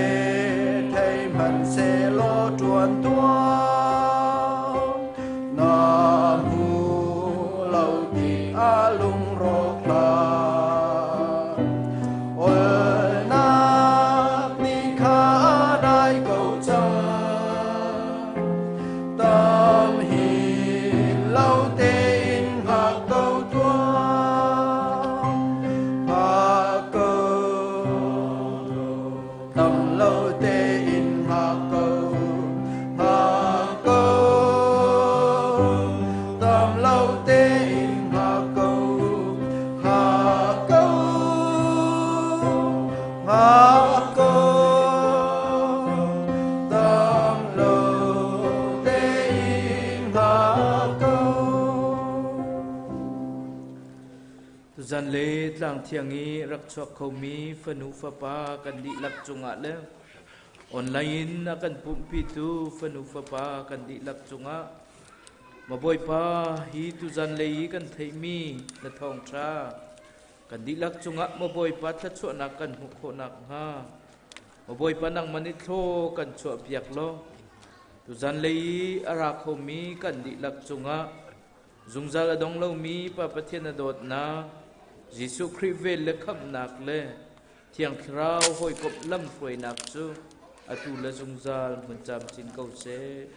thei hmanhsehlaw ṭuan tuah, na hmu lo tik a lungrawk hlah. Olnak ni kha a dai ko cang, tam hin lo tein hngak ko tuah. Hngak ko, tam lo tein hngak ko, hngak ko, tam lo tein hngak ko, hngak ko, hngak ko, tam lo tein hngak ko. Tuzan le tlang thiang i rak chuak khomi fanu fapa kan dihlak cungah le online in a kan pumhpitu fanu fapa kan dihlak cungah ma Bawipa hi tuzan lei i kan theihmi na thawngṭha kan dihlak cungah ma Bawipa thluachuahnak kan hmuh khawhnak hnga ma Bawipa nangmah nih thlaw kan chuahpiak law tuzan lei i a ra khomi kan dihlak cungah zungzal a dong lomi Pa Pathian a dawtnak Jesuh Khrih vel le khamhnak le Thiang Thlarau hawikomh lamhruainak cu atu le zungzal hmun camcin ko seh.